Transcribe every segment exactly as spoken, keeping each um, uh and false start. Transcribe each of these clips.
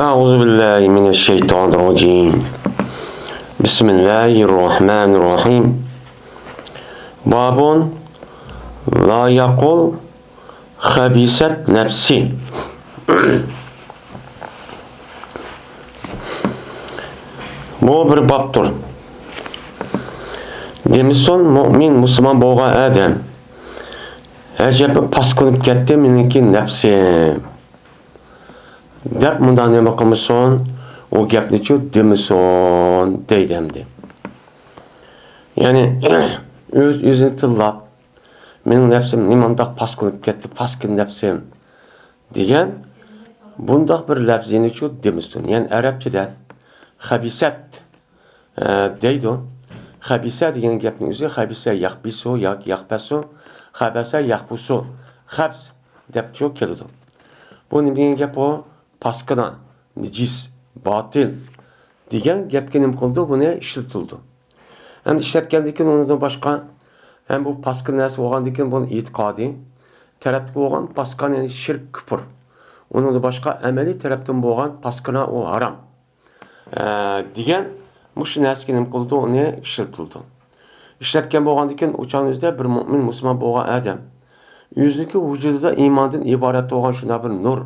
أعوذ بالله من الشيطان الرجيم. بسم الله الرحمن الرحيم. باب لا يقل خبثت نفسي. بۇ بىر بابتۇر. دېمىسۇن مۇئمىن، مۇسۇلمان بولغان ئادەم، ئەجەبمۇ پاسكىنىپ كەتتى مېنىڭكى نەپسىم، دەپ مۇنداق نېمە قىلمىسۇن، ئۇ گەپنىچۇ دېمىسۇن دەيدۇ ئەمدى. يەنى ئۆز-ئۆزىنى تىللاپ، مېنىڭ نەپسىم نېمانداق پاسكىنىپ كەتتى، پاسكىن نەپسىم دېگەن بۇنداق بىر لەپزىنىچۇ دېمىسۇن. يەنى ئەرەبچىدە خەبىسەت، ئە، دەيدۇ. خەبىسە دېگەن گەپنىڭ ئۆزى خەبىسە يەخبىسۇ ياكى يەخبەسۇ، خەبەسە يەخبۇسۇ، خەبس دەپچۇ كېلىدۇ. بۇ نېمە دېگەن گەپ ئۇ؟ پاسكىنا، نىجىس، باتىل دېگەن گەپكە نېمە قىلىدۇ؟ بۇنى ئىشلىتىلىدۇ. ھەم ئىشلەتكەندىن كېيىن ئۇنىڭدىن باشقا، ھەم بۇ پاسكىنا نەرسە بولغاندىن كېيىن بۇنىڭ ئېتىقادى تەرەپتىكى بولغان پاسكىنا، يەنى شىرك، كۇپۇر. ئۇنىڭدىن باشقا ئەمەلىي تەرەپتىن بولغان پاسكىنا ئۇ ھارام. ئە، دېگەن مۇشۇ نەرسىگە نېمە قىلىدۇ؟ ئۇنى ئىشلىتىلىدۇ. ئىشلەتكەن بولغاندىن كېيىن ئۇ چاغنىڭ ئۆزىدە بىر مۇئمىن، مۇسۇلمان بولغان ئادەم ئۆزىنىڭكى ۋۇجۇدىدا ئىماندىن ئىبارەت بولغان شۇنداق بىر نۇر،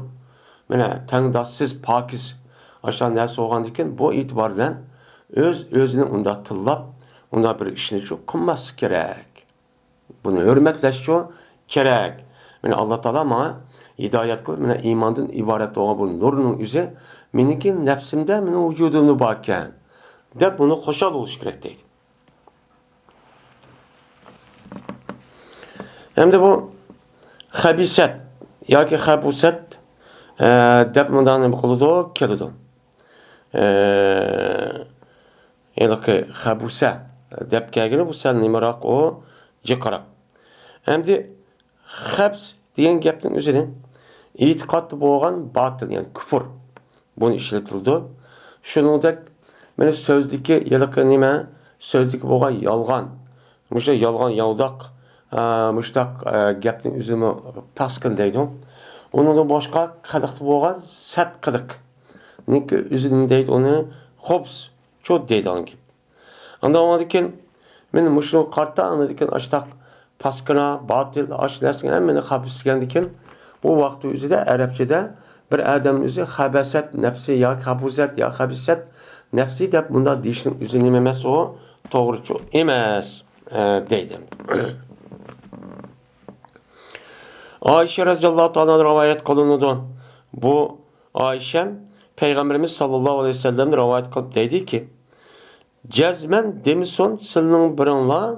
مانا، تەڭداشسىز، پاكىز، ئاشۇنداق نەرسە بولغاندىن كېيىن بۇ ئېتىبار بىلەن ئۆز-ئۆزىنى ئۇنداق تىللاپ، ئۇنداق بىر ئىشنىچۇ قىلماسلىق كېرەك. بۇنى ھۆرمەتلەشچۇ كېرەك. مانا، ئاللا تائالا ماڭا ھىدايەت قىلىپ، مانا، ئىماندىن ئىبارەت بولغان بۇ نۇرنىڭ ئۆزى مېنىڭكى نەپسىمدە، مېنىڭ ۋۇجۇدۇمدا باركەن، دەپ بۇنى خۇشال بولۇش كېرەك دەيدۇ. ئەمدى بۇ خەبىسەت ياكى خەبۇسەت، ئە، دەپ مۇنداق نېمە قىلىدۇ؟ كېلىدۇ. ئە، ھېلىقى خەبۇسە دەپ كەلگىنى بۇ سەل نېمىراق، ئۇ جىقراق. ئەمدى خەبس دېگەن گەپنىڭ ئۆزىنى ئېتىقادتا بولغان باتىل، يەنى كۇفۇر، بۇنى ئىشلىتىلىدۇ. شۇنىڭدەك مانا سۆزدىكى ھېلىقى نېمە، سۆزدىكى بولغان يالغان، مۇشۇ يالغان ياۋىداق، ئە، مۇشۇنداق، ئە، گەپنىڭ ئۆزىمۇ پاسكىنا دەيدۇ. ئۇنىڭدىن باشقا قىلىقتا بولغان سەت قىلىقنىڭكى ئۆزى نېمە دەيدۇ؟ ئۇنى خۇبس، چوت دەيدىغان گەپ. ئاندىن ئاندىن كېيىن مانا مۇشۇنىڭغا قارىتا، ئاندىن كېيىن ئاشۇنداق پاسكىنا، باتىل، ئاشۇ نەرسىنىڭ ھەممىنى خەبىس دېگەندىن كېيىن، بۇ ۋاقىت ئۆزىدە ئەرەبچىدە بىر ئادەمنىڭ ئۆزى خەبەسەت نەپسى ياكى خەبۇسەت يا خەبىسەت نەپسى دەپ مۇنداق دېيىشنىڭ ئۆزى نېمە ئەمەس، ئۇ توغرىچۇ ئەمەس، ئە، دەيدۇ. ئائىشە رەزىياللاھۇ تائالا ئانھا رىۋايەت قىلىنىدۇ. بۇ ئائىشەم پەيغەمبىرىمىز ساللاللاھۇ ئەلەيھى ۋەسەللەمدىن رىۋايەت قىلىپ دەيدىكى، جەزمەن دېمىسۇن سىلىنىڭ بىرىڭلار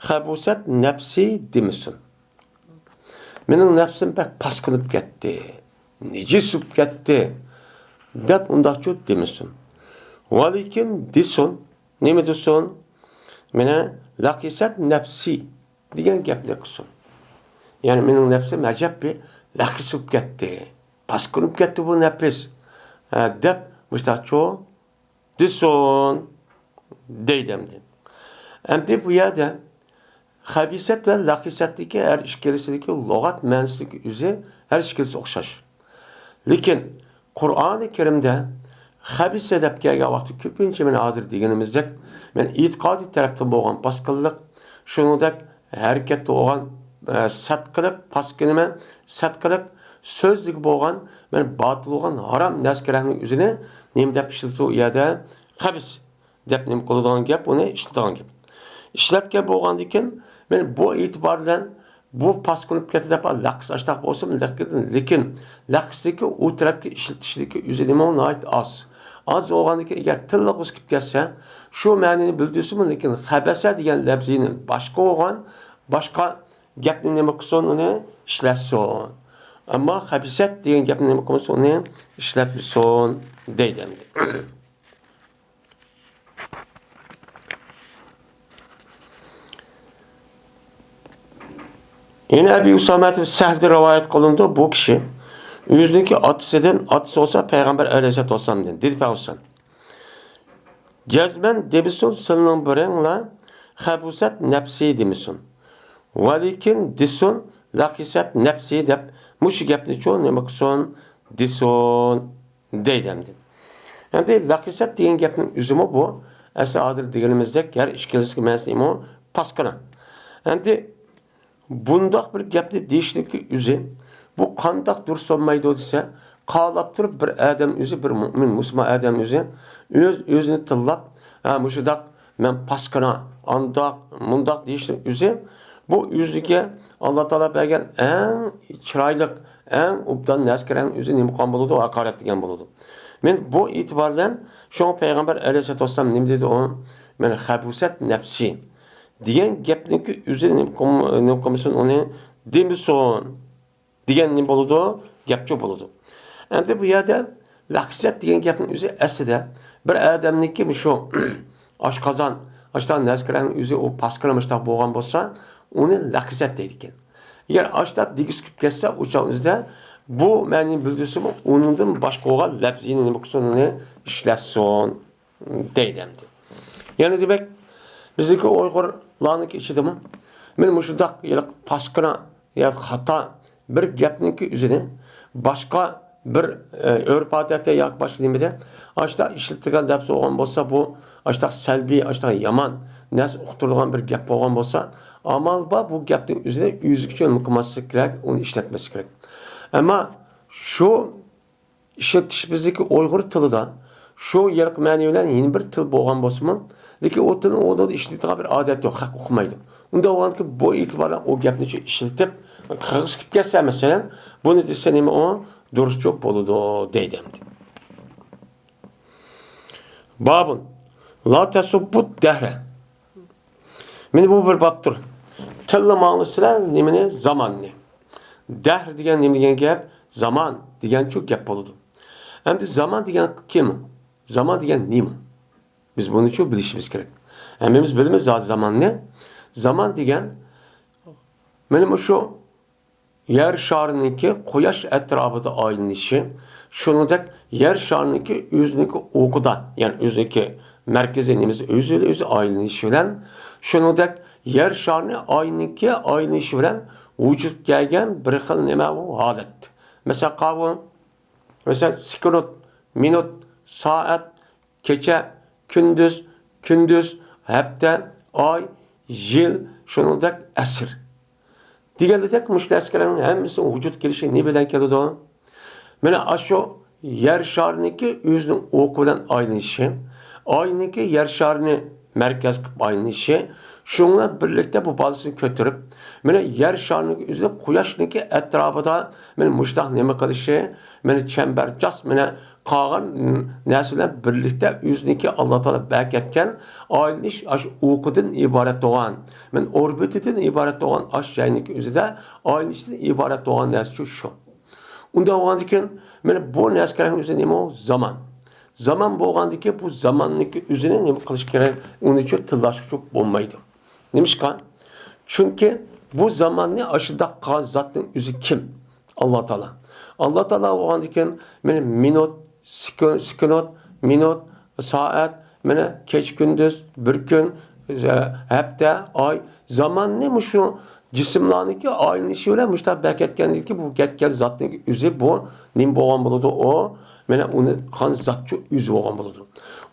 خەبۇسەت نەپسى دېمىسۇن. مېنىڭ نەپسىم بەك پاسكىنىپ كەتتى، نىجىس بولۇپ كەتتى، دەپ ئۇنداقچۇ دېمىسۇن. ۋەلىكىن دېسۇن، نېمە دېسۇن؟ مانا، لەقىسەت نەپسى دېگەن گەپنى قىلسۇن. يەنى مېنىڭ نەپسىم ئەجەب بىر لەقىس بولۇپ كەتتى، پاسكىنىپ كەتتى بۇ نەپس، ھە، دەپ مۇشۇنداقچۇ دېسۇن دەيدۇ ئەمدى. ئەمدى بۇ يەردە خەبىسەت ۋە لەقىسەتتىكى ھەر ئىككىلىسىدىكى لۇغەت مەنىسىدىكى ئۆزى ھەر ئىككىلىسى ئوخشاش. لېكىن قۇرئانى كەرىمدە خەبىسە دەپ كەلگەن ۋاقىتتا كۆپىنچە مانا ھازىر دېگىنىمىزدەك، مانا ئېتىقادىي تەرەپتىن بولغان پاسكىنلىق، شۇنىڭدەك ھەرىكەتتە بولغان، ئە، سەت قىلىق، پاسكىنىمە سەت قىلىق، سۆزدىكى بولغان، مانا باتىل بولغان ھارام نەرسە كېرەكنىڭ ئۆزىنى نېمە دەپ ئىشلىتىدۇ ئۇ يەردە؟ خەبىس دەپ نېمە قىلىدىغان گەپ، ئۇنى ئىشلىتىدىغان گەپ. ئىشلەتكەن بولغاندىكىن، مانا بۇ ئېتىبار بىلەن بۇ پاسكىنىپ كەتتى دەپ لەقىس ئاشتاق بولسىمۇ، لېكىن، لېكىن لەقىسلىكى ئۇ تەرەپكە ئىشلىتىشلىكى ئۆزى نېمە ناھايىتى ئاز. ئاز بولغاندىكىن، ئەگەر تىللىق ئۆسۈپ كەتسە، شۇ مەنىنى بىلدۈرسىمۇ، لېكىن خەبەسە دېگەن لەپزىنى باشقا بولغان، باشقا گەپنى نېمە قىلسۇن، ئۇنى ئىشلەتسۇن. ئەمما خەبىسەت دېگەن گەپنى نېمە قىلمىسۇن، ئۇنى ئىشلەتمىسۇن دەيدۇ ئەمدى. يەنە ئەبى ئۇسامەت سەھلدىن رىۋايەت قىلىنىدۇ، بۇ كىشى ئۆزىنىڭكى ئاتىسىدىن، ئاتىسى بولسا پەيغەمبەر ئەلەيھىسسالاتۇ ۋەسسالامدىن، دېدى پەيغەمبەر، جەزمەن دېمىسۇن سىلىنىڭ بىرىڭلار خەبۇسەت نەپسى دېمىسۇن، ۋەلىكىن دېسۇن لەقىسەت نەپسى دەپ مۇشۇ گەپنىچۇ نېمە قىلسۇن، دېسۇن. دەيدۇ ئەمدى. ئەمدى لەقىسەت دېگەن گەپنىڭ ئۆزىمۇ بۇ، ئەسلى ھازىر دېگىنىمىزدەك ھەر ئىككىلىسىنىڭ مەنىسى نېمە؟ پاسكىنا. ئەمدى بۇنداق بىر گەپنى دېيىشنىڭكى ئۆزى، بۇ قانداق دۇرۇس بولمايدۇ دېسە، قالاپ تۇرۇپ بىر ئادەم ئۆزى، بىر مۆمىن، مۇسۇلمان ئادەم ئۆزى ئۆز-ئۆزىنى تىللاپ، ھە، مۇشۇنداق مەن پاسكىنا، ئانداق، مۇنداق دېيىشنىڭ ئۆزى، بۇ ئۆزىگە ئاللا تائالا بەرگەن ئەڭ چىرايلىق، ئەڭ ئوبدان نەرسىگە ئۆزى نېمە قىلغان بولىدۇ؟ ھاقارەت دېگەن بولىدۇ. مەن بۇ ئېتىبار بىلەن شۇڭا پەيغەمبەر ئەلەيھىسسالاتۇ ۋەسسالام نېمە دېدى ئۇ؟ مەن خەبۇسەت نەپسى دېگەن گەپنىڭكى ئۆزى نېمە قىلم-، نېمە قىلمىسۇن، ئۇنى دېمىسۇن دېگەن نېمە بولىدۇ؟ گەپچۇ بولىدۇ. ئەمدى بۇ يەردە لەقىسەت دېگەن گەپنىڭ ئۆزى ئەسلىدە بىر ئادەمنىڭكى مۇشۇ ئاشقازان، ئاشۇنداق نەرسىگە ئۆزى ئۇ پاسكىنا مۇشۇنداق بولغان بولسا، ئۇنى لەقىسەت دەيدىكەن. ئەگەر ئاشۇنداق دېگۈسى كېلىپ كەتسە، ئۇ چاغ ئۆزىدە بۇ مەنىنى بىلدۈرسىمۇ، ئۇنىڭدىن باشقا بولغان لەپزىنى نېمە قىلسۇن، ئۇنى ئىشلەتسۇن دەيدۇ ئەمدى. يەنە دېمەك، بىزنىڭكى ئۇيغۇرلارنىڭكى ئىچىدىمۇ مەن مۇشۇنداق ھېلىقى پاسكىنا يا خاتا بىر گەپنىڭكى ئۆزىنى باشقا بىر، ئە، ئۆرپ-ئادەتتە ياكى باشقا نېمىدە ئاشۇنداق ئىشلىتىلگەن لەپز بولغان بولسا، بۇ ئاشۇنداق سەلبىي، ئاشۇنداق يامان نەرسە ئۇقتۇرۇلغان بىر گەپ بولغان بولسا، ئامال بار بۇ گەپنىڭ ئۆزىنى ئۆزىگىچە قىلماسلىق كېرەك، ئۇنى ئىشلەتمەسلىك كېرەك. ئەمما شۇ ئىشلىتىش بىزدىكى ئۇيغۇر تىلىدا شۇ يېرىق مەنى بىلەن يەنە بىر تىل بولغان بولسىمۇ، لېكىن ئۇ تىلنىڭ ئورنىدا ئىشلىتىدىغان بىر ئادەت يوق، خەق ئۇقمايدۇ. ئۇنداق بولغاندىكىن بۇ ئېتىبار بىلەن ئۇ گەپنى ئىشلىتىپ، قىرغىز كېلىپ كەتسە، مەسىلەن، بۇنى دېسە نېمە ئۇ؟ دۇرۇسچۇ بولىدۇ دەيدۇ ئەمدى. بابۇن، لا تەسۇببۇد دەھرە. مانا بۇ بىر بابتۇر. تىللىماڭلار سىلەر نېمىنى؟ زاماننى. دەھر دېگەن نېمە دېگەن گەپ؟ زامان دېگەنچۇ گەپ بولىدۇ. ئەمدى زامان دېگەن كىم؟ زامان دېگەن نېمە؟ بىز بۇنىچۇ بىلىشىمىز كېرەك. ھەممىمىز بىلىمىز زادى زاماننى. زامان دېگەن مانا مۇشۇ يەر شارىنىڭكى قۇياش ئەتراپىدا ئايلىنىشى، شۇنىڭدەك يەر شارىنىڭكى ئۆزىنىڭكى ئوقىدا، يەنى ئۆزىنىڭكى مەركىزىي نېمىسى ئۆزى، ئۆزى ئايلىنىشى بىلەن، شۇنىڭدەك يەر شارىنى ئاينىڭكى ئايلىنىشى بىلەن ۋۇجۇدقا كەلگەن بىر خىل نېمە ئۇ؟ ھالەت. مەسىلەن، قاۋۇ، مەسىلەن، سېكۇنت، مىنۇت، سائەت، كېچە، كۈندۈز، كۈندۈز، ھەپتە، ئاي، يىل، شۇنىڭدەك ئەسىر. دېگەندەك مۇشۇ نەرسىلەرنىڭ ھەممىسىنىڭ ۋۇجۇدقا كېلىشى نېمە بىلەن كېلىدۇ؟ مانا ئاشۇ يەر شارىنىڭكى ئۆزىنىڭ ئوقى بىلەن ئايلىنىشى، ئاينىڭكى يەر شارىنى مەركەز قىلىپ ئايلىنىشى، شۇنىڭ بىلەن بىرلىكتە بۇ بالىسىنى كۆتۈرۈپ، مانا يەر شارىنىڭكى ئۆزى قۇياشنىڭكى ئەتراپىدا مانا مۇشۇنداق نېمە قىلىشى، مانا چەمبەرچاس، مانا قالغان نەرسە بىلەن بىرلىكتە ئۆزىنىڭكى ئاللا تائالا بەركەتكەن ئايلىنىش ئاشۇ ئوقىدىن ئىبارەت بولغان، مانا ئوربىتىدىن ئىبارەت بولغان ئاشۇ جاينىڭكى ئۆزىدە ئايلىنىشتىن ئىبارەت بولغان نەرسە شۇ. ئۇنداق بولغاندىكىن، مانا بۇ نەرسىلەرنىڭ ئۆزى نېمە ئۇ؟ زامان. زامان بولغاندىكىن، بۇ زاماننىڭكى ئۆزىنى نېمە قىلىش كېرەك؟ ئۇنىچۇ تىللاشقىچۇ بولمايدۇ. نېمىشقا؟ چۈنكى بۇ زاماننى ئاشۇنداق قىلغان زاتنىڭ ئۆزى كىم؟ ئاللا تائالا. ئاللا تائالا بولغاندىكىن، مانا مىنۇت، سېكۇن-، سېكۇنت، مىنۇت، سائەت، مانا كېچە كۈندۈز، بىر كۈن، ھەپتە، ئاي، زاماننى مۇشۇ جىسىملارنىڭكى ئايلىنىشى بىلەن مۇشۇنداق بەركەتكەندىكى بۇ كەتكەن زاتنىڭ ئۆزى بۇ نېمە بولغان بولىدۇ؟ ئۇ مانا ئۇنى قىلغان زاتچۇ ئۆزى بولغان بولىدۇ.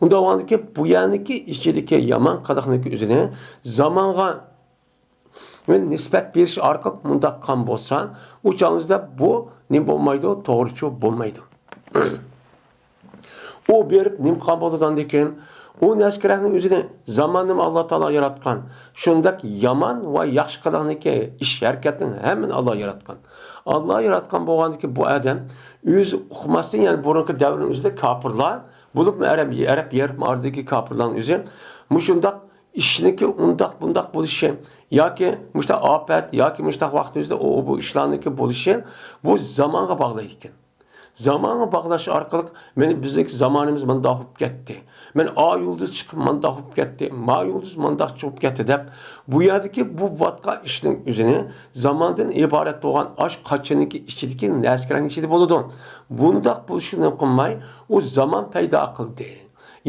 ئۇنداق بولغاندىكى بۇ يەرنىڭكى ئىچىدىكى يامان قىلىقنىڭكى ئۆزىنى زامانغا نىسبەت بېرىش ئارقىلىق مۇنداق قىلغان بولسا، ئۇ چاغىمىزدا بۇ نېمە بولمايدۇ؟ توغرىچۇ بولمايدۇ. ئۇ بېرىپ نېمە قىلغان بولىدۇ ئاندىن كېيىن؟ ئۇ نەرسە كېرەكنىڭ ئۆزىنى زاماننىمۇ ئاللا تائالا ياراتقان. شۇنداق يامان ۋە ياخشى قىلىقنىڭكى ئىش ھەرىكەتنىڭ ھەممىنى ئاللا ياراتقان. ئاللا ياراتقان بولغاندىكى بۇ ئادەم ئۆزى ئۇقماستىن، يەنى بۇرۇنقى دەۋرنىڭ ئۆزىدە كاپىرلار، بولۇپمۇ ئەرەب، ئەرەب يېرىم ئارىدىكى كاپىرلارنىڭ ئۆزى مۇشۇنداق ئىشنىڭكى ئۇنداق بۇنداق بولۇشى ياكى مۇشۇنداق ئاپەت ياكى مۇشۇنداق ۋاقىتنىڭ ئۆزىدە ئۇ، بۇ ئىشلارنىڭكى بولۇشى بۇ زامانغا باغلايدىكەن. زامانغا باغلاش ئارقىلىق، مانا بىزنىڭكى زامانىمىز مۇنداق بولۇپ كەتتى. مانا ئا يۇلدۇز چىقىپ مۇنداق بولۇپ كەتتى. ما يۇلدۇز مۇنداق چىقىپ كەتتى دەپ، بۇ يەردىكى بۇ بولۇۋاتقان ئىشنىڭ ئۆزىنى زاماندىن ئىبارەت بولغان ئاش قاچىنىڭكى ئىچىدىكى نەرسىلەرنىڭ ئىچىدە بولىدۇ. بۇنداق بولۇشىنى قىلماي، ئۇ زامان پەيدا قىلدى.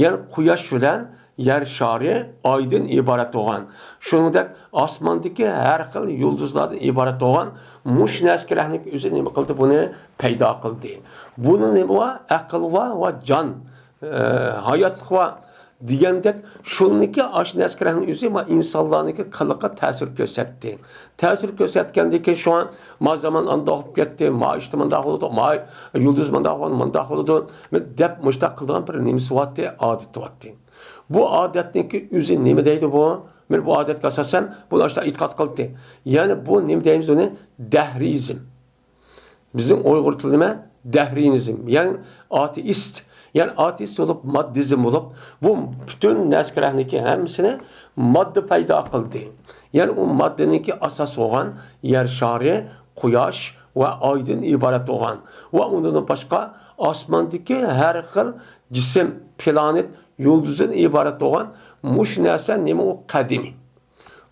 يەنى قۇياش بىلەن يەر شارى، ئايدىن ئىبارەت بولغان، شۇنىڭدەك ئاسماندىكى ھەر خىل يۇلدۇزلاردىن ئىبارەت بولغان مۇشۇ نەسكىرەھنىڭ ئۆزى نېمە قىلدى؟ بۇنى پەيدا قىلدى. بۇنىڭ نېمە بار؟ ئەقىل بار ۋە جان، ئە، ھاياتلىق بار. دېگەندەك، شۇنىڭكى ئاشۇ نەسكىرەھنىڭ ئۆزى ما ئىنسانلارنىڭكى قىلىقىغا تەسىر كۆرسەتتى. تەسىر كۆرسەتكەندىن كېيىن شۇڭا ما زامان ئانداق بولۇپ كەتتى، ما ئىشتا مۇنداق بولىدۇ، ما يۇلدۇز مۇنداق بولىدۇ، مۇنداق بولىدۇ دەپ مۇشۇنداق قىلىدىغان بىر نېمىسى بارتتى، ئادىتى بارتتى. بۇ ئادەتنىڭكى ئۆزى نېمە دەيدۇ بۇ؟ مانا بۇ ئادەتكە ئاساسەن بۇنى ئاشۇنداق ئېتىقاد قىلدى. يەنى بۇ نېمە دەيمىز بۇنى؟ دەھرىيىزم. بىزنىڭ ئۇيغۇر تىلىدا نېمە؟ دەھرىيىزم، يەنى ئاتېئىست. يەنى ئاتېئىست بولۇپ، ماددىزم بولۇپ، بۇ پۈتۈن نەسكىرەھنىڭكى ھەممىسىنى ماددا پەيدا قىلدى. يەنى ئۇ ماددىنىڭكى ئاساس بولغان يەر شارى، قۇياش ۋە ئايدىن ئىبارەت بولغان ۋە ئۇنىڭدىن باشقا ئاسماندىكى ھەر خىل جىسىم، پلانېت، يۇلدۇزدىن ئىبارەت بولغان مۇشۇ نەرسە نېمە؟ ئۇ قەدىمىي.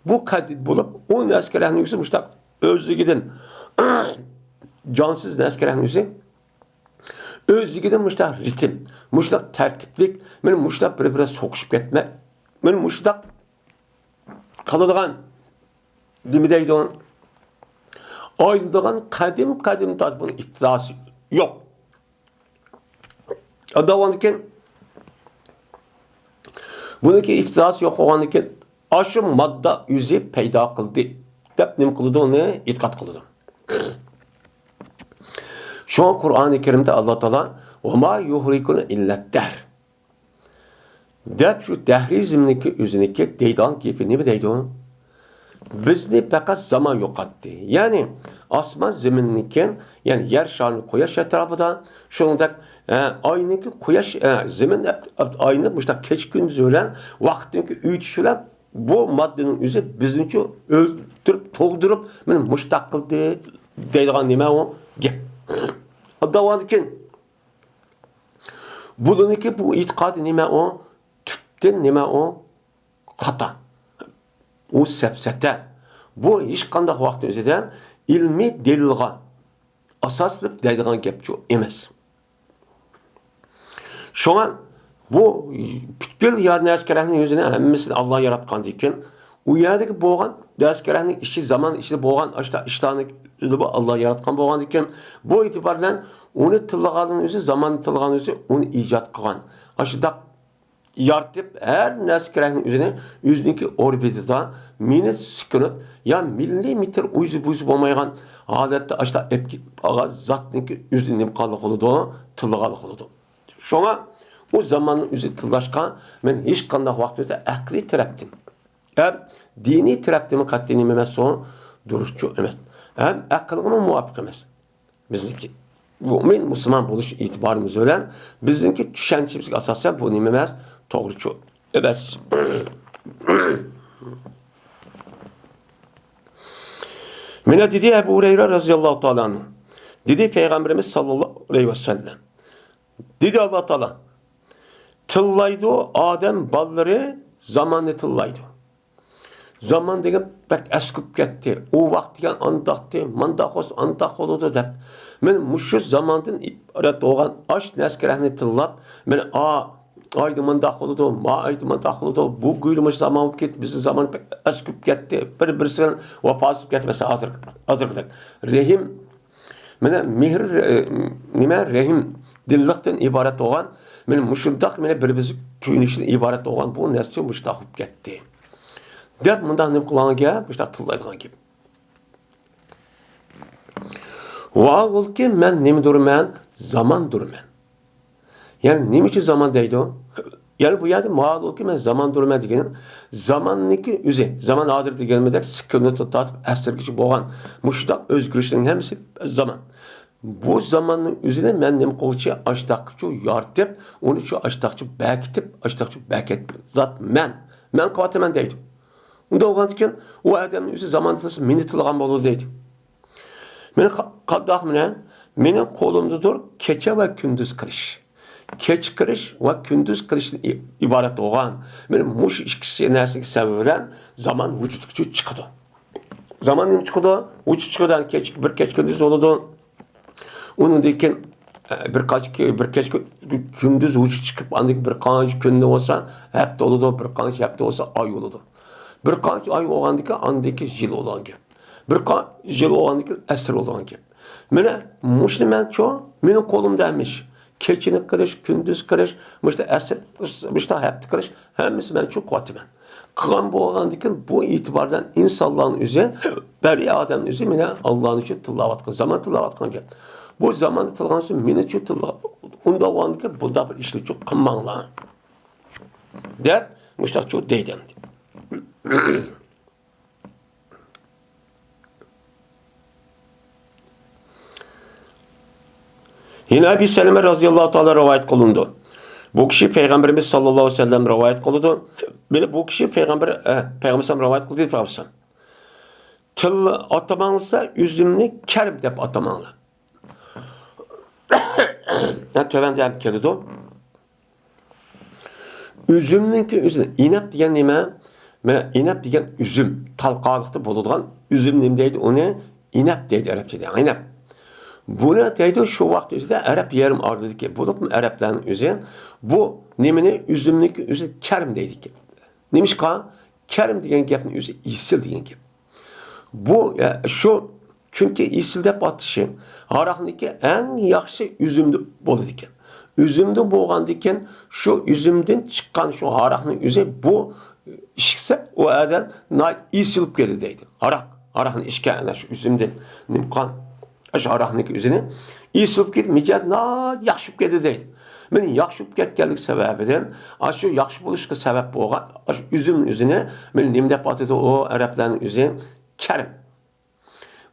بۇ قەدىمىي بولۇپ، ئۇ نەسكىرەھنىڭ ئۆزى مۇشۇنداق ئۆزلۈكىدىن جانسىز نەسكىرەھنىڭ ئۆزى ئۆزلۈكىدىن مۇشۇنداق رىتىم، مۇشۇنداق تەرتىپلىك، مانا مۇشۇنداق بىر-بىرىگە سوقۇشۇپ كەتمەك، مانا مۇشۇنداق قىلىدىغان نېمە دەيدۇ؟ ئايلىنىدىغان قەدىم-قەدىم تارتىپ بۇنىڭ ئىپتىداسى يوق. ئاندىن كېيىن، بۇنىڭكى ئىپتىداسى يوق بولغاندىن كېيىن، ئاشۇ ماددا ئۆزى پەيدا قىلدى دەپ نېمە قىلىدۇ؟ ئۇنى ئېتىقاد قىلىدۇ. شۇڭا قۇرئانى كەرىمدە ئاللا تائالا، «ۋە ما يۇھلىكۇنا ئىللا دەھر» دەپ، شۇ دەھرىيىزمنىڭكى ئۆزىنىڭكى دەيدىغان گېپى نېمە دەيدۇ؟ بىزنى پەقەت زامان يوقاتتى. يەنى ئاسمان زېمىننىڭكى، يەنى يەر شارىنىڭ قۇياش ئەتراپىدا، شۇنىڭدەك، ئە، ئاينىڭكى قۇياش، ئە، زېمىن، ئاينى مۇشۇنداق كېچە كۈندۈز بىلەن ۋاقىتنىڭكى ئۆتۈشى بىلەن بۇ ماددىنىڭ ئۆزى بىزنىچۇ ئۆلتۈرۈپ، تۇغدۇرۇپ، مانا مۇشۇنداق قىلدى دەيدىغان نېمە ئۇ گەپ. ئاندىن كېيىن بۇلىنىڭكى بۇ ئېتىقادى نېمە ئۇ؟ تۈپتىن نېمە ئۇ؟ خاتا. ئۇ سەپسەتە. بۇ ھېچقانداق ۋاقىتنىڭ ئۆزىدە ئىلمىي دەلىلغا ئاساسلىنىپ دەيدىغان گەپچۇ ئەمەس. شۇڭا بۇ پۈتكۈل يەر نەسكىرەھنىڭ يۈزىنى ھەممىسىنى ئاللا ياراتقاندىكىن، ئۇ يەردىكى بولغان نەسكىرەھنىڭ ئىچى، زامان ئىچىدە بولغان ئاشتا ئىشلارنى ئاللا ياراتقان بولغاندىكىن، بۇ ئېتىبار بىلەن ئۇنى تىللىغاننىڭ ئۆزى، زاماننى تىللىغان ئۆزى ئۇنى ئىجاد قىلغان. ئاشۇنداق يارىتىپ، ھەر نەسكىرەھنىڭ ئۆزىنى ئۆزىنىڭكى ئوربىتىدا مىنۇت، سېكۇنت يا مىللىمېتىر ئۇيزى بۇيزى بولمايدىغان ھالەتتە ئاشتا ئەپكىپ ئالغان زاتنىڭكى ئۆزىنى نېمە قىلغانلىق بولىدۇ؟ تىللىغانلىق بولىدۇ. شۇڭا ئۇ زاماننىڭ ئۆزى تىللاشقا مەن ھېچقانداق ۋاقىتتا ئەقلىي تەرەپتىن ھەم دىنىي تەرەپتىنمۇ قەتئىي نېمە ئەمەس، ئۇ دۇرۇسچۇ ئەمەس. ھەم ئەقىلگىمۇ مۇۋاپىق ئەمەس. بىزنىڭكى مۆمىن مۇسۇلمان بولۇش ئېتىبارىمىز بىلەن بىزنىڭكى چۈشەنچىمىزگە ئاساسەن بۇ نېمە ئەمەس؟ توغرىچۇ ئەمەس. مانا دېدى ئەبۇ ھۇرەيرە رەزىياللاھۇ تائالا ئەنھۇ. دېدى پەيغەمبىرىمىز ساللاللاھۇ ئەلەيھى ۋەسەللەم. دېدى ئاللا تائالا. تىللايدۇ ئادەم بالىلىرى زاماننى تىللايدۇ. زامان دېگەن بەك ئەسكىپ كەتتى. ئۇ ۋاقىت دېگەن ئانداقتى، مانداق بولسا ئانداق بولىدۇ دەپ. مانا مۇشۇ زاماندىن ئىبارەت بولغان ئاش نەسكىرەھنى تىللاپ، مانا ئا ئايدا مانداق بولىدۇ، ما ئايدا مانداق بولىدۇ، بۇ گۇيلىمىش زامان بولۇپ كېتىپ، بىزنىڭ زامان بەك ئەسكىپ كەتتى، بىر-بىرسى بىلەن ۋاپاسىز كەتمەسە ھازىر، ھازىرقىدەك. رەھىم مانا مېھىر، ئە، نېمە، رەھىم، دىللىقتىن ئىبارەت بولغان، مانا مۇشۇنداق مانا بىر-بىرسى كۆيۈنۈشتىن ئىبارەت بولغان بۇ نەرسە مۇشۇنداق بولۇپ كەتتى. دەپ مۇنداق نېمە قىلغان گەپ، مۇشۇنداق تىللايدىغان گەپ. ۋاھالبۇلكى مەن نېمىدۇرمەن؟ زاماندۇرمەن. يەنى نېمە ئۈچۈن زامان دەيدۇ؟ يەنى بۇ يەردە ماۋۇلكى مەن زاماندۇرمەن دېگىنى زاماننىڭكى ئۆزى، زامان ھازىر دېگىنىمىزدەك سېكۇنتتىن تارتىپ ئەسىرگىچە بولغان مۇشۇنداق ئۆزگىرىشنىڭ ھەممىسى زامان. بۇ زاماننىڭ ئۆزىنى مەن نېمە قىلغۇچى ئاشتاقچۇ يارىتىپ، ئۇنى شۇ ئاشتاقچۇ بەكىتىپ، ئاشتاقچۇ بەكەت زات مەن. مەن قىلىۋاتىمەن دەيدۇ. ئۇنداق بولغاندىكىن ئۇ ئادەمنىڭ ئۆزى زاماندا مېنى تىللىغان بولىدۇ دەيدۇ. مېنى قا-، قانداق مېنى؟ مېنىڭ قولۇمدىدۇر كېچە ۋە كۈندۈز قىلىش. كېچە قىلىش ۋە كۈندۈز قىلىشتىن ئى-، ئىبارەت بولغان. مېنىڭ مۇشۇ ئىككىسى نەرسىنىڭ سەۋەبى بىلەن زامان ۋۇجۇدقا چىقىدۇ. زامان نېمە چىقىدۇ؟ ۋۇجۇد چىقىدۇ، كېچە، بىر كېچە كۈندۈز بولىدۇ. ئۇنىڭدىن كېيىن بىر قانچە، بىر كەچ كۈندۈز ۋۇجۇد چىقىپ، ئاندىن كېيىن بىر قانچە كۈندىن بولسا ھەپتە بولىدۇ، بىر قانچە ھەپتە بولسا ئاي بولىدۇ. بىر قانچە ئاي بولغاندىن كېيىن ئاندىن كېيىن يىل بولىدىغان گەپ. بىر قانچە يىل بولغاندىن كېيىن ئەسىر بولىدىغان گەپ. مانا مۇشۇنى مەنچۇ، مېنىڭ قولۇمدا ئەمىش. كېچىنى قىلىش، كۈندۈز قىلىش، مۇشۇ ئەسىر، مۇشۇ ھەپتە قىلىش، ھەممىسى مەنچۇ قىلىۋاتىمەن. قىلغان بولغاندىن كېيىن بۇ ئېتىبار بىلەن ئىنسانلارنىڭ ئۆزى، بەرى ئادەمنىڭ ئۆزى مانا ئاللانىڭ ئۈچۈن تىللاۋاتقان، زامان تىللاۋاتقان گەپ. بۇ زاماننى تىللىغان سۆز مېنىچۇ تىللىغان. ئۇنداق بولغاندىكىن بۇنداق بىر ئىشنىچۇ قىلماڭلار، دەپ مۇشۇنداقچۇ دەيدۇ ئەمدى. يەنە ئەبى سەلەمە رەزىياللاھۇ تائالا رىۋايەت قىلىنىدۇ. بۇ كىشى پەيغەمبىرىمىز ساللاللاھۇ ئەلەيھى ۋەسەللەم رىۋايەت قىلىدۇ. بىلە بۇ كىشى پەيغەمبەر، ئە، پەيغەمبەر سەللەم رىۋايەت قىلدى دەپ قالسام. تىل ئاتىماڭلار، ئۈزۈمنى كەرم دەپ ئاتىماڭلار. يەنە تۆۋەندە ھەم كېلىدۇ. ئۈزۈمنىڭكى ئۆزى، ئىنەپ دېگەن نېمە؟ مانا ئىنەپ دېگەن ئۈزۈم، تالقالىقتا بولىدىغان ئۈزۈم نېمە دەيدۇ؟ ئۇنى ئىنەپ دەيدۇ ئەرەبچىدە، ئىنەپ. بۇنى دەيدۇ شۇ ۋاقىت ئۆزىدە ئەرەب يېرىم ئارىلىدىكى، بولۇپمۇ ئەرەبلەرنىڭ ئۆزى بۇ نېمىنى، ئۈزۈمنىڭكى ئۆزى كەرم دەيدىكەن. نېمىشقا؟ كەرم دېگەن گەپنىڭ ئۆزى ئېسىل دېگەن گەپ. بۇ، ئە، شۇ، چۈنكى ئېسىل دەپ ئاتىشى ھاراقنىڭكى ئەڭ ياخشى ئۈزۈمدە بولىدىكەن. ئۈزۈمدە بولغاندىكىن شۇ ئۈزۈمدىن چىققان شۇ ھاراقنىڭ ئۆزى بۇ ئىچسە ئۇ ئادەم ناھايىتى ئېسىل بولۇپ كېتىدۇ دەيدۇ. ھاراق، ھاراقنى ئىچكەن ئەنە شۇ ئۈزۈمدىن نېمە قىلغان، ئاشۇ ھاراقنىڭكى ئۆزىنى ئېسىل بولۇپ كېتىپ، مىجەزى ناھايىتى ياخشى بولۇپ كېتىدۇ دەيدۇ. مانا ياخشى بولۇپ كەتكەنلىك سەۋەبىدىن، ئاشۇ ياخشى بولۇشقا سەۋەب بولغان ئاشۇ ئۈزۈمنىڭ ئۆزىنى مانا نېمە دەپ ئاتىدۇ ئۇ ئەرەبلەرنىڭ ئۆزى؟ كەرم.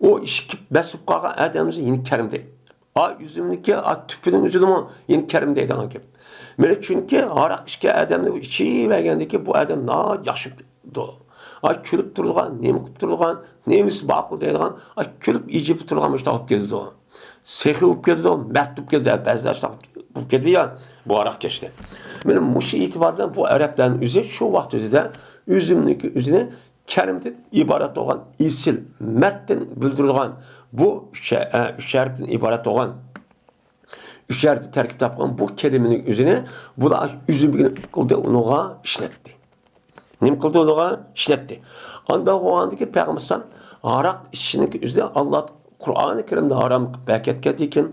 ئۇ ئىچكە مەست بولۇپ قالغان ئادەمنى يەنە كەرم دەيدۇ. ئا ئۈزۈمنىڭكى، ئا تۈپىنىڭ ئۆزىنىمۇ يەنە كەرم دەيدىغان گەپ. مانا چۈنكى ھاراق ئىچكەن ئادەمنى ئىچىۋەرگەندىن كېيىن بۇ ئادەم ناھايىتى ياخشى بولۇپ كېتىدۇ. ئا كۈلۈپ تۇرىدىغان، نېمە قىلىپ تۇرىدىغان، نېمىسى ماقۇل دەيدىغان، ئا كۈلۈپ ئىجىپ تۇرىدىغان مۇشۇنداق بولۇپ كېتىدۇ. سېخىي بولۇپ كېتىدۇ، مەست بولۇپ كېتىدۇ، بەزىلەر شۇنداق بولۇپ كېتىدۇ يا، بۇ ھاراق كەشتە. مانا مۇشۇ ئېتىبار بىلەن بۇ ئەرەبلەرنىڭ ئۆزى شۇ ۋاقىت ئۆزىدە ئۈزۈمنىڭكى ئۆزىنى كەرمدىن ئىبارەت بولغان ئېسىل، مەتتىن بىلدۈرىدىغان بۇ ئۈچ، ئە، ئۈچ ھەرپتىن ئىبارەت بولغان، ئۈچ ھەرپتىن تەركىب تاپقان بۇ كەلىمىنىڭ ئۆزىنى بۇلار ئۈزۈمگە قىلدى، ئۇنىڭغا ئىشلەتتى. نېمە قىلدى ئۇنىڭغا؟ ئىشلەتتى. ئانداق بولغاندىكىن پەيغەمبەر ئەلەيھىسسالام ھاراق ئىچىشنىڭكى ئۆزىنى ئاللا قۇرئانى كەرىمدە ھارام قىلىپ بەركەتكەندىكىن،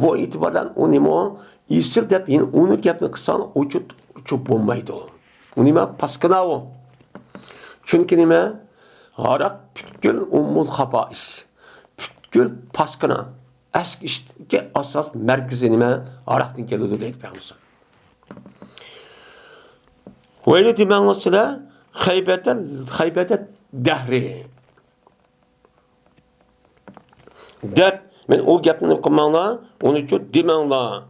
بۇ ئېتىبار بىلەن ئۇ نېمە ئېسىل دەپ يەنە ئۇنى گەپنى قىلساڭ ئۇچۇپ، ئۇچۇپ بولمايدۇ. ئۇ نېمە؟ پاسكىنا ئۇ. چۈنكى نېمە؟ ھاراق پۈتكۈل ئۇممۇل خابائىس. پۈتكۈل پاسكىنا. ئەسكى ئىشتىكى ئاساس مەركىزى نېمە؟ ھاراقتىن كېلىدۇ دەيدۇ پەيغەمبەر. ۋەيلى دېمەڭلار سىلەر خەيبەتە، خەيبەتە دەھرى دەپ، مەن ئۇ گەپنى قىلماڭلار، ئۇنىچۇ دېمەڭلار.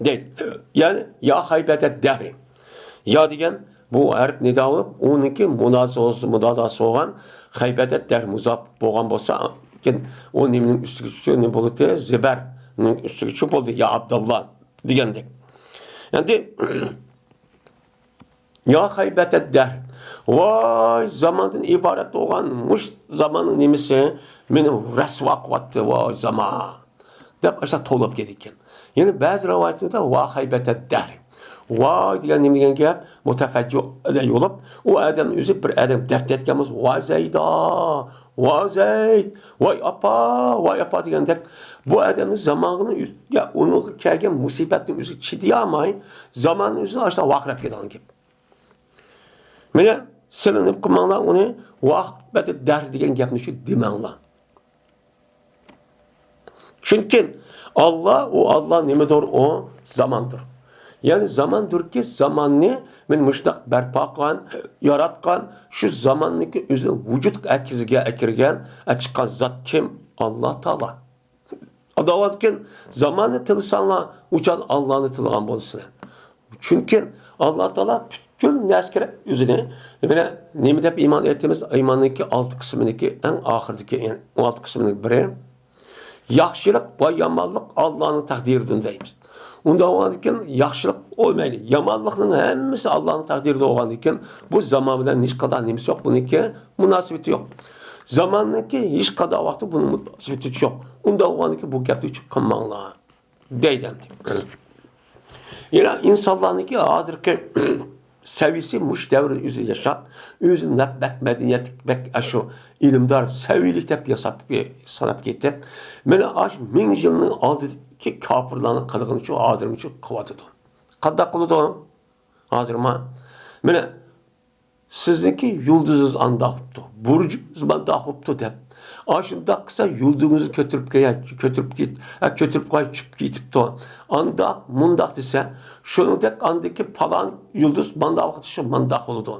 دەيدۇ. يەنى يا خەيبەتە دەھرى. يا دېگەن بۇ ھەرپ نىدا بولۇپ، ئۇنىڭكى مۇناسىۋىسى، مۇناداسى بولغان خەيبەتە دەھرى مۇزاپ بولغان بولسا، كېيىن ئۇ نېمىنىڭ ئۈستىگە چۈشتى، نېمە بولدى؟ زىبەرنىڭ ئۈستىگە چۈشۈپ بولدى، يا ئابداللا دېگەندەك. ئەمدى يا خەيبەتە دەھر. ۋاي، زاماندىن ئىبارەت بولغان مۇش زاماننىڭ نېمىسى مېنى رەسۋا قىلىۋەتتى، ۋاي زامان. دەپ ئاشۇنداق توۋلاپ كېتىدىكەن. يەنە بەزى رىۋايەتلەردە ۋا خەيبەتە دەھر. ۋاي دېگەن نېمە دېگەن گەپ؟ مۇتەفەججۇ بولۇپ، ئۇ ئادەمنى ئۆزى بىر ئادەم دەرد يەتكەن بولسا، ۋاي زەيدا، ۋاي زەيد، ۋاي ئاپا، ۋاي ئاپا دېگەندەك، بۇ ئادەمنى زامانغىنى ئۆز-، يا ئۇنىڭغا كەلگەن مۇسىبەتنى ئۆزى چىدىيالماي، زاماننى ئۆزى ئاشۇنداق ۋارقىراپ كېتىدىغان گەپ. مانا سىلىنىپ قىلماڭلار ئۇنى، ۋا خەيبەتە دەھر دېگەن گەپنى شۇ دېمەڭلار. چۈنكى ئاللا، ئۇ ئاللا نېمىدۇر؟ ئۇ زاماندۇر. يەنى زاماندۇركى، زاماننى مەن مۇشۇنداق بەرپا قىلغان، ياراتقان، شۇ زاماننىڭكى ئۆزىنى ۋۇجۇدقا ئەكىرگەن، ئەكىرگەن، ئەچىققان زات كىم؟ ئاللا تائالا. ئاداۋاتكىن زاماننى تىلىساڭلار، ئۇچان ئاللانى تىلىغان بولىسىلەر. چۈنكى ئاللا تائالا پۈتكۈل نەرسىگە ئۆزىنى، مانا نېمە دەپ ئىمان ئېيتىمىز؟ ئىماننىڭكى ئالتە قىسمىنىڭكى ئەڭ ئاخىرىدىكى، يەنى ئون ئالتە قىسمىنىڭ بىرى، ياخشىلىق ۋە يامانلىق ئاللانىڭ تەقدىرىدىن دەيمىز. ئۇنداق بولغاندىكىن ياخشىلىق بولمايدۇ. يامانلىقنىڭ ھەممىسى ئاللانىڭ تەقدىرىدە بولغاندىكىن، بۇ زامان بىلەن ھېچقانداق نېمىسى يوق، بۇنىڭكى مۇناسىۋىتى يوق. زاماننىڭكى ھېچقانداق ۋاقىتتا بۇنىڭ مۇناسىۋىتى يوق. ئۇنداق بولغاندىكىن بۇ گەپنى چىقارماڭلار. دەيدۇ ئەمدى. يەنە ئىنسانلارنىڭكى ھازىرقى سەۋىيىسى مۇشۇ دەۋردە ئۆزى ياشاپ، ئۆزىنى نەق بەك مەدەنىيەتلىك، بەك ئاشۇ ئىلىمدار، سەۋىيىلىك دەپ ياساپ، ساناپ كېتىپ، مانا ئاشۇ مىڭ يىلنىڭ ئالدىدىكى كاپىرلارنىڭ قىلغىنىچۇ ھازىرمۇچۇ قىلىۋاتىدۇ. قانداق قىلىدۇ؟ ھازىرما، مانا سىزنىڭكى يۇلدۇزىڭىز ئانداق بوپتۇ، بۇرجىڭىز مانداق بوپتۇ دەپ، ئاشۇنداق قىلسا يۇلدۇزىڭىزنى كۆتۈرۈپ كەي-، كۆتۈرۈپ كېت-، ھە، كۆتۈرۈپ قوي، چۈشۈپ كېتىپتۇ. ئانداق، مۇنداق دېسە، شۇنىڭدەك ئاندىكى پالان يۇلدۇز مانداق ۋاقىت چىقسا مانداق بولىدۇ.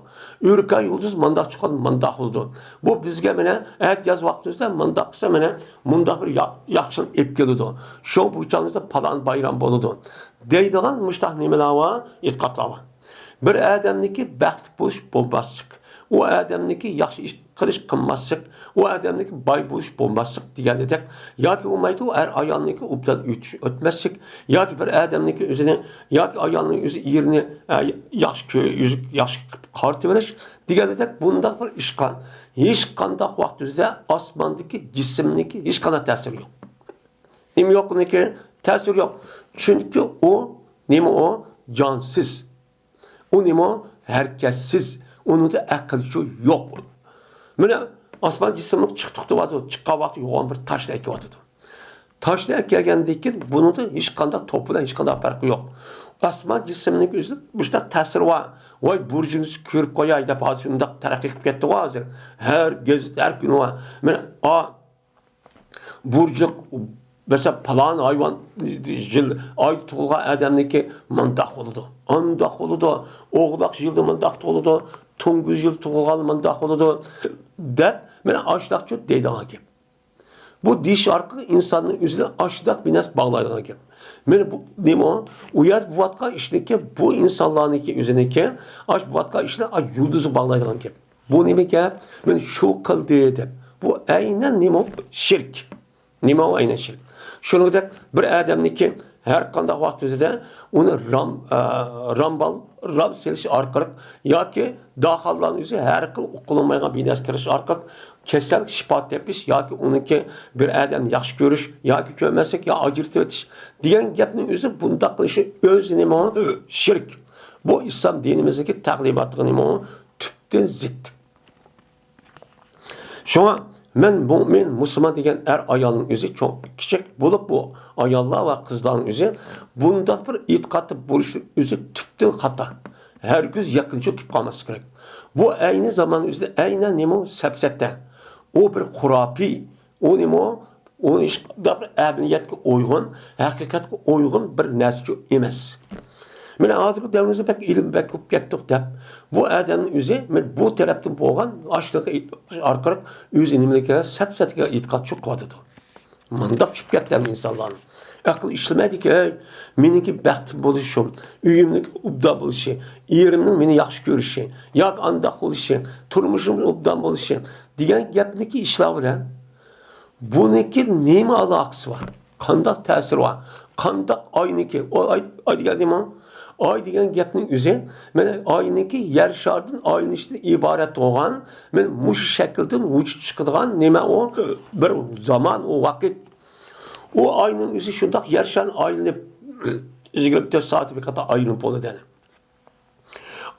ئۆركە يۇلدۇز مانداق چىققان مانداق بولىدۇ. بۇ بىزگە مانا ئەتىياز ۋاقتىمىزدا مانداق قىلسا مانا مۇنداق بىر يا-، ياخشىلىق ئېلىپ كېلىدۇ. شۇ بۇ چاغىمىزدا پالان بايرام بولىدۇ. دەيدىغان مۇشتاق نېمىلەر بار، ئېتىقادلار بار. بىر ئادەمنىڭكى بەختلىك بولۇش بولماسلىق، ئۇ ئادەمنىڭكى ياخشى ئىش قىلىش قىلماسلىق، ئۇ ئادەمنىڭكى باي بولۇش بولماسلىق دېگەندەك، ياكى بولمايدۇ ئەر ئايالنىڭكى ئوبدان ئۆتۈش ئۆتمەسلىك، ياكى بىر ئادەمنىڭكى ئۆزىنى، ياكى ئايالنىڭ ئۆزى ئېرىنى، ئە، ياخشى كۆ-، يۈزۈك ياخشى قىلىپ قارىتىۋېلىش دېگەندەك بۇنداق بىر ئىشقا ھېچقانداق ۋاقتىمىزدا ئاسماندىكى جىسىمنىڭكى ھېچقانداق تەسىرى يوق. نېمە يوق ئۇنىڭكى؟ تەسىرى يوق. چۈنكى ئۇ نېمە ئۇ؟ جانسىز. ئۇ نېمە ئۇ؟ ھەرىكەتسىز. ئۇنىڭدا ئەقىلچۇ يوق. مانا ئاسمان جىسىملىق چىقتۇق دەۋاتىدۇ. چىققان ۋاقتى يوغان بىر تاشنى ئەكىۋاتىدۇ. تاشنى ئەكەلگەندىن كېيىن بۇنىڭدا ھېچقانداق توپ بىلەن ھېچقانداق پەرقى يوق. ئاسمان جىسىمنىڭ ئۆزى مۇشۇنداق تەسىرى بار. ۋاي بۇرجىڭىزنى كۆرۈپ قوياي دەپ ھازىر شۇنداق تەرەققىي قىلىپ كەتتىغۇ ھازىر. ھەر گېزىت، ھەر كۈنى بار. مانا ئا بۇرجۇق، مەسىلەن، پالان ھايۋان يىل، ئايدا تۇغۇلغان ئادەمنىڭكى مانداق بولىدۇ، ئانداق بولىدۇ، ئوغلاق يىلدا مانداق تۇغۇلىدۇ، توڭگۇز يىل تۇغۇلغان مانداق بولىدۇ، دەپ، مانا ئاشۇنداقچۇ دەيدىغان گەپ. بۇ دېيىش ئارقىلىق ئىنساننىڭ ئۆزىنى ئاشۇنداق بىر نەرسە باغلايدىغان گەپ. مانا بۇ نېمە ئۇ؟ ئۇ يەردە بولۇۋاتقان ئىشنىڭكى، بۇ ئىنسانلارنىڭكى ئۆزىنىڭكى، ئاشۇ بولۇۋاتقان ئىشنى ئاشۇ يۇلدۇزغا باغلايدىغان گەپ. بۇ نېمە گەپ؟ مانا شۇ قىلدى دەپ. بۇ ئەينەن نېمە؟ شىرك. نېمە ئۇ ئەينەن شىرك؟ شۇنىڭدەك بىر ئادەمنىڭكى ھەر قانداق ۋاقىت ئۆزىدە ئۇنى رام، ئە، رامبال، رام سېلىش ئارقىلىق ياكى داخاللارنىڭ ئۆزى ھەر خىل ئۇقۇلمايدىغان بىر نەرسە كىرىش ئارقىلىق كېسەل شىپا تېپىش ياكى ئۇنىڭكى بىر ئادەمنى ياخشى كۆرۈش ياكى كۆرمەسلىك يا ئاجرىتىۋېتىش دېگەن گەپنىڭ ئۆزى بۇنداق قىلىشى ئۆزى نېمە ئۇ؟ شىرك. بۇ ئىسلام دىنىمىزدىكى تەلىماتىغا نېمە ئۇ؟ تۈپتىن زىت. شۇڭا مەن مۆمىن، مۇسۇلمان دېگەن ئەر ئايالنىڭ ئۆزى چوڭ، كىچىك بولۇپ، بۇ ئاياللار ۋە قىزلارنىڭ ئۆزى بۇنداق بىر ئېتىقادتا بولۇشنىڭ ئۆزى تۈپتىن خاتا. ھەرگىز يېقىنچۇ كېلىپ قالماسلىق كېرەك. بۇ ئەينى زامان ئۆزىدە ئەينەن نېمە ئۇ؟ سەپسەتە. ئۇ بىر خۇراپىي، ئۇ نېمە ئۇ؟ ئۇ ھېچقانداق بىر ئەمەلىيەتكە ئۇيغۇن، ھەقىقەتكە ئۇيغۇن بىر نەرسىچۇ ئەمەس. مانا ھازىرقى دەۋرىمىزدە بەك ئىلىم بەك كۆپ كەتتۇق دەپ، بۇ ئادەمنىڭ ئۆزى مانا بۇ تەرەپتىن بولغان ئاشۇنداق ئارقىلىق ئۆزى نېمىلىكىگە سەپسەتىگە ئېتىقاد چوقۇۋاتىدۇ. مانداق چۈشۈپ كەتتى ئەمدى ئىنسانلارنىڭ. ئەقلى ئىشلىمەيدىكى، ئەي، مېنىڭكى بەختىم بولۇشۇم، ئۆيۈمنىڭ ئوبدان بولۇشى، ئېرىمنىڭ مېنى ياخشى كۆرۈشى، ياكى ئانداق بولۇشى، تۇرمۇشۇم ئوبدان بولۇشى دېگەن گەپنىكى ئىشلار بىلەن بۇنىڭكى نېمە ئالاقىسى بار؟ قانداق تەسىرى بار؟ قانداق ئاينىكى؟ ئۇ ئاي، ئاي دېگەن نېمە؟ ئاي دېگەن گەپنىڭ ئۆزى، مانا ئاينىكى يەر شارىدىن ئايلىنىشتىن ئىبارەت بولغان، مانا مۇشۇ شەكىلدىن ۋۇجۇد چىقىدىغان نېمە ئۇ؟ بىر زامان، ئۇ ۋاقىت. ئۇ ئاينىڭ ئۆزى شۇنداق يەر شارىنى ئايلىنىپ، يىگىرمە تۆت سائەت بىر قېتىم ئايلىنىپ بولىدۇ.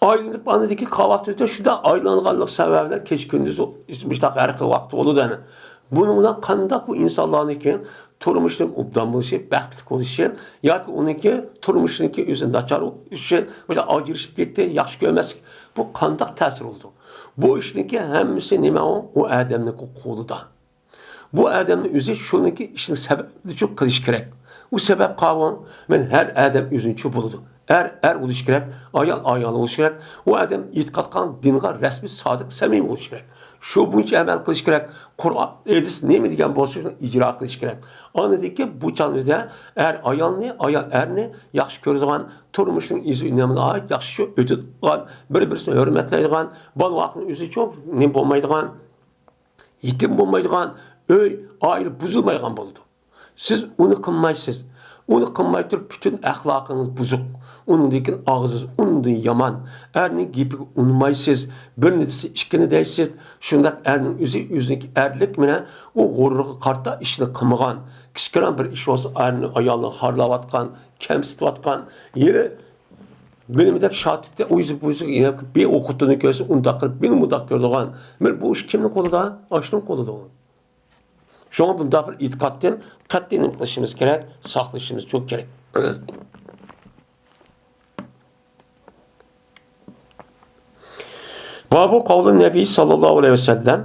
ئايلىنىپ ئاندىكى قاۋاق تۈزدە شۇنداق ئايلانغانلىق سەۋەبىدىن كېچە كۈندۈز مۇشۇنداق ھەر خىل ۋاقىت بولىدۇ ئەنە. بۇنىڭ بىلەن قانداق بۇ ئىنسانلارنىڭكى تۇرمۇشىنىڭ ئوبدان بولۇشى، بەختلىك بولۇشى ياكى ئۇنىڭكى تۇرمۇشىنىڭكى ئۆزى ناچار بولۇشى، مۇشۇ ئاجرىشىپ كەتتى، ياخشى كۆرمەسلىك، بۇ قانداق تەسىر بولىدۇ؟ بۇ ئىشنىڭكى ھەممىسى نېمە ئۇ؟ ئۇ ئادەمنىڭكى قولىدا. بۇ ئادەمنىڭ ئۆزى شۇنىڭكى ئىشنى سەۋەبىچۇ قىلىش كېرەك. ئۇ سەۋەب قاۋۇ، مەن ھەر ئادەم ئۆزىنىچۇ بولىدۇ. ئەر، ئەر بولۇش كېرەك، ئايال، ئايال بولۇش كېرەك. ئۇ ئادەم ئېتىقاد قىلغان دىنغا رەسمىي، سادىق، سەمىمىي بولۇش كېرەك. شۇ بويىچە ئەمەل قىلىش كېرەك. قۇرئان، ھەدىس نېمە دېگەن بولسا، شۇنى ئىجرا قىلىش كېرەك. ئاندىن كېيىن بۇ چاغدا ئەر ئايالنى، ئايال ئەرنى ياخشى كۆرىدىغان، تۇرمۇشنىڭ ئىزى ئۈنۈمىنى ياخشى ئۆتىدىغان، بىر-بىرسىنى ھۆرمەتلەيدىغان، بالا-ۋاقىتنىڭ ئۆزىچۇ نېمە بولمايدىغان، يېتىم بولمايدىغان، ئۆي، ئائىلە بۇزۇلمايدىغان بولىدۇ. سىز ئۇنى قىلمايسىز. ئۇنى قىلماي تۇرۇپ، پۈتۈن ئەخلاقىڭىز بۇزۇق. ئۇنىڭدىن كېيىن ئاغزىڭىز ئۇنىڭدىن يامان. ئەرنىڭ گېپىگە ئۇنىمايسىز. بىرنى دېسە، ئىككىنى دەيسىز. شۇنداق ئەرنىڭ ئۆزى ئۆزىنىڭكى ئەرلىك مەنە ئۇ غۇرۇرىغا قارىتا ئىشنى قىلمىغان. ئىچكىرىڭ بىر ئىش بولسا، ئەرنى، ئايالنى خارلاۋاتقان، كەمسىتىۋاتقان، يەنە بىلمىدەك شاتىپتە ئۇيزۇ بۇيزۇ، يەنە بىر ئۇ خوتۇننى كۆرسە ئۇنداق قىلىپ، بىر مۇنداق كۆرىدىغان. مانا بۇ ئىش كىمنىڭ قولىدا؟ ئاشۇنىڭ قولىدا. شۇڭا بۇنداق بىر ئېتىقادتىن قەتئىي نېمە قىلىشىمىز كېرەك؟ ساقلىشىمىز چوڭ كېرەك. بابۇ قەۋلى نەبىي ساللاللاھۇ ئەلەيھى ۋەسەللەم،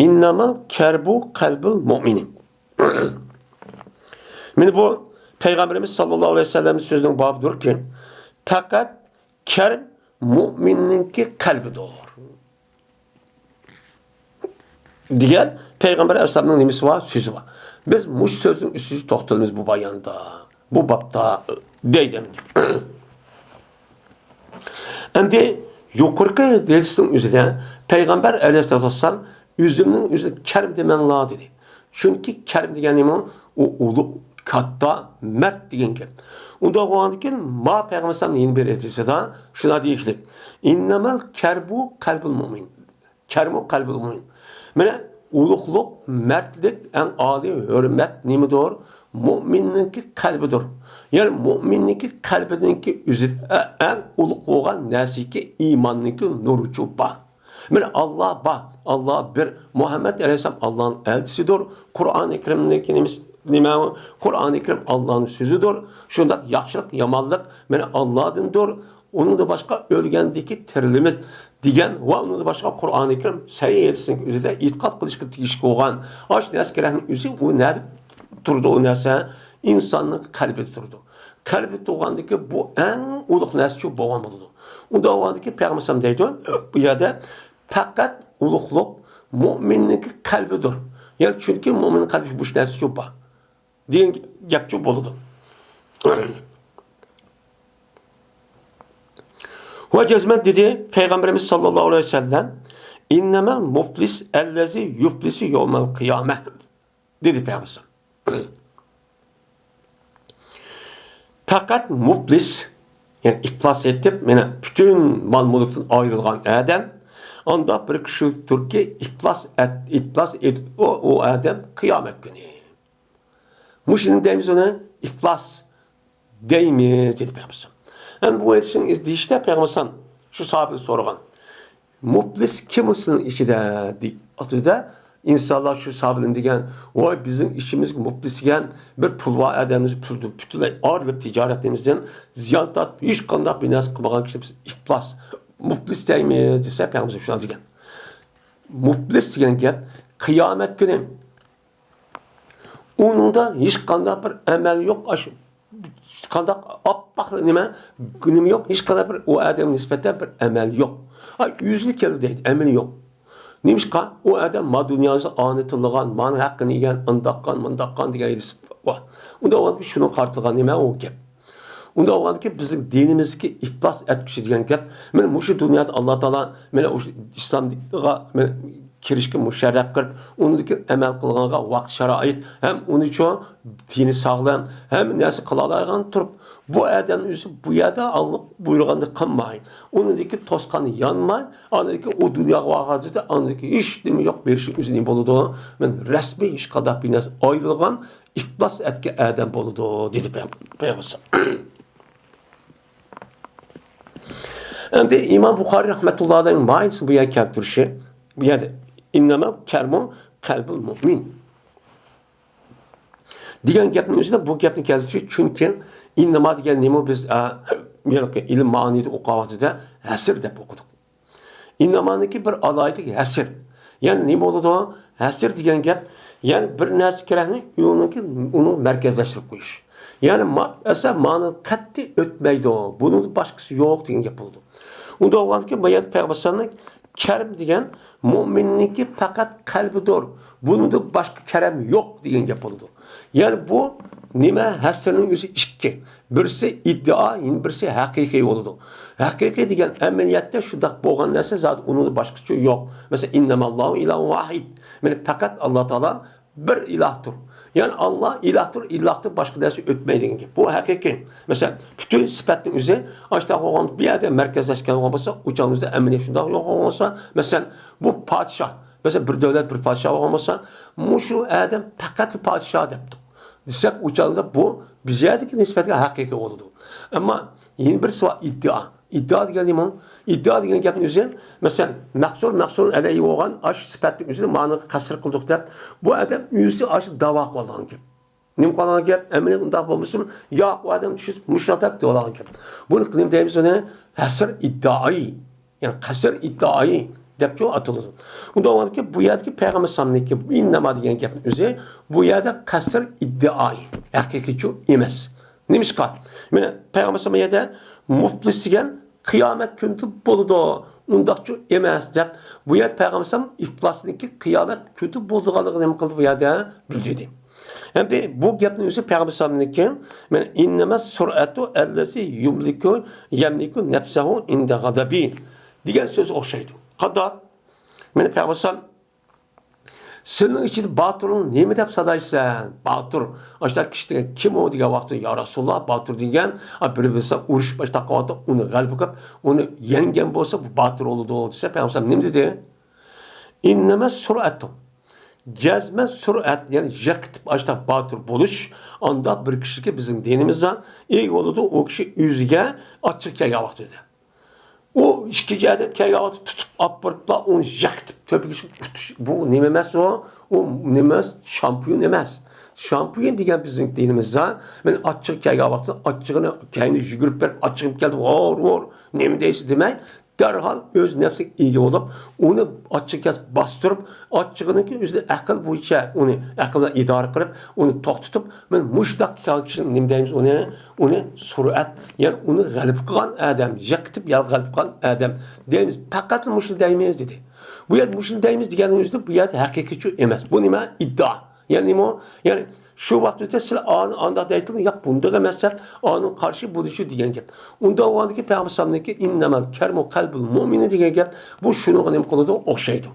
«ئىننەمەل كەربۇ قەلبۇل مۇئمىنى.» مانا بۇ پەيغەمبىرىمىز ساللاللاھۇ ئەلەيھى ۋەسەللەم سۆزىنىڭ بابىدۇركى، پەقەت كەرب مۇئمىننىڭكى قەلبىدۇر. دېگەن پەيغەمبەر ئەلەيھىسسالامنىڭ نېمىسى بار؟ سۆزى بار. بىز مۇشۇ سۆزنىڭ ئۈستىدە توختىلىمىز بۇ باياندا، بۇ بابتا، دەيدۇ. ئەمدى يۇقىرىقى ھەدىسنىڭ ئۆزىدە پەيغەمبەر ئەلەيھىسسالاتۇ ۋەسسالام، «ئۆزۈمنىڭ ئۆزىنى كەرب دېمەڭلار» دېدى. چۈنكى كەرب دېگەن نېمە؟ ئۇ ئۇلۇغ، كاتتا، مەرد دېگەن گەپ. ئۇنداق بولغاندىكىن، ما پەيغەمبەر ئەلەيھىسسالام يەنە بىر ھەدىسىدا شۇنداق دېيىشلىك، «ئىننەمەل كەربۇ قەلبۇل مۇئمىن.» كەرمۇ قەلبىل مۇئمىن. مانا، ئۇلۇغلۇق، مەردلىك، ئەڭ ئالىي ھۆرمەت نېمىدۇر؟ مۇئمىننىڭكى قەلبىدۇر. يەنى مۇئمىننىڭكى قەلبىنىڭكى ئۆزىدە ئەڭ ئۇلۇغ بولغان نەرسىكى ئىماننىڭكى نۇرىچۇ بار. مانا، ئاللا بار، ئاللا بىر، مۇھەممەد ئەلەيھىسسالام ئاللانىڭ ئەلچىسىدۇر، قۇرئانى كەرىمنىڭكى نېمىسى، نېمە، قۇرئانى كەرىم ئاللانىڭ سۆزىدۇر، شۇنداق ياخشىلىق، يامانلىق، مانا، ئاللادىندۇر. ئۇنىڭدىن باشقا ئۆلگەندىكى تىرىلىمىز دېگەن ۋە ئۇنىڭدىن باشقا قۇرئانى كەرىم، سەھىھ ھەدىسنىڭ ئۆزىدە ئېتىقاد قىلىشقا تېگىشلىك بولغان ئاشۇ نەرسە كېرەكنىڭ ئۆزى، ئۇ نەدە تۇرىدۇ؟ ئۇ نەرسە ئىنساننىڭ قەلبىدە تۇرىدۇ. قەلبىدە تۇرغاندىكى بۇ ئەڭ ئۇلۇغ نەرسىچۇ بولغان بولىدۇ. ئۇنداق بولغاندىكى پەيغەمبەر ئەلەيھىسسالام دەيدۇ، بۇ يەردە پەقەت ئۇلۇغلۇق مۇئمىننىڭكى قەلبىدۇر. يەنى چۈنكى مۇئمىننىڭ قەلبى بۇ نەرسىچۇ بار. دېگەن گەپچۇ بولىدۇ. ۋە جەزمەن دېدى پەيغەمبىرىمىز ساللاللاھۇ ئەلەيھى ۋەسەللەم، «ئىننەمەل مۇپلىس ئەللەزى يۇپلىسۇ يەۋمەل قىيامە» دېدى پەيغەمبىرىمىز. پەقەت مۇپلىس، يەنى ئىپلاس ئېتىپ، مانا پۈتۈن مال-مۈلۈكتىن ئايرىلغان ئادەم، ئانداق بىر كىشىدۇركى، ئىپلاس ئەت-، ئىپلاس ئېتىپ، ئۇ، ئۇ ئادەم قىيامەت كۈنى. مۇشۇنى دەيمىز ئۇنى، ئىپلاس دەيمىز، دېدى پەيغەمبەر. ئەمدى بۇ ئېيتىشنىڭ دېيىشتە پەيغەمبەر شۇ ساھابىدىن سورىغان، مۇپلىس كىم سىلىنىڭ ئىچىدە؟ دېدى. ئىنسانلار شۇ ساھابىدىن دېگەن، ۋاي، بىزنىڭ ئىچىمىزگە مۇپلىس دېگەن بىر پۇل بار ئادەممىز، پۇلدىن پۈتۈنلەي ئايرىلىپ، تىجارىتىمىزدىن زىيان تارتىپ، ھېچقانداق بىر نەرسە قىلمىغان كىشىنى بىز ئىپلاس، مۇپلىس دەيمىز، دېسە، پەيغەمبەر شۇنداق دېگەن. مۇپلىس دېگەن گەپ قىيامەت كۈنى ئۇنىڭدا ھېچقانداق بىر ئەمەل يوق، ئاشۇ قانداق ئاپئاق نېمە، نېمە يوق، ھېچقانداق بىر ئۇ ئادەمگە نىسبەتەن بىر ئەمەل يوق. ھا، يۈزلۈك كەلدى دەيدۇ، ئەمىلى يوق. نېمىشقا؟ ئۇ ئادەم ما دۇنياسى ئانى تىللىغان، مانىڭ ھەققىنى يېگەن، ئۇنداققان، مۇنداققان دېگەن ھېساب بار. ئۇنداق بولغاندىكىن شۇنىڭغا قارىتىلغان نېمە ئۇ گەپ؟ ئۇنداق بولغاندىكىن بىزنىڭ دىنىمىزدىكى ئىپلاس ئەتكۈچى دېگەن گەپ، مانا مۇشۇ دۇنيادا ئاللا تائالا مانا ئۇ ئىسلامغا مانا كىرىشكە مۇشەررەپ قىلىپ، ئۇنىڭدىكى ئەمەل قىلغانغا ۋاقىت شارائىت ھەم ئۇنىچۇ دىنى ساغلام، ھەممە نەرسە قىلالايدىغان تۇرۇپ، بۇ ئادەم ئۆزى بۇ يەردە ئاللا بۇيرۇغاننى قىلماي، ئۇنىڭدىكى توسقاننى يانماي، ئاندىن كېيىن ئۇ دۇنياغا بارغاندا ئاندىن كېيىن ھېچ نېمە يوق، بېرىشى ئۆزى نېمە بولىدۇ؟ مانا رەسمىي ھېچقانداق بىر نەرسە ئايرىلغان ئىپلاس ئەتكەن ئادەم بولىدۇ، دېدى پەيغەمبەر. ئەمدى ئىمام بۇخارىي رەھمەتۇللاھى ئەلەيھىنىڭ ماھىيىتىنى بۇ يەرگە كەلتۈرۈشى، بۇ يەردە «ئىننەمەل كەرمۇ قەلبۇل مۇئمىن» دېگەن گەپنىڭ ئۆزىدە بۇ گەپنى كەلتۈرۈشى، چۈنكى «ئىننەما» دېگەن نېمە؟ بىز، ئە، ئىلىم مائانىدا ئوقۇغان ۋاقتىدا ھەسر دەپ ئوقۇدۇق. «ئىننامانىڭكى بىر ئالاھىدىلىكى ھەسر.» يەنى نېمە بولىدۇ؟ ھەسر دېگەن گەپ، يەنى بىر نەرسە كېرەكنى ئۇنىڭكى، ئۇنى مەركەزلەشتۈرۈپ قويۇش. يەنى ما-، ئەسەر مانىدىن قەتئىي ئۆتمەيدۇ. بۇنىڭدىن باشقىسى يوق دېگەن گەپ بولىدۇ. ئۇنداق بولغاندىكىن، بۇ يەردە پەيغەمبەر ئەلەيھىسسالامنىڭ كەرم دېگەن مۇئمىننىڭكى پەقەت قەلبىدۇر. بۇنىڭدىن باشقا كەرەم يوق دېگەن گەپ بولىدۇ. يەنى بۇ نېمە؟ ھەسرنىڭ ئۆزى ئىككى. بىرسى ئىددىئا، يەنە بىرسى ھەقىقىي بولىدۇ. ھەقىقىي دېگەن ئەمەلىيەتتە شۇنداق بولغان نەرسە زادى ئۇنىڭدىن باشقىسى يوق. مەسىلەن، «ئىننەماللاھۇ ئىلاھۇن ۋاھىد». مانا پەقەت ئاللا تائالا بىر ئىلاھتۇر. يەنى ئاللا ئىلاھتۇر، ئىلاھتىن باشقا نەرسە ئۆتمەيدۇ دېگەن گەپ. بۇ ھەقىقىي. مەسىلەن، پۈتۈن سۈپەتنىڭ ئۆزى، ئاشۇنداق بولغان بىر يەردە مەركەزلەشكەن بولغان بولسا، ئۇ چاغنىڭ ئۆزىدە ئەمەلىيەت شۇنداق يوق بولغان بولسا، مەسىلەن، بۇ پادىشاھ، مەسىلەن، بىر دۆلەت بىر پادىشاھ بولغان بولسا، مۇشۇ ئادەم پەقەت پادىشاھ دەپتۇ. دېسەك، ئۇ چاغدا بۇ بىز يەردىكى نىسبەتكە ھەقىقىي بولىدۇ. ئەمما يەنە بىرسى بار، ئىددىئا. ئىددىئا دېگەن نېمە؟ ئىددىئا دېگەن گەپنىڭ ئۆزى، مەسىلەن، مەھسۇر، مەھسۇر ئەلەيھى بولغان ئاشۇ سۈپەتنىڭ ئۆزىنى مانىڭغا قەسر قىلدۇق دەپ، بۇ ئادەم ئۆزى ئاشۇ داۋا قىلىۋالغان گەپ. نېمە قىلغان گەپ؟ ئەمەلىيەتتە ئۇنداق بولمىسۇن، ياق، ئۇ ئادەم چۈشۈپ مۇشۇنداق دەپ دەۋالغان گەپ. بۇنى نېمە دەيمىز ئۇنى؟ ھەسر ئىددىئايى. يەنى قەسر ئىددىئايى دەپچۇ ئاتىلىدۇ. ئۇنداق بولغاندىكىن بۇ يەردىكى پەيغەمبەر ئەلەيھىسسالامنىڭكى ئىننەما دېگەن گەپنىڭ ئۆزى بۇ يەردە قەسر ئىددىئايى، ھەقىقىيچۇ ئەمەس. نېمىشقا؟ مانا پەيغەمبەر ئەلەيھىسسالام يەردە مۇفلىس دېگەن قىيامەت كۈنىدە بولىدۇ، ئۇنداقچۇ ئەمەس دەپ، بۇ يەردە پەيغەمبەر ئەلەيھىسسالام ئىپلاسنىڭكى قىيامەت كۈنىدە بولىدىغانلىقىنى نېمە قىلدى؟ بۇ يەردە بىلدۈردى. ئەمدى بۇ گەپنىڭ ئۆزى پەيغەمبەر ئەلەيھىسسالامنىڭكى، مانا، ئىننەمە سۇرئەتۇ ئەللەتى يۇملىكۇ، يەملىكۇ نەپسەھۇ ئىندە غەدەبى دېگەن سۆز ئوخشايدۇ. قانداق؟ مانا پەيغەمبەر ئەلەيھىسسالام، سېنىڭ ئىچىدە باتۇرۇڭ نېمە دەپ سانايسەن؟ باتۇر. ئاشۇنداق كىشى دېگەن كىم ئۇ دېگەن ۋاقىتتا، يا رەسۇلاللا، باتۇر دېگەن، ئا، بىر-بىرسى ئۇرۇشۇپ، ئاشۇنداق قىلىۋاتىدۇ، ئۇنى غەلىبە قىلىپ، ئۇنى يەڭگەن بولسا، بۇ باتۇر بولىدۇ دېسە، پەيغەمبەر نېمە دېدى؟ ئىننەمە سۇرئەتۇ. جەزمەن سۇرئەت، يەنى يىقىتىپ ئاشۇنداق باتۇر بولۇش، ئانداق بىر كىشىگە بىزنىڭ دىنىمىزدا ئىگە بولىدۇ، ئۇ كىشى ئۆزىگە ئاچچىق كەلگەن ۋاقتىدا. ئۇ ئىككىنچى ئادەم كەلگەن ۋاقىتتا تۇتۇپ ئاپىرىپلا ئۇنى يىقىتىپ تۆپىگە چىقىپ ئۇتۇش. بۇ نېمە ئەمەس ئۇ؟ ئۇ نېمە ئەمەس؟ شامپيون ئەمەس. شامپيون دېگەن بىزنىڭ دىنىمىزدا، مەن ئاچچىقى كەلگەن ۋاقىتتا ئاچچىقىنى كەينىدىن يۈگۈرۈپ بېرىپ، ئاچچىقىم كەلدى، ۋور، ۋور، نېمە دەيسىز دېمەي، دەرھال ئۆز نەپسىگە ئىگە بولۇپ، ئۇنى ئاچچىقى كەلسە باستۇرۇپ، ئاچچىقىنىڭكى ئۆزىنى ئەقىل بويىچە ئۇنى ئەقىل بىلەن ئىدارە قىلىپ، ئۇنى توختىتىپ، مانا مۇشۇنداق كىشىنى نېمە دەيمىز ئۇنى؟ ئۇنى سۇرئەت، يەنى ئۇنى غەلىبە قىلغان ئادەم، يىقىتىپ يەنە غەلىبە قىلغان ئادەم دەيمىز، پەقەتلا مۇشۇنى دەيمىز دېدى. بۇ يەردە مۇشۇنى دەيمىز دېگەننىڭ ئۆزىدە بۇ يەردە ھەقىقىيچۇ ئەمەس. بۇ نېمە؟ ئىددىئا. يەنى نېمە ئۇ؟ يەنى شۇ ۋاقىت ئۆتسە سىلەر ئانى ئانداق دەيتتىڭلار، ياق، بۇنداق ئەمەس دەپ، ئانىڭ قارشى بۇنى شۇ دېگەن گەپ. ئۇنداق بولغاندىكىن پەيغەمبەر ئەلەيھىسسالامنىڭكى ئىننەمەل كەرمۇ قەلبۇل مۇئمىنى دېگەن گەپ، بۇ شۇنىڭغا نېمە قىلىدۇ؟ ئوخشايدۇ.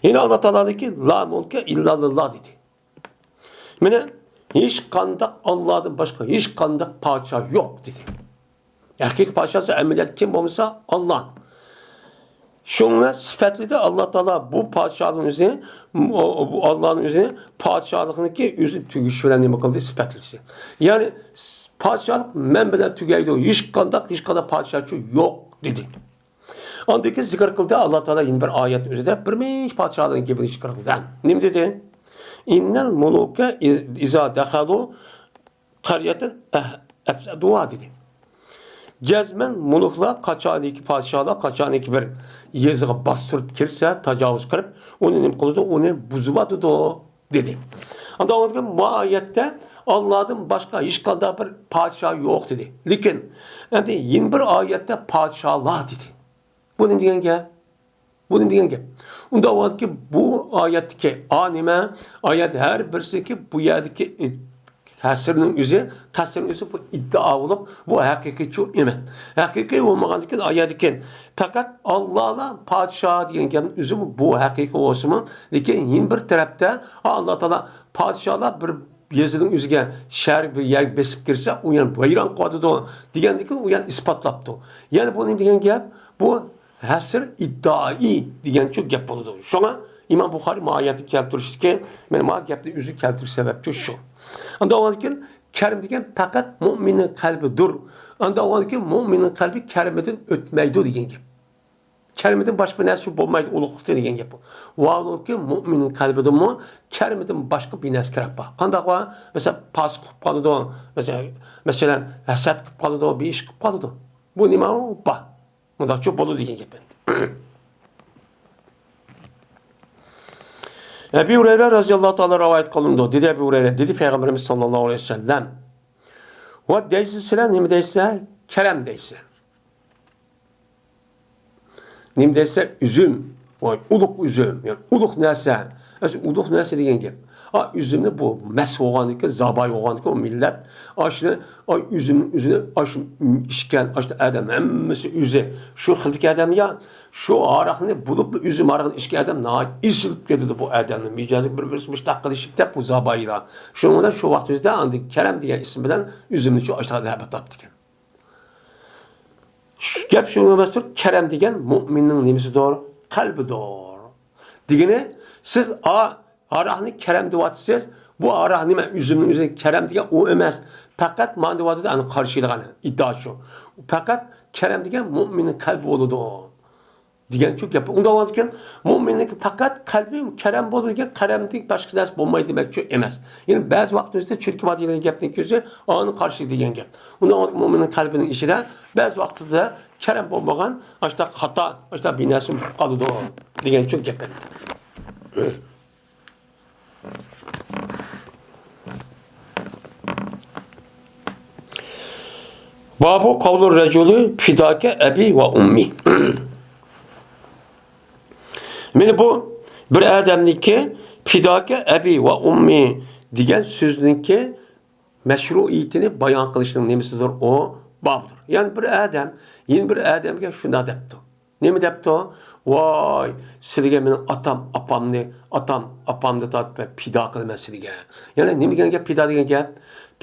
يەنە ئاللا تائالانىڭكى لا مۇلكە ئىللا لىللا دېدى. مانا، ھېچقانداق ئاللادىن باشقا ھېچقانداق پادىشاھ يوق دېدى. ھەقىقىي پادىشاھسى ئەمەلىيەتتە كىم بولمىسا ئاللا. شۇڭا سۈپەتلىدى ئاللا تائالا بۇ پادىشاھنىڭ ئۆزىنى، بۇ ئاللانىڭ ئۆزىنى پادىشاھلىقنىڭكى ئۆزىنى تۈگىشى بىلەن نېمە قىلدى؟ سۈپەتلىدى. يەنى پادىشاھلىق مەن بىلەن تۈگەيدۇ، ھېچقانداق، ھېچقانداق پادىشاھچۇ يوق دېدى. ئاندىن كېيىن زىكىر قىلدى ئاللا تائالا يەنە بىر ئايەتنىڭ ئۆزىدە بىر مىنچە پادىشاھلارنىڭ گېپىنى زىكىر قىلدى. نېمە دېدى؟ ئىننەل مۇلۇكە ئىزا دەخەلۇ قەريەتەن ئەفسەدۇھا دېدى. جەزمەن مۇلۇكلار قاچانكى پادىشاھلار قاچانكى بىر يېزىغا باستۇرۇپ كىرسە، تاجاۋۇز قىلىپ، ئۇنى نېمە قىلىدۇ؟ ئۇنى بۇزۇۋاتىدۇ دېدى. ئاندىن كېيىن بۇ ئايەتتە ئاللادىن باشقا ھېچقانداق بىر پادىشاھ يوق دېدى. لېكىن ئەمدى يەنە بىر ئايەتتە پادىشاھلار دېدى. بۇ نېمە دېگەن گەپ؟ بۇ نېمە دېگەن گەپ؟ ئۇنداق بولغاندىكىن بۇ ئايەتتىكى ئا نېمە؟ ئايەت ھەر بىرسىدىكى بۇ يەردىكى ھەسرنىڭ ئۆزى، قەسرنىڭ ئۆزى بۇ ئىددىئا بولۇپ، بۇ ھەقىقىيچۇ ئەمەس. ھەقىقىي بولمىغاندىكىن ئايەتتىكى پەقەت ئاللالا پادىشاھ دېگەن گەپنىڭ ئۆزى بۇ ھەقىقىي بولسىمۇ، لېكىن يەنە بىر تەرەپتە ئاللا تائالا پادىشاھلار بىر يېزىنىڭ ئۆزىگە، شەھەرگە بىر يەرگە بېسىپ كىرسە، ئۇ يەنە ۋەيران قىلىۋاتىدۇ دېگەندىن كېيىن ئۇ يەنە ئىسپاتلاپتۇ. يەنى بۇ نېمە دېگەن گەپ؟ بۇ ھەسر ئىددىئائى دېگەنچۇ گەپ بولىدۇ. شۇڭا ئىمام بۇخارىي ما ئايەتنى كەلتۈرۈشتىكى، مانا ما گەپنى ئۆزى كەلتۈرۈش سەۋەبچۇ شۇ. ئاندىن ئاندىن كېيىن كەرىم دېگەن پەقەت مۇئمىننىڭ قەلبىدۇر. ئاندىن ئاندىن كېيىن مۇئمىننىڭ قەلبى كەرىمىدىن ئۆتمەيدۇ دېگەن گەپ. كەرىمىدىن باشقا بىر نەرسە بولمايدۇ ئۇلۇغلۇقتا دېگەن گەپ. ۋاھالۇكى مۇئمىننىڭ قەلبىدىنمۇ كەرىمىدىن باشقا بىر نەرسە كىرەپ بار. قانداق بار؟ مەسىلەن، پاسىق قىلىپ قالىدۇ. مەسىلەن، مەسىلەن، ھەسەت قىلىپ قالىدۇ، بىر ئىش قىلىپ قالىدۇ. بۇ نېمە ئۇ؟ بار. مۇنداقچۇ بولىدۇ دېگەن گەپ ئەمدى. ئەبى ھۇرەيرە رەزىياللاھۇ تائالا رىۋايەت قىلىنىدۇ. دېدى ئەبى ھۇرەيرە، دېدى پەيغەمبىرىمىز ساللاللاھۇ ئەلەيھى ۋەسەللەم، ۋە دەيسىز سىلەر، نېمە دەيسىلەر؟ كەرەم دەيسىلەر. نېمە دەيسىلەر؟ ئۈزۈم. ۋاي، ئۇلۇغ ئۈزۈم. يەنى ئۇلۇغ نەرسە. ئەسلى ئۇلۇغ نەرسە دېگەن گەپ. ئا، ئۈزۈمنى بۇ مەس بولغاندىكىن، زاۋاي بولغاندىكىن ئۇ مىللەت ئاشۇنى، ئا، ئۈزۈمنى ئۆزىنى ئاشۇ ئىچكەن، ئاشۇ ئادەم ھەممىسى ئۆزى شۇ خىلدىكى ئادەم يا، شۇ ھاراقنى بولۇپلا ئۈزۈم ھاراقنى ئىچكەن ئادەم ناھايىتى ئېسىلىپ كېتىدۇ بۇ ئادەمنىڭ مىجەزى بىر-بىرسى مۇشۇنداق قىلىشىپ دەپ بۇ زاۋايلار. شۇنىڭ بىلەن شۇ ۋاقتىمىزدا ئاندىن كەرەم دېگەن ئىسىم بىلەن ئۈزۈمنى شۇ ئاشۇنداق دەپ ئاتاپتىكەن. شۇ گەپ شۇنىڭ ئەمەستۇر، كەرەم دېگەن مۇئمىننىڭ نېمىسىدۇر؟ قەلبىدۇر. دېگىنى، سىز ئا، ھاراقنى كەرەم دەۋاتىسىز، بۇ ئارا نېمە؟ ئۆزۈمنىڭ ئۆزى كەرەم دېگەن ئۇ ئەمەس. پەقەت مانا دەۋاتىدۇ، ئەنە قارشى ئېلىدىغان ئىددىئا شۇ. پەقەت كەرەم دېگەن مۆمىننىڭ قەلبى بولىدۇ. دېگەنچۇ گەپ. ئۇنداق بولغاندىكىن، مۆمىننىڭكى پەقەت قەلبى كەرەم بولىدۇ دېگەن، كەرەمدىن باشقا نەرسە بولمايدۇ دېمەكچۇ ئەمەس. يەنى بەزى ۋاقىتلىرىدا چۈركۈ بار دېگەن گەپنىڭ كۆزى ئانى قارشى دېگەن گەپ. ئۇنداق بولغاندىكىن، مۆمىننىڭ قەلبىنىڭ ئىچىدە بەزى ۋاقىتلاردا كەرەم بولمىغان، ئاشتا خاتا، ئاشتا بىنەرسە بولۇپ قالىدۇ دېگەنچۇ گەپ ئەمدى. بابۇ قەۋلۇر رەجۇلى فىداكە ئەبى ۋە ئۇممى. مانا بۇ بىر ئادەمنىڭكى فىداكە ئەبى ۋە ئۇممى دېگەن سۆزنىڭكى مەشرۇئىيىتىنى بايان قىلىشنىڭ نېمىسىدۇر ئۇ بابىدۇر. يەنى بىر ئادەم يەنە بىر ئادەمگە شۇنداق دەپتۇ. نېمە دەپتۇ؟ ۋاي، سىلىگە مېنىڭ ئاتام، ئاپامنى، ئاتام، ئاپامنى تارتىپ پىدا قىلىمەن سىلىگە. يەنى نېمە دېگەن گەپ پىدا دېگەن گەپ؟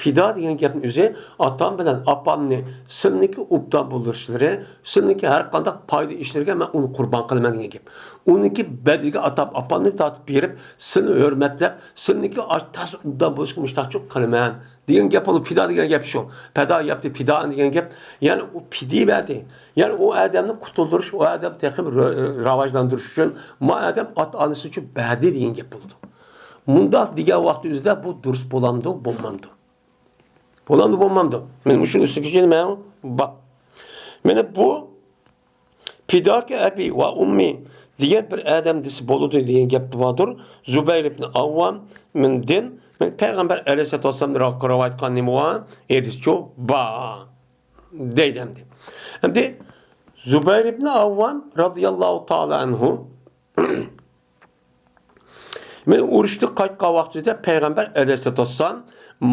پىدا دېگەن گەپنىڭ ئۆزى ئاتام بىلەن ئاپامنى سىلنىڭكى ئوبدان بولۇشلىرى، سىلنىڭكى ھەر قانداق پايدا ئىشلىرىگە مەن ئۇنى قۇربان قىلىمەن دېگەن گەپ. ئۇنىڭكى بەدىلىگە ئاتام، ئاپامنى تارتىپ بېرىپ، سىلنى ھۆرمەتلەپ، سىلنىڭكى تاس ئوبدان بولۇشىغا مۇشتاقچىلىق قىلىمەن دېگەن گەپ بولۇپ، پىدا دېگەن گەپ شۇ. پەدا يەپتى پىدائەن دېگەن گەپ. يەنى ئۇ پىدىيە بەردى. يەنى ئۇ ئادەمنى قۇتۇلدۇرۇش، ئۇ ئادەمنى تېخىمۇ را-، راۋاجلاندۇرۇش ئۈچۈن ما ئادەم ئات-ئانىسى ئۈچۈن بەردى دېگەن گەپ بولىدۇ. مۇنداق دېگەن ۋاقتى ئۆزىدە بۇ دۇرۇس بولامدۇ، بولمامدۇ؟ بولامدۇ، بولمامدۇ؟ مانا مۇشۇ ئۈستىگە مەن بار. مانا بۇ پىداكە ئەبى ۋە ئۇممى دېگەن بىر ئادەم دېسە بولىدۇ دېگەن گەپ باردۇر. زۇبەير ئىبن ئاۋۋامدىن، مانا پەيغەمبەر ئەلەيھىسسالاتۇ ۋەسسالامدىن را-، راۋايەت قىلغان نېمە بار؟ ھەدىسچۇ بار. دەيدۇ ئەمدى. ئەمدى زۇبەير ئىبن ئاۋۋام رازىياللاھۇ تائالا ئەنھۇ مەن ئۇرۇشتىن قايتقان ۋاقتىدا پەيغەمبەر ئەلەيھىسسالاتۇ ۋەسسالام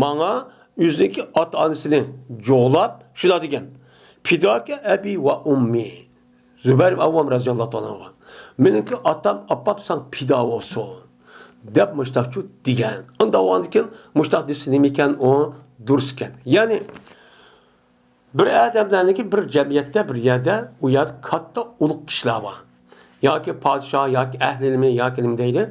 ماڭا ئۆزىنىڭكى ئاتا-ئانىسىنى جۇغلاپ شۇنداق دېگەن، پىداكە ئەبى ۋە ئۇممى. زۇبەير ئىبن ئاۋۋام رازىياللاھۇ تائالا ئەنھۇ. مېنىڭكى ئاتام، ئاپام ساڭا پىدا بولسۇن. دەپ مۇشتاقچۇ دېگەن. ئۇنداق بولغاندىكىن مۇشتاق دېسە نېمىكەن ئۇ؟ دۇرۇس ئىكەن. يەنى بىر ئادەملەرنىڭكى بىر جەمئىيەتتە، بىر يەردە، ئۇ يەردە كاتتا ئۇلۇغ كىشىلەر بار. ياكى پادىشاھ، ياكى ئەھلى ئىلمى، ياكى نېمە دەيدۇ.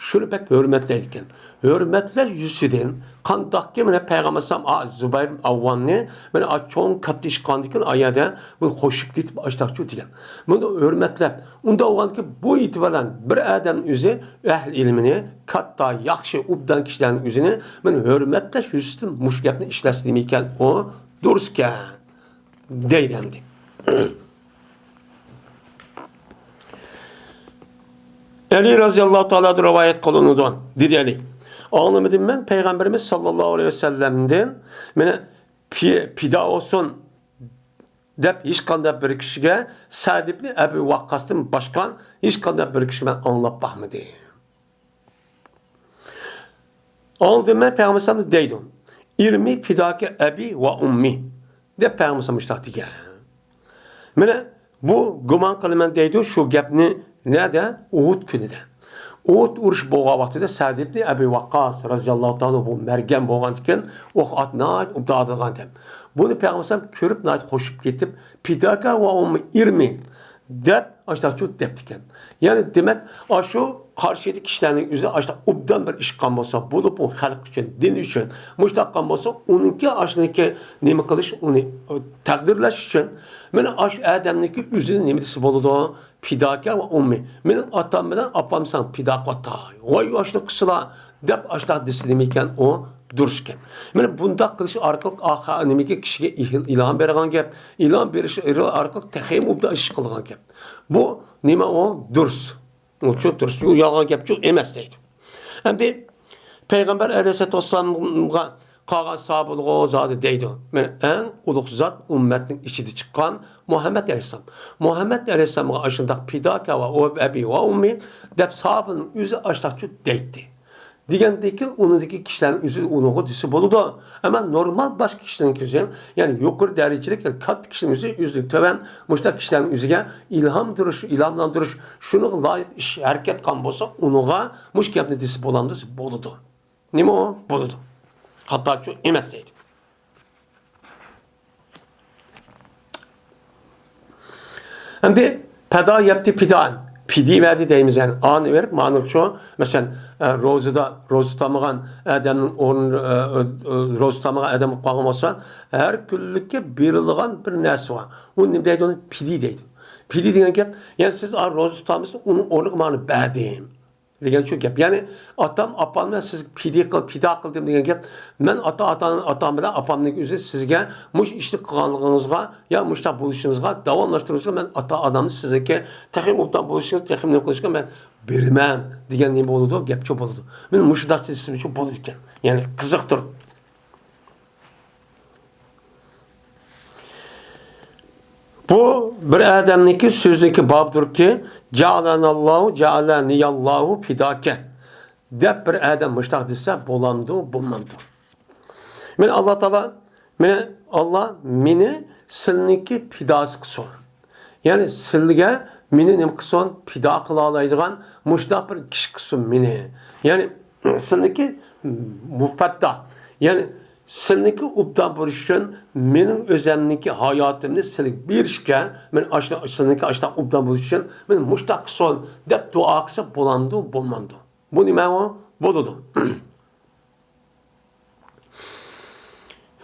شۇنى بەك ھۆرمەتلەيدىكەن. ھۆرمەتلەش يۈزىسىدىن قانداقكى مانا پەيغەمبەر ئەلەيھىسسالام، ئا، زۇبەير ئاۋۋامنى مانا، ئا، چوڭ كاتتا ئىش قىلغاندىكىن ئا يەردە بۇنى قوشۇپ كېتىپ ئاشتاقچۇ دېگەن. بۇنى ھۆرمەتلەپ، ئۇنداق بولغاندىكىن بۇ ئېتىبار بىلەن بىر ئادەمنىڭ ئۆزى ئەھلى ئىلمىنى، كاتتا، ياخشى، ئوبدان كىشىلەرنىڭ ئۆزىنى مانا ھۆرمەتلەش يۈزىسىدىن مۇشۇ گەپنى ئىشلەتسە نېمىكەن ئۇ؟ دۇرۇسكەن دەيدۇ ئەمدى. ئەلى رازىياللاھۇ تائالادىن رىۋايەت قىلىنىدۇ، دېدى ئەلى. ئاڭلىمىدىم مەن پەيغەمبىرىمىز ساللاللاھۇ ئەلەيھى ۋەسەللەمدىن، مېنى پى-، پىدا بولسۇن دەپ ھېچقانداق بىر كىشىگە سەئد ئىبنى ئەبى ۋەققاستىن باشقا ھېچقانداق بىر كىشىگە مەن ئاڭلاپ باقمىدىم. ئاڭلىدىم مەن پەيغەمبەر ئەلەيھىسسالام دەيدۇ، ئىرمى فىداكە ئەبى ۋە ئۇممى دەپ پەيغەمبەر ئەلەيھىسسالام مۇشۇنداق دېگەن. مانا بۇ گۇمان قىلىمەن دەيدۇ شۇ گەپنى نەدە؟ ئۇھۇد كۈنىدە. ئۇھۇد ئۇرۇشى بولغان ۋاقتىدا سەئد ئىبنى ئەبى ۋەققاس رازىياللاھۇ تائالا بۇ مەرگەن بولغاندىكىن ئوق ئات ناھايىتى ئوبدان ئاتىدىغان ئادەم. بۇنى پەيغەمبەر ئەلەيھىسسالام كۆرۈپ ناھايىتى خوشۇپ كېتىپ، پىداكە ۋە ئۇممى ئىرمى دەپ ئاشتاقچۇ دەپتىكەن. يەنى دېمەك، ئاشۇ قارشىدىكى كىشىلەرنىڭ ئۆزى ئاشۇنداق ئوبدان بىر ئىش قىلغان بولسا، بولۇپمۇ خەلق ئۈچۈن، دىن ئۈچۈن مۇشۇنداق قىلغان بولسا، ئۇنىڭكى ئاشۇنىڭكى نېمە قىلىش، ئۇنى تەقدىرلەش ئۈچۈن، مانا ئاشۇ ئادەمنىڭكى ئۆزىنى نېمە دېسە بولىدۇ؟ پىداكە ۋە ئۇممى. مېنىڭ ئاتام بىلەن ئاپام ساڭا پىدا قىلىۋاتاي. ۋاي، ئاشۇنى قىلسىلا دەپ ئاشۇنداق دېسە نېمىكەن ئۇ؟ دۇرۇس گەپ. مانا بۇنداق قىلىش ئارقىلىق ئاخا-، نېمىكى كىشىگە ئىل-، ئىلھام بەرگەن گەپ. ئىلھام بېرىش ئارقىلىق تېخىمۇ ئوبدان ئىش قىلغان گەپ. بۇ نېمە ئۇ؟ دۇرۇس. ئۇچۇ دۇرۇس. ئۇ يالغان گەپچۇ ئەمەس دەيدۇ. ئەمدى پەيغەمبەر ئەلەيھىسسالاتۇ ۋەسسالامغا قالغان ساھابىلىرىغۇ زادى دەيدۇ. مانا ئەڭ ئۇلۇغ زات ئۈممەتنىڭ ئىچىدە چىققان مۇھەممەد ئەلەيھىسسالام. مۇھەممەد ئەلەيھىسسالامغا ئاشۇنداق پىداكە ۋە ئەبى ۋە ئۇممى دەپ ساھابىنىڭ ئۆزى ئاشتاقچۇ دەيتتى. دېگەندىكىن، ئۇنىڭدىكى كىشىلەرنىڭ ئۆزى ئۇنىڭغا دېسە بولىدۇ. ئەمما نورمال باشقا كىشىنىڭكى ئۆزى، يەنى يۇقىرى دەرىجىلىك، يەنى كاتتا كىشىنىڭ ئۆزى، ئۆزىدىن تۆۋەن مۇشۇنداق كىشىلەرنىڭ ئۆزىگە ئىلھام بېرىش، ئىلھاملاندۇرۇش، شۇنىڭغا لايىق ئىش، ھەرىكەت قىلغان بولسا، ئۇنىڭغا مۇشۇ گەپنى دېسە بولامدۇ؟ دېسە بولىدۇ. نېمە ئۇ؟ بولىدۇ. خاتاچۇ ئەمەس دەيدۇ. ئەمدى پەدا يەپتى پىدائەن. پىدىيە بەردى دەيمىز، يەنى ئانى بېرىپ، مانا شۇ، مەسىلەن، ئە، روزىدا، روزا تۇتالمىغان ئادەمنىڭ ئورنى، ئە، ئە، روزا تۇتالمىغان ئادەم بولۇپ قالغان بولسا، ھەر كۈنلۈككە بېرىلىدىغان بىر نەرسە بار. ئۇنى نېمە دەيدۇ؟ ئۇنى پىدىيە دەيدۇ. پىدىيە دېگەن گەپ، يەنى سىز، ئا، روزا تۇتالمىسىڭىز، ئۇنىڭ ئورنىغا مانا بەردىم. دېگەن شۇ گەپ. يەنى ئاتام، ئاپام بىلەن سىزگە پىدىيە قىل-، پىدا قىلدىم دېگەن گەپ. مەن ئاتا، ئاتا، ئاتام بىلەن ئاپامنىڭ ئۆزى سىزگە مۇشۇ ئىشنى قىلغانلىقىڭىزغا يا مۇشۇنداق بولۇشىڭىزغا، داۋاملاشتۇرۇشىڭىزغا مەن ئاتا، ئانامنى سىزنىڭكى تېخى ئوبدان بولۇشىڭىز، تېخى نېمە قىلىشىڭىزغا مەن بېرىمەن دېگەن نېمە بولىدۇ؟ گەپچۇ بولىدۇ. مەن مۇشۇنداق دېسىمچۇ بولىدىكەن. يەنى قىزىقتۇرۇپ. بۇ بىر ئادەمنىڭكى سۆزىنىڭكى بابىدۇركى، جەئەلەنەللاھۇ، جەئەلەنىيەللاھۇ پىداكە دەپ بىر ئادەم مۇشتاق دېسە بولامدۇ، بولمامدۇ؟ مېنى ئاللا تائالا، مېنى ئاللا مېنى سىلىنىڭكى پىداسى قىلسۇن. يەنى سىلىگە مېنى نېمە قىلسۇن، پىدا قىلالايدىغان مۇشتاق بىر كىشى قىلسۇن مېنى. يەنى سىلىنىڭكى مۇپەددا، يەنى سىلىنىڭكى ئوبدان بولۇش ئۈچۈن مېنىڭ ئۆزەمنىڭكى ھاياتىمنى سىلىگە بېرىشكە، مەن ئاشۇ، سىلىنىڭكى ئاشۇنداق ئوبدان بولۇش ئۈچۈن مېنى مۇشتاق قىلسۇن دەپ دۇئا قىلسا بولامدۇ، بولمامدۇ؟ بۇ نېمە ئۇ؟ بولىدۇ.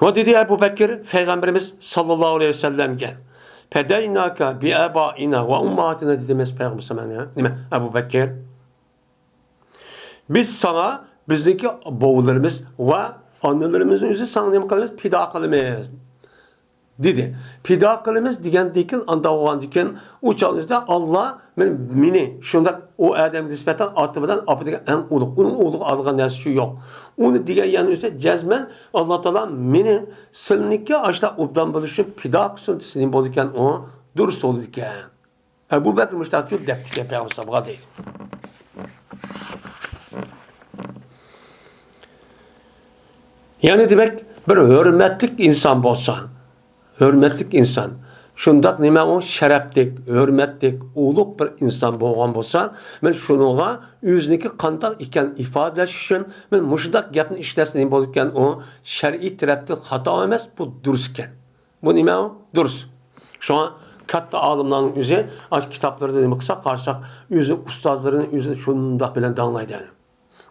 ۋە دېدى ئەبۇ بەكىر پەيغەمبىرىمىز ساللاللاھۇ ئەلەيھى ۋەسەللەمگە، پەدەيناكە بىئابائىنا ۋە ئۇمماھاتىنا دېدى مەس پەيغەمبىرىمىز، نېمە ئەبۇ بەكىر؟ بىز ساڭا بىزنىڭكى بوۋىلىرىمىز ۋە ئانىلىرىمىزنى ئۆزى ساڭا نېمە قىلىمىز؟ پىدا قىلىمىز، دېدى. پىدا قىلىمىز دېگەندىن كېيىن، ئانداق بولغاندىن كېيىن، ئۇ چاغدا ئاللا مېنى، مېنى شۇنداق ئۇ ئادەمگە نىسبەتەن ئاتا بىلەن ئاپا دېگەن ئەڭ ئۇلۇغ، ئۇنىڭ ئۇلۇغ ئالغان نەرسىسى يوق. ئۇنى دېگەن يەرنى ئۆزى جەزمەن ئاللا تائالا مېنى سىلىنىڭكى ئاشۇنداق ئوبدان بولۇش ئۈچۈن پىدا قىلسۇن دېسە نېمە بولىدىكەن؟ ئۇ دۇرۇس بولىدىكەن. ئەبۇ بەكرى مۇشتاق دەپتىكەن پەيغەمبەر ئەلەيھىسسالامغا دەيدۇ. يەنى دېمەك، بىر ھۆرمەتلىك ئىنسان بولسا، ھۆرمەتلىك ئىنسان، شۇنداق نېمە ئۇ شەرەپلىك، ھۆرمەتلىك، ئۇلۇغ بىر ئىنسان بولغان بولسا، مەن شۇنىڭغا ئۆزىنىڭكى قانداق ئىكەنلىكىنى ئىپادىلەش ئۈچۈن مەن مۇشۇنداق گەپنى ئىشلەتسە نېمە بولىدىكەن؟ ئۇ شەرئىي تەرەپتىن خاتا ئەمەس، بۇ دۇرۇس ئىكەن. بۇ نېمە؟ دۇرۇس. شۇڭا كاتتا ئالىملارنىڭ ئۆزى ئاشۇ كىتابلىرىدا نېمە قىلساق، قارىساق، ئۆزى ئۇستازلىرىنى ئۆزى شۇنداق بىلەن داڭلايدۇ.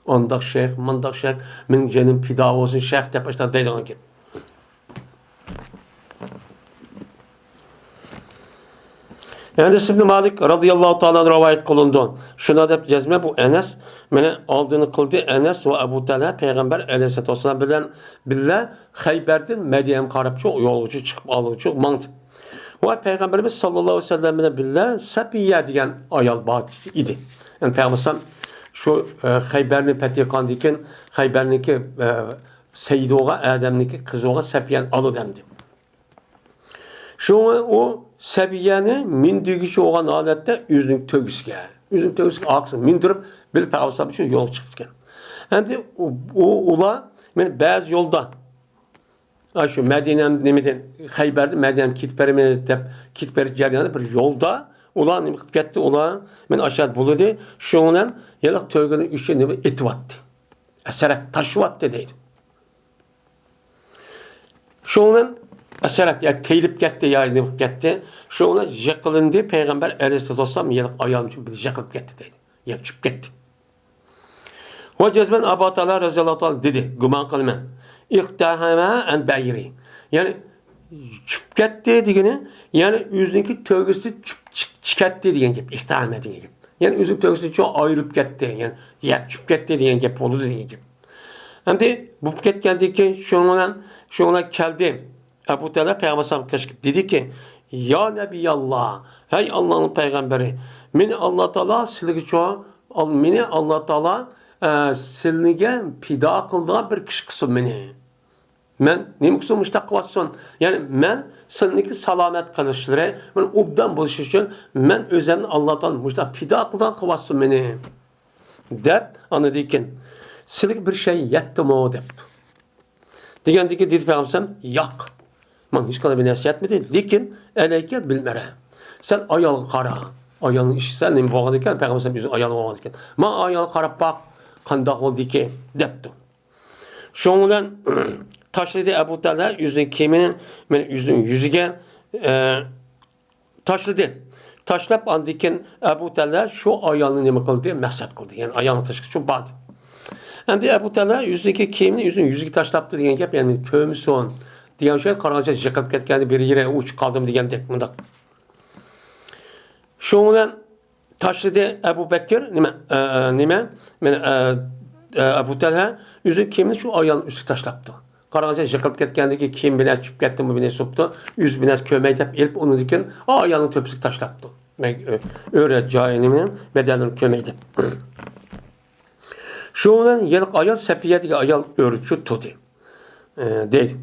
ئانداق شەيخ، مۇنداق شەيخ، مېنىڭ جېنىم پىدا بولسۇن شەيخ دەپ ئاشۇنداق دەيدىغان گەپ. ئەنەس ئىبنى مالىك رازىياللاھۇ تائالا ئەنھۇ رىۋايەت قىلىنىدۇ. شۇنداق دەپ جەزمەن بۇ ئەنەس مېنى ئالدىنى قىلدى، ئەنەس ۋە ئەبۇ تەلھە پەيغەمبەر ئەلەيھىسسالاتۇ ۋەسسالام بىلەن بىللە خەيبەردىن مەدىنەگە قاراپچۇ يولغىچۇ چىقىپ ئالغۇچۇ ماڭدى. ۋە پەيغەمبىرىمىز ساللاللاھۇ ئەلەيھى ۋەسەللەم بىلەن بىللە سەپىيە دېگەن ئايال بار ئىدى. يەنى پەيغەمبەر ئەلەيھىسسالام شۇ، ئە، خەيبەرنى پەتھى قىلغاندىن كېيىن خەيبەرنىڭكى، ئە، سەيدى بولغان ئادەمنىڭكى قىزى بولغان سەپىيەنى ئالىدۇ ئەمدى. شۇڭا ئۇ سەبىيەنى مىندۈرگۈچى بولغان ھالەتتە ئۆزىنىڭ تۆگىسىگە، ئۆزىنىڭ تۆگىسىگە ئارقىسىغا مىندۈرۈپ، بىللە پەيغەمبەر ئۈچۈن يولغا چىقىپتىكەن. ئەمدى ئۇ، ئۇ، ئۇلار مەن بەزى يولدا، ئا، شۇ مەدىنە نېمىدىن، خەيبەردىن مەدىنەگە كېتىپ بېرىمىز دەپ كېتىپ بېرىش جەريانىدا بىر يولدا ئۇلار نېمە قىلىپ كەتتى؟ ئۇلار مەن ئاشۇ بولىدۇ، شۇنىڭ بىلەن يەنە تۆگىنىڭ ئىچىنى نېمە ئېتىۋەتتى. ئەسەرەت تاشلىۋەتتى دەيدۇ. شۇنىڭ بىلەن ئەسەرەت، يا تېيىلىپ كەتتى، يا نېمە قىلىپ كەتتى. شۇنىڭ بىلەن يىقىلىندى، پەيغەمبەر ئەلەيھىسسالام يەنە ئايالىنى بىلەن يىقىلىپ كەتتى دەيدۇ. يا چۈشۈپ كەتتى. ۋە جەزمەن ئەبۇ تەلھە رەزىياللاھۇ تائالا دېدى، گۇمان قىلىمەن. ئىقتەھەمە ئەن بەئىرى. يەنى چۈشۈپ كەتتى دېگىنى، يەنى ئۆزىنىڭكى تۆگىسىدىن چۈشۈپ چىق-، چىقىپ كەتتى دېگەن گەپ. ئىقتەھەمە دېگەن گەپ. يەنى ئۆزىنىڭ تۆگىسىدىن چوڭ ئايرىلىپ كەتتى. يەنى يەر چۈشۈپ كەتتى دېگەن گەپ بولىدۇ دېگەن گەپ. ئەمدى بولۇپ كەتكەندىن كېيىن شۇنىڭ بىلەن، شۇنىڭ بىلەن كەلدى. ئەبۇ تەلھە پەيغەمبەر ئەلەيھىسسالامغا قېچىپ دېدىكى، يا نەبىياللا، ھەي ئاللانىڭ پەيغەمبىرى، مېنى ئاللا تائالا سىلىگە چوڭ، ئال-، مېنى ئاللا تائالا، ئە، سىلىگە پىدا قىلىدىغان بىر كىشى قىلسۇن مېنى. مەن نېمە ئۈچۈن مۇشۇنداق قىلىۋاتسۇن؟ يەنى مەن سىلىنىڭكى سالامەت قىلىشلىرى، مەن ئوبدان بولۇش ئۈچۈن مەن ئۆزۈمنى ئاللا تائالا مۇشۇنداق پىدا قىلىدىغان قىلىۋاتسۇن مېنى، دەپ، ئاندىن كېيىن، سىلىگە بىر شەي يەتتىمۇ؟ دەپتۇ. دېگەندىكى دېدى پەيغەمبەر، ياق، ماڭا ھېچقانداق بىر نەرسە يەتمىدى، لېكىن ئەلەيكە بىل مەرئە، سەن ئايالغا قارا، ئايالنىڭ ئىشى سەن نېمە بولغان ئىكەن، پەيغەمبەر ئۆزى ئايال بولغان ئىكەن، ماڭا ئايالغا قاراپ باق، قانداق بولدىكى، دەپتۇ. شۇنىڭ بىلەن تاشلىدى ئەبۇ تەلھە ئۆزىنىڭ كىيىمىنى، مەن ئۆزىنىڭ يۈزىگە، ئە، تاشلىدى. تاشلاپ، ئاندىن كېيىن ئەبۇ تەلھە شۇ ئايالنى نېمە قىلدى؟ مەقسەت قىلدى. يەنى ئايالنى قىلىشقا شۇ باردى. ئەمدى ئەبۇ تەلھە يۈزىدىكى كىيىمنى ئۆزىنىڭ يۈزىگە تاشلاپتۇ دېگەن گەپ، يەنى كۆرمىسۇن دېگەن شۇ قارىغانچە يىقىلىپ كەتكەندە بىر يېرى ئۇچۇپ قالدىمۇ دېگەندەك مۇنداق. شۇنىڭ بىلەن تاشلىدى ئەبۇ بەكىر، نېمە، ئە، ئە، نېمە، مېنى، ئە، ئە، ئەبۇ تەلھە ئۆزىنىڭ كىيىمىنى شۇ ئايالنىڭ ئۈستىگە تاشلاپتۇ. قاراڭچە يىقىلىپ كەتكەندىكى كىيىم بىلەن چۈشۈپ كەتتىمۇ، بىنى سوپتۇ، يۈز بىنەس كۆرمەي دەپ ئېلىپ، ئۇنىڭدىن كېيىن ئايالنىڭ تۆپىسىگە تاشلاپتۇ. مەن، ئۆرە جايىنىڭ بەدەنلىرىنى كۆرمەي دەپ. شۇنىڭ بىلەن ھېلىقى ئايال سەپىيە دېگەن ئايال ئۆرە چۇ تۇردى، ئە، دەيدۇ.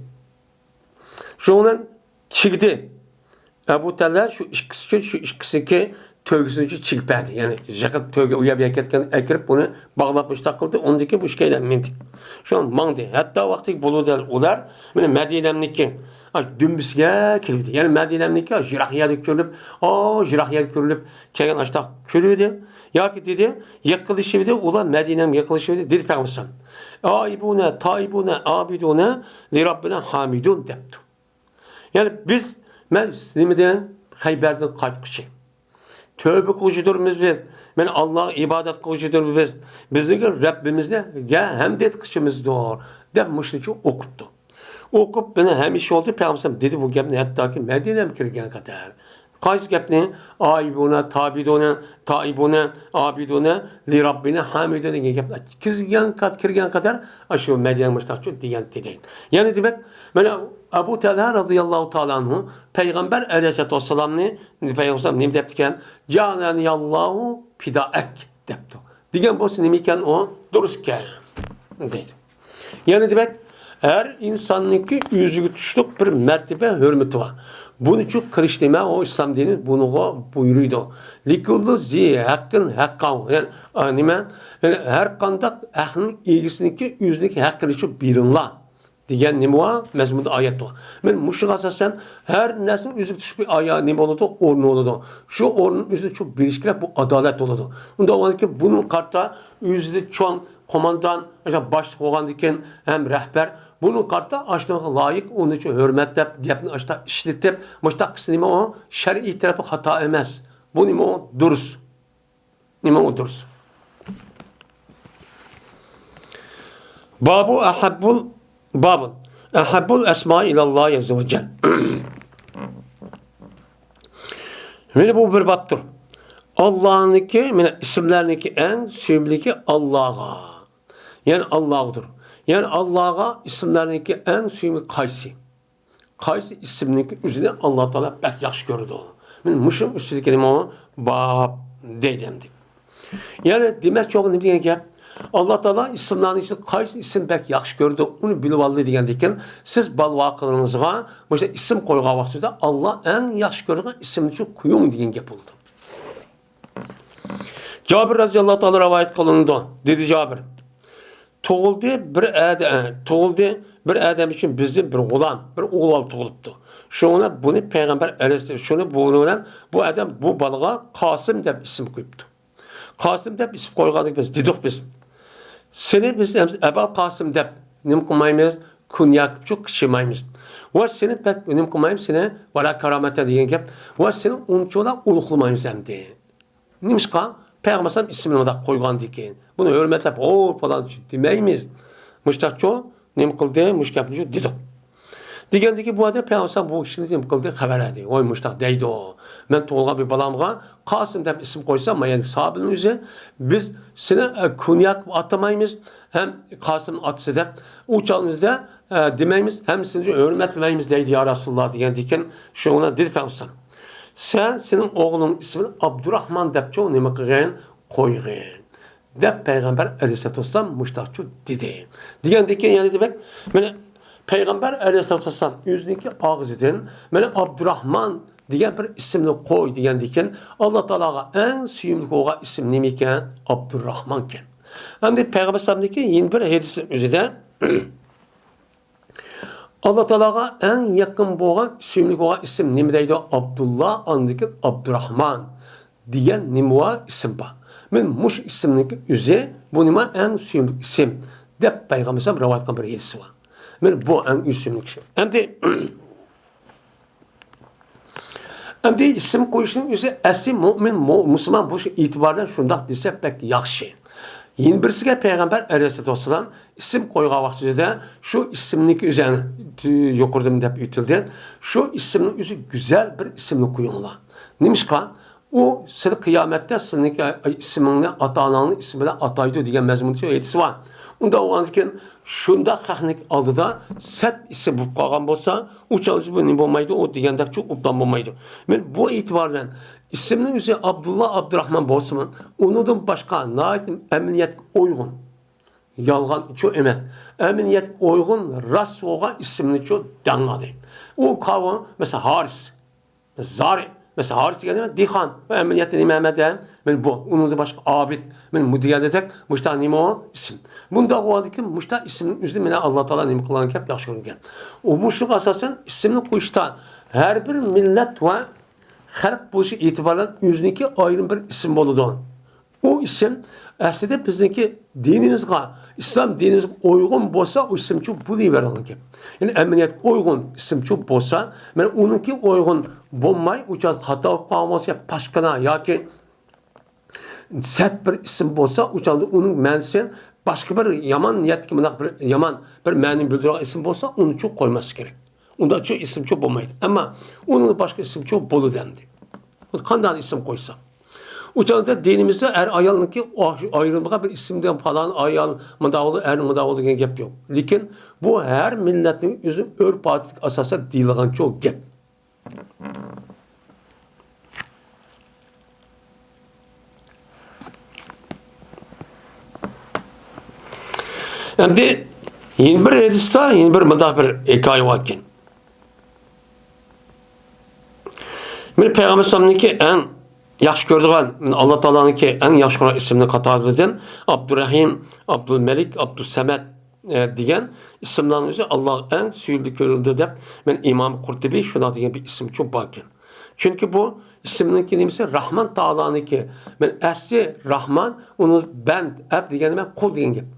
شۇنىڭ بىلەن چىگدى. ئەبۇ تەلھە شۇ ئىككىسى ئۈچۈن، شۇ ئىككىسىنىڭكى تۆگىسىنى ئۈچۈن چىگىپ بەردى. يەنى يېقىن تۆگە ئۇ يەر بۇ يەرگە كەتكەن ئەكىرىپ ئۇنى باغلاپ مۇشتاق قىلدى. ئۇندىن كېيىن بۇ ئىككىيلەن مىندى. شۇ ماڭدى. ھەتتا ۋاقتىكى بولۇدى ئۇلار مېنى مەدىنەمنىكى، ئاش، دۈمبىسىگە كېلىۋىدى. يەنى مەدىنەمنىكى ئاش، يىراق يەرگە كۆرۈنۈپ، ئا، يىراق يەرگە كۆرۈنۈپ كەلگەن ئاشتاق كۆرۈۋىدى. ياكى دېدى، يېقىنلىشىۋىدى، ئۇلار مەدىنەمگە يېقىنلىشىۋىدى، دېدى پەيغەمبەر ئەلەيھىسسالام. ئائىبۇنە، تائىبۇنە، ئابىدۇنە، لىرەببىنە ھامىدۇن دەپتۇ. يەنى بىز، مەن نېمىدىن؟ خەيبەردىن قايتقۇچى. تۆبە قىلغۇچى تۇرمىز بىز. مەن ئاللاغا ئىبادەت قىلغۇچى تۇرمىز بىز. بىزنىڭكى رەببىمىزگە ھەمد ئېيتقۇچىمىزدۇر، دەپ مۇشۇنچە ئوقۇپتۇ. ئوقۇپ، مېنى ھەمىشە يولدا پەيغەمبەر دېدى بۇ گەپنى، ھەتتاكى مەدىنەمگە كىرگەن قەدەر. قايسى گەپنى؟ ئائىبۇنە، تابىدۇنە، تائىبۇنە، ئابىدۇنە، لىرەببىنە ھامىدۇنە دېگەن گەپنى كىرگەن قەد-، كىرگەن قەدەر ئاشۇ مەدىنە مۇشتاقچۇ دېگەن دېدى. يەنى دېمەك، مانا ئەبۇ تەلھە رەزىياللاھۇ تائالا ئەنھۇ پەيغەمبەر ئەلەيھىسسالاتۇ ۋەسسالامنى، پەيغەمبەر نېمە دەپتىكەن؟ جەئەلەنىياللاھۇ پىدائەك دەپتۇ. دېگەن بولسا نېمە ئىكەن ئۇ؟ دۇرۇس ئىكەن دەيدۇ. يەنى دېمەك، ھەر ئىنساننىڭكى ئۆزىگە تۇشلۇق بىر مەرتىبە، ھۆرمىتى بار. بۇنى چۇ قىلىش نېمە؟ ئۇ ئىسلام دىنى بۇنىڭغا بۇيرۇيدۇ. لىكۇللۇ زى ھەققىن ھەققاھۇ. يەنى، ئا، نېمە؟ يەنى ھەر قانداق ھەقنىڭ ئىگىسىنىڭكى ئۆزىنىڭكى ھەققىنى چۇ بېرىڭلار دېگەن نېمە بار؟ مەزمۇندا ئايەت بار. مەن مۇشۇغا ئاساسەن ھەر نەرسىنىڭ ئۆزىگە تۇشلۇق بىر ئايا-، نېمە بولىدۇ؟ ئورنى بولىدۇ. شۇ ئورنىنىڭ ئۆزىدە چۇ بېرىش كېرەك، بۇ ئادالەت بولىدۇ. ئۇنداق بولغاندىكىن بۇنىڭغا قارىتا ئۆزىدە چوڭ قوماندان، ئاشۇ باشلىق بولغاندىكىن ھەم رەھبەر، بۇنىڭغا قارىتا ئاشۇنىڭغا لايىق ئۇنى چۇ ھۆرمەتلەپ، گەپنى ئاشتا ئىشلىتىپ، مۇشتاق قىلسا نېمە ئۇ؟ شەرئىي تەرەپى خاتا ئەمەس. بۇ نېمە ئۇ؟ دۇرۇس. نېمە ئۇ دۇرۇس؟ بابۇ ئەھەببۇل، بابۇن ئەھەببۇل ئەسمائى ئىلەللاھى ئەززە ۋە جەل. مانا بۇ بىر بابتۇر. ئاللانىڭكى، مانا ئىسىملەرنىڭكى ئەڭ سۆيۈملۈكى ئاللاغا. يەنى ئاللاغىدۇر. يەنى ئاللاغا ئىسىملەرنىڭكى ئەڭ سۆيۈملۈكى قايسى؟ قايسى ئىسىمنىڭكى ئۆزىنى ئاللا تائالا بەك ياخشى كۆرىدۇ؟ مانا مۇشۇنىڭ ئۈستىدىكى نېمە ئۇ؟ باب دەيدۇ ئەمدى. يەنى دېمەكچى بولغىنىم دېگەن گەپ، ئاللا تائالا ئىسىملارنىڭ ئىچىدە قايسى ئىسىم بەك ياخشى كۆرىدۇ، ئۇنى بىلىۋالدى دېگەندىن كېيىن، سىز بالىۋاقلىرىڭىزغا مۇشۇ ئىسىم قويغان ۋاقتىدا ئاللا ئەڭ ياخشى كۆرىدىغان ئىسىمنى شۇ قويۇڭ دېگەن گەپ بولىدۇ. جابىر رەزىياللاھۇ تائالا رىۋايەت قىلىنىدۇ. دېدى جابىر، تۇغۇلدى بىر ئادە-، تۇغۇلدى بىر ئادەم ئۈچۈن بىزدىن بىر غۇلام، بىر ئوغۇل تۇغۇلۇپتۇ. شۇڭا بۇنى پەيغەمبەر ئەلەيھىسسالام، شۇنى بۇنىڭ بىلەن بۇ ئادەم بۇ بالىغا قاسىم دەپ ئىسىم قويۇپتۇ. قاسىم دەپ ئىسىم قويغاندىن بىز دېدۇق بىز، سېنى بىز ئەبەل قاسىم دەپ نېمە قىلمايمىز، كۇنيا قىلىپ قىچىمايمىز. ۋە سېنى بەك نېمە قىلمايمىز، سېنى ۋەلا كارامەتەن دېگەن گەپ. ۋە سېنى ئۇنچىۋالا ئۇلۇغلىمايمىز ئەمدى. نېمىشقا؟ پەيغەمبەر ئەلەيھىسسالام ئىسمىنى مۇنداق قويغاندىكىن، بۇنى ھۆرمەتلەپ، ھو، پالانچى دېمەيمىز. مۇشتاقچۇ، نېمە قىلدى؟ مۇشۇ گەپنى دېدۇق. دېگەندىكىن بۇ ئادەم پەيغەمبەر ئەلەيھىسسالام بۇ كىشىنى نېمە قىلدى؟ خەۋەر بەردى. ۋاي، مۇشتاق دەيدۇ. مەن تۇغۇلغان بىر بالامغا قاسىم دەپ ئىسىم قويسا، مانا يەنە ساھابىنىڭ ئۆزى، بىز سېنى، ئە، كۇنيا قىلىپ ئاتىمايمىز، ھەم قاسىم ئاتىسى دەپ ئۇ چاغنىڭ ئۆزىدە، ئە، دېمەيمىز، ھەم سېنى ھۆرمەتلىمەيمىز دەيدۇ، يا رەسۇلاللا، دېگەندىكىن، شۇنىڭ بىلەن دېدى پەيغەمبەر ئەلەيھىسسالام، سەن سېنىڭ ئوغلۇڭنىڭ ئىسمىنى ئابدۇراخمان دەپچۇ نېمە قىلغىن؟ قويغىن. دەپ پەيغەمبەر ئەلەيھىسسالاتۇ ۋەسسالام مۇشتاقچۇ دېدى. دېگەندىكىن يەنە دېمەك، مانا پەيغەمبەر ئەلەيھىسسالاتۇ ۋەسسالام ئۆزىنىڭكى ئاغزىدىن، مانا ئابدۇراخمان دېگەن بىر ئىسىمنى قوي دېگەندىكىن، ئاللا تائالاغا ئەڭ سۆيۈملۈك بولغان ئىسىم نېمە ئىكەن؟ ئابدۇرراخمانكەن. ئەمدى پەيغەمبەر ئەلەيھىسسالامنىڭكى يەنە بىر ھەدىسى ئۆزىدە، ئاللا تائالاغا ئەڭ يېقىن بولغان، سۆيۈملۈك بولغان ئىسىم نېمە دەيدۇ؟ ئابدۇللا، ئاندىن كېيىن ئابدۇراخمان دېگەن نېمە بار؟ ئىسىم بار. مەن مۇشۇ ئىسىمنىڭكى ئۆزى، بۇ نېمە؟ ئەڭ سۆيۈملۈك ئىسىم، دەپ پەيغەمبەر ئەلەيھىسسالام رىۋايەت قىلغان بىر ھەدىسى بار. مەن بۇ ئەڭ سۆيۈملۈك ئىسىم. ئەمدى ئەمدى ئىسىم قويۇشنىڭ ئۆزى ئەسلى مۆمىن، مۇ-، مۇسۇلمان بولۇش ئېتىبارىدىن شۇنداق دېسە بەك ياخشى. يەنە بىرسىگە پەيغەمبەر ئەلەيھىسسالاتۇ ۋەسسالام ئىسىم قويغان ۋاقتىدا شۇ ئىسىمنىڭكى ئۆزى، يەنى يۇقىرىدىمۇ دەپ ئۆتۈلدى، شۇ ئىسىمنىڭ ئۆزى گۈزەل بىر ئىسىمنى قويۇڭلار. نېمىشقا؟ ئۇ سېنى قىيامەتتە سېنىڭكى ئىسمىڭنى، ئاتا-ئاناڭنىڭ ئىسمى بىلەن ئاتايدۇ دېگەن مەزمۇندا ھەدىس بار. ئۇنداق بولغاندىكىن شۇنداق خەقنىڭ ئالدىدا سەت ئىسىم بولۇپ قالغان بولسا، ئۇ چاغدا بۇ نېمە بولمايدۇ، ئۇ دېگەندەكچۇ ئوبدان بولمايدۇ. مەن بۇ ئېتىبار بىلەن ئىسىمنىڭ ئۆزى ئابدۇللا، ئابدۇراخمان بولسىمۇ، ئۇنىڭدىن باشقا ناھايىتى ئەمەلىيەتكە ئۇيغۇن، يالغانچۇ ئەمەس، ئەمەلىيەتكە ئۇيغۇن، راست بولغان ئىسىمنىچۇ دەڭلار دەيدۇ. ئۇ قاۋۇ، مەسىلەن، ھارىس، زارى، مەسىلەن، ھارىس دېگەن نېمە؟ دېھقان. ئەمەلىيەتتە نېمە ئەمەسمۇ؟ مەن بۇ، ئۇنىڭدىن باشقا ئابىد، مەن مۇدىيە دېدەك، مۇشتا نېمە ئۇ؟ ئىسىم. بۇنداق بولغاندىكىن مۇشتا ئىسىمنىڭ ئۆزىنى مانا ئاللا تائالا نېمە قىلغان گەپ، ياخشى كۆرگەن. ئۇ مۇشۇغا ئاساسەن ئىسىمنى قويۇشتا ھەر بىر مىللەت ۋە خەلق بولۇشى ئېتىبارى بىلەن ئۆزىنىڭكى ئايرىم بىر ئىسىم بولىدۇ. ئۇ ئىسىم ئەسلىدە بىزنىڭكى دىنىمىزغا، ئىسلام دىنىمىزغا ئۇيغۇن بولسا، ئۇ ئىسىمچۇ بولۇۋېرىدىغان گەپ. يەنى ئەمەلىيەتكە ئۇيغۇن ئىسىمچۇ بولسا، مەن ئۇنىڭكى ئۇيغۇن بولماي، ئۇ چاغدا خاتا بولۇپ قالغان بولسا، يا پاشقىنا ياكى سەت بىر ئىسىم بولسا، ئۇ چاغدا ئۇنىڭ مەنىسى باشقا بىر يامان نىيەتتىكى مۇنداق بىر يامان بىر مەنىنى بىلدۈرىدىغان ئىسىم بولسا، ئۇنىچۇ قويماسلىق كېرەك. ئۇنداقچۇ ئىسىمچۇ بولمايدۇ. ئەمما ئۇنىڭ باشقا ئىسىمچۇ بولىدۇ ئەمدى. قانداق ئىسىم قويسا. ئۇ چاغدا دىنىمىزدە ئەر ئايالنىڭكى ئايرىلمىغان بىر ئىسىمدە پالان ئايال مۇنداق بولدى، ئەر مۇنداق بولدى دېگەن گەپ يوق. لېكىن بۇ ھەر مىللەتنىڭ ئۆزىنىڭ ئۆرپ-ئادىتىگە ئاساسەن دېيىلغانچۇ گەپ. ئەمدى يەنە بىر ھەدىستە يەنە بىر مۇنداق بىر ھېكايە باركەن. مەن پەيغەمبەر ئەلەيھىسسالامنىڭكى ئەڭ ياخشى كۆرىدىغان، مەن ئاللا تائالانىڭكى ئەڭ ياخشى كۆرىدىغان ئىسىمنى قاتارىدىن ئابدۇرەھىم، ئابدۇلمەلىك، ئابدۇسەمەت، ئە، دېگەن ئىسىملارنىڭ ئۆزى ئاللاغا ئەڭ سۆيۈملۈك كۆرۈلىدۇ دەپ، مەن ئىمام قۇرتۇبى شۇنداق دېگەن بىر ئىسىمچۇ باركەن. چۈنكى بۇ ئىسىمنىڭكى نېمىسى؟ راھمان تائالانىڭكى. مەن ئەسلى راھمان، ئۇنى بەند، ئەبد دېگەن نېمە؟ قۇل دېگەن گەپ.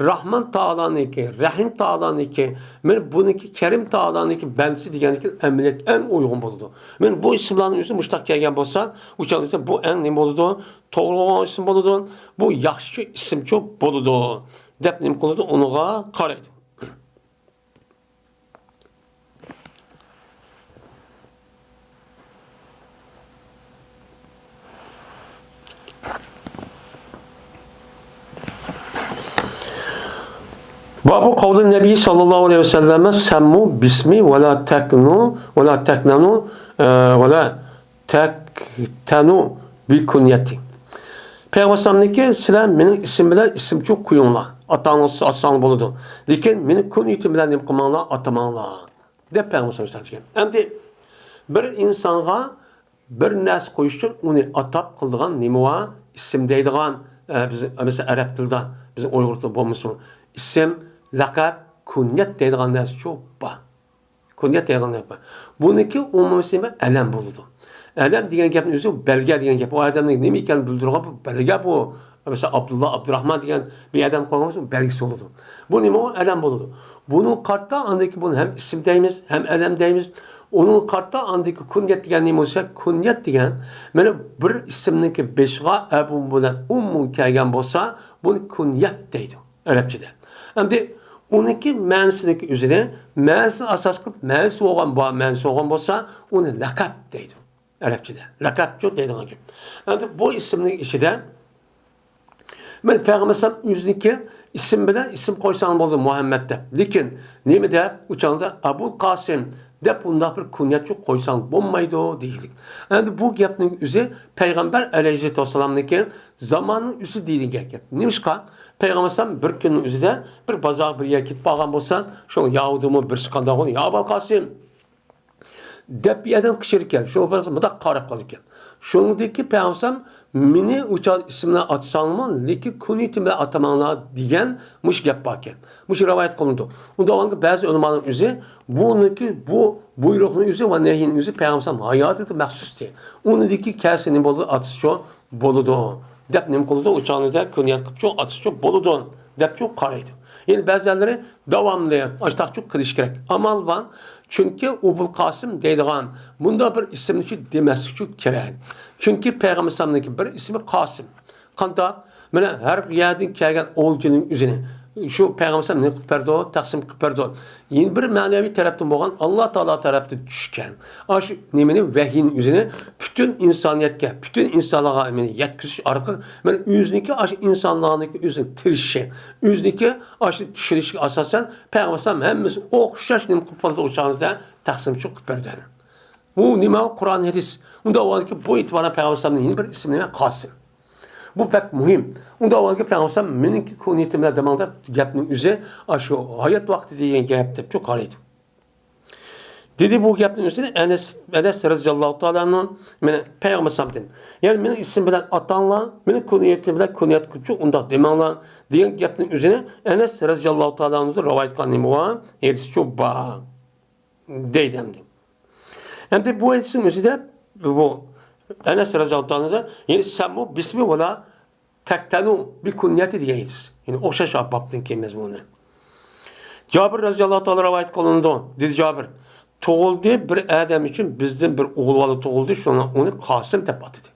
راھمان تائالانىڭكى، رەھىم تائالانىڭكى، مەن بۇنىڭكى كەرىم تائالانىڭكى بەندىسى دېگەندىكىن ئەمەلىيەتكە ئەڭ ئۇيغۇن بولىدۇ. مەن بۇ ئىسىملارنىڭ ئۆزى مۇشتاق كەلگەن بولسا، ئۇ چاغدا بۇ ئەڭ نېمە بولىدۇ؟ توغرا بولغان ئىسىم بولىدۇ، بۇ ياخشى ئىسىمچۇ بولىدۇ، دەپ نېمە قىلىدۇ؟ ئۇنىڭغا قارايدۇ. باب قول النبي صلى الله عليه وسلم: سموا باسمي ولا تكنوا، ولا تكننوا، آه، ولا تكتنوا بكنيتي. پەيغەمبەر ئەلەيھىسسالامنىڭكى، سىلەر مېنىڭ ئىسمىم بىلەن ئىسىمچۇ قويۇڭلار. ئاتاڭلار ئاتساڭلار بولىدۇ. لېكىن مېنىڭ كۇنيىتىم بىلەن نېمە قىلماڭلار، ئاتىماڭلار، دەپ پەيغەمبەر ئەلەيھىسسالام ئېيتكەن. ئەمدى بىر ئىنسانغا بىر نەرسە قويۇش ئۈچۈن ئۇنى ئاتاپ قىلىدىغان نېمە بار؟ ئىسىم دەيدىغان، ئە، بىز، مەسىلەن، ئەرەب تىلىدا، بىزنىڭ ئۇيغۇر تىلىدا بولمىسۇن، ئىسىم، لەقەب، كۇنيەت دەيدىغان نەرسىچۇ بار. كۇنيەت دەيدىغان گەپ بار. بۇنىڭكى ئومۇمىي ئىسمى ئەلەم بولىدۇ. ئەلەم دېگەن گەپنىڭ ئۆزى بەلگە دېگەن گەپ. ئۇ ئادەمنىڭ نېمە ئىكەنلىكىنى بىلدۈرىدىغان بىر بەلگە بۇ. مەسىلەن، ئابدۇللا، ئابدۇراخمان دېگەن بىر ئادەم قالغان بولسا، بەلگىسى بولىدۇ. بۇ نېمە ئۇ؟ ئەلەم بولىدۇ. بۇنىڭغا قارىتا ئاندىن كېيىن بۇنى ھەم ئىسىم دەيمىز، ھەم ئەلەم دەيمىز. ئۇنىڭغا قارىتا ئاندىن كېيىن كۇنيەت دېگەن نېمە بولسا، كۇنيەت دېگەن، مانا، بىر ئىسىمنىڭكى بېشىغا ئەبۇ بىلەن ئۇممۇ كەلگەن بولسا، بۇنى كۇنيەت دەيدۇ. ئەرەبچىدە. ئەمدى ئۇنىڭكى مەنىسىنىڭكى ئۆزىنى، مەنىسىنى ئاساس قىلىپ، مەنىسى بولغان، بار مەنىسى بولغان بولسا، ئۇنى لەقەب دەيدۇ. ئەرەبچىدە. لەقەبچۇ دەيدىغان گەپ. ئەمدى بۇ ئىسىمنىڭ ئىچىدە مەن پەيغەمبەر ئەلەيھىسسالام ئۆزىنىڭكى ئىسمى بىلەن ئىسىم قويساڭ بولدى، مۇھەممەد دەپ. لېكىن نېمە دەپ، ئۇ چاغدا ئەبۇل قاسىم دەپ ئۇنداق بىر كۇنيەتچۇ قويساڭ بولمايدۇ دېگىلىك. ئەمدى بۇ گەپنىڭ ئۆزى پەيغەمبەر ئەلەيھىسسالاتۇ ۋەسسالامنىڭكى زامانىنىڭ ئۆزى دېيىلگەن گەپ. نېمىشقا؟ پەيغەمبەر ئەلەيھىسسالام بىر كۈننىڭ ئۆزىدە بىر بازارغا بىر يەرگە كېتىپ قالغان بولسا، شۇ ياھۇدىيمۇ بىرسى قانداق بولغان، يا ئەبەل قاسىم دەپ بىر ئادەم قىچقىرىدىكەن. شۇ بىر مۇنداق قاراپ قالىدىكەن. شۇنىڭدىكى پەيغەمبەر ئەلەيھىسسالام، مېنى ئۇچار ئىسىم بىلەن ئاتىساڭلارمۇ، لېكىن كۇنيىتىم بىلەن ئاتىماڭلار دېگەن مۇشۇ گەپ باركەن. مۇشۇ رىۋايەت قىلىنىدۇ. ئۇنداق بولغاندا بەزى ئۆلىمالارنىڭ ئۆزى بۇنىڭكى، بۇ بۇيرۇقنىڭ ئۆزى ۋە نەھيىنىڭ ئۆزى پەيغەمبەر ئەلەيھىسسالام ھاياتىدا مەخسۇستى. ئۇنىڭدىكى كەلسە نېمە بولىدۇ؟ ئاتىسىچۇ بولىدۇ دەپ نېمە قىلىدۇ؟ ئۇ چاغدا كۇنيەت قىلىپچۇ، ئاتىسىچۇ بولىدۇ دەپچۇ قارايدۇ. يەنە بەزىلەرلىرى داۋاملىق ئاشتاقچۇ قىلىش كېرەك. ئامال بار، چۈنكى ئۇبۇل قاسىم دەيدىغان مۇنداق بىر ئىسىمنى شۇ دېمەسلىك ئۈچۈن كېرەك. چۈنكى پەيغەمبەر ئەلەيھىسسالامنىڭكى بىر ئىسمى قاسىم. قانداق؟ مانا ھەر يەردىن كەلگەن ئوۋچىنىڭ ئۆزىنى شۇ پەيغەمبەر ئەلەيھىسسالام نېمە قىلىپ بەردى؟ تەقسىم قىلىپ بەردى. يەنە بىر مەنىۋى تەرەپتىن بولغان ئاللا تائالا تەرەپتىن چۈشكەن ئاشۇ نېمىنى، ۋەھىينىڭ ئۆزىنى پۈتۈن ئىنسانىيەتكە، پۈتۈن ئىنسانلارغا مېنى يەتكۈزۈش ئارقىلىق، مەن ئۆزىنىڭكى ئاشۇ ئىنسانلارنىڭكى ئۆزىنىڭ تىرىشىشى، ئۆزىنىڭكى ئاشۇ چۈشىنىشىگە ئاساسەن، پەيغەمبەر ئەلەيھىسسالام ھەممىسى ئوخشاش نېمە قىلىپ بولىدۇ، ئۇ چاغىمىزدا تەقسىمچۇ قىلىپ بەردى. بۇ نېمە؟ قۇرئان، ھەدىس. ئۇنداق بولغاندىكىن بۇ ئېتىبارەن پەيغەمبەر ئەلەيھىسسالامنىڭ يەنە بىر ئىسمى نېمە؟ قاسىم. بۇ بەك مۇھىم. ئۇنداق بولغاندىكىن پەيغەمبەر ئەلەيھىسسالام مېنىڭكى كۇنيىتىم بىلەن دېمەڭ دەپ گەپنىڭ ئۆزى ئاشۇ ھايات ۋاقتى دېگەن گەپ دەپ قارايدۇ. دېدى بۇ گەپنىڭ ئۈستىدە ئەنەس، ئەنەس رەزىياللاھۇ تائالا ئەنھۇ مېنى پەيغەمبەر ئەلەيھىسسالامدىن، يەنى مېنىڭ ئىسمىم بىلەن ئاتاڭلار، مېنىڭ كۇنيىتىم بىلەن كۇنيەت قىلىپچۇ ئۇنداق دېمەڭلار دېگەن گەپنىڭ ئۆزىنى ئەنەس رەزىياللاھۇ تائالا ئەنھۇدىن رىۋايەت قىلغان نېمە بار؟ ھەدىسچۇ بار دەيدۇ ئەمدى. ئەمدى بۇ ھەدىسنىڭ ئۆزىدە بۇ ئەنەس رەزىياللاھۇ تائالا ئەنھۇ، يەنى سەممۇ بىسمى ۋەلا تەكتەنۇ بىكۇنيەتى دېگەن ھەدىس. يەنى ئوخشاش بابتىن كېيىن مەزمۇنى. جابىر رەزىياللاھۇ تائالا رىۋايەت قىلىنىدۇ. دېدى جابىر، تۇغۇلدى بىر ئادەم ئۈچۈن بىزدىن بىر ئوغۇل بالا تۇغۇلدى، شۇڭا ئۇنى قاسىم دەپ ئاتىدى.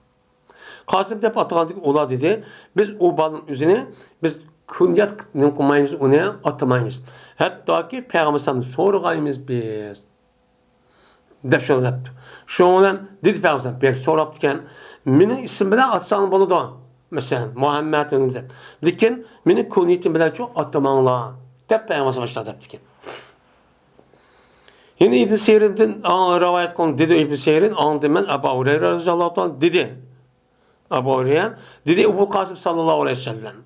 قاسىم دەپ ئاتىغاندىكىن ئۇلار دېدى، بىز ئۇ بالىنىڭ ئۆزىنى بىز كۇنيەت قىلىپ نېمە قىلمايمىز، ئۇنى ئاتىمايمىز. ھەتتاكى پەيغەمبەر ئەلەيھىسسالامدىن سورىغايمىز بىز. دەپ شۇنداق دەپتۇ. شۇنىڭ بىلەن دېدى پەيغەمبەر، بەك سوراپتىكەن، مېنىڭ ئىسمىم بىلەن ئاتىساڭ بولىدۇ، مەسىلەن مۇھەممەد دەپ، لېكىن مېنى كۇنيىتىم بىلەنچۇ ئاتىماڭلار دەپ پەيغەمبەر باشلاپ دەپتىكەن. يەنە ئىبن سىرىندىن رىۋايەت قىلىندى، دېدى ئىبن سىرىن، ئاڭلىدىم مەن ئەبا ھۇرەيرە رەزىياللاھۇ تائالا دېدى. ئەبۇ ھۇرەيرە دېدى، ئۇبۇل قاسىم ساللاللاھۇ ئەلەيھى ۋەسەللەم،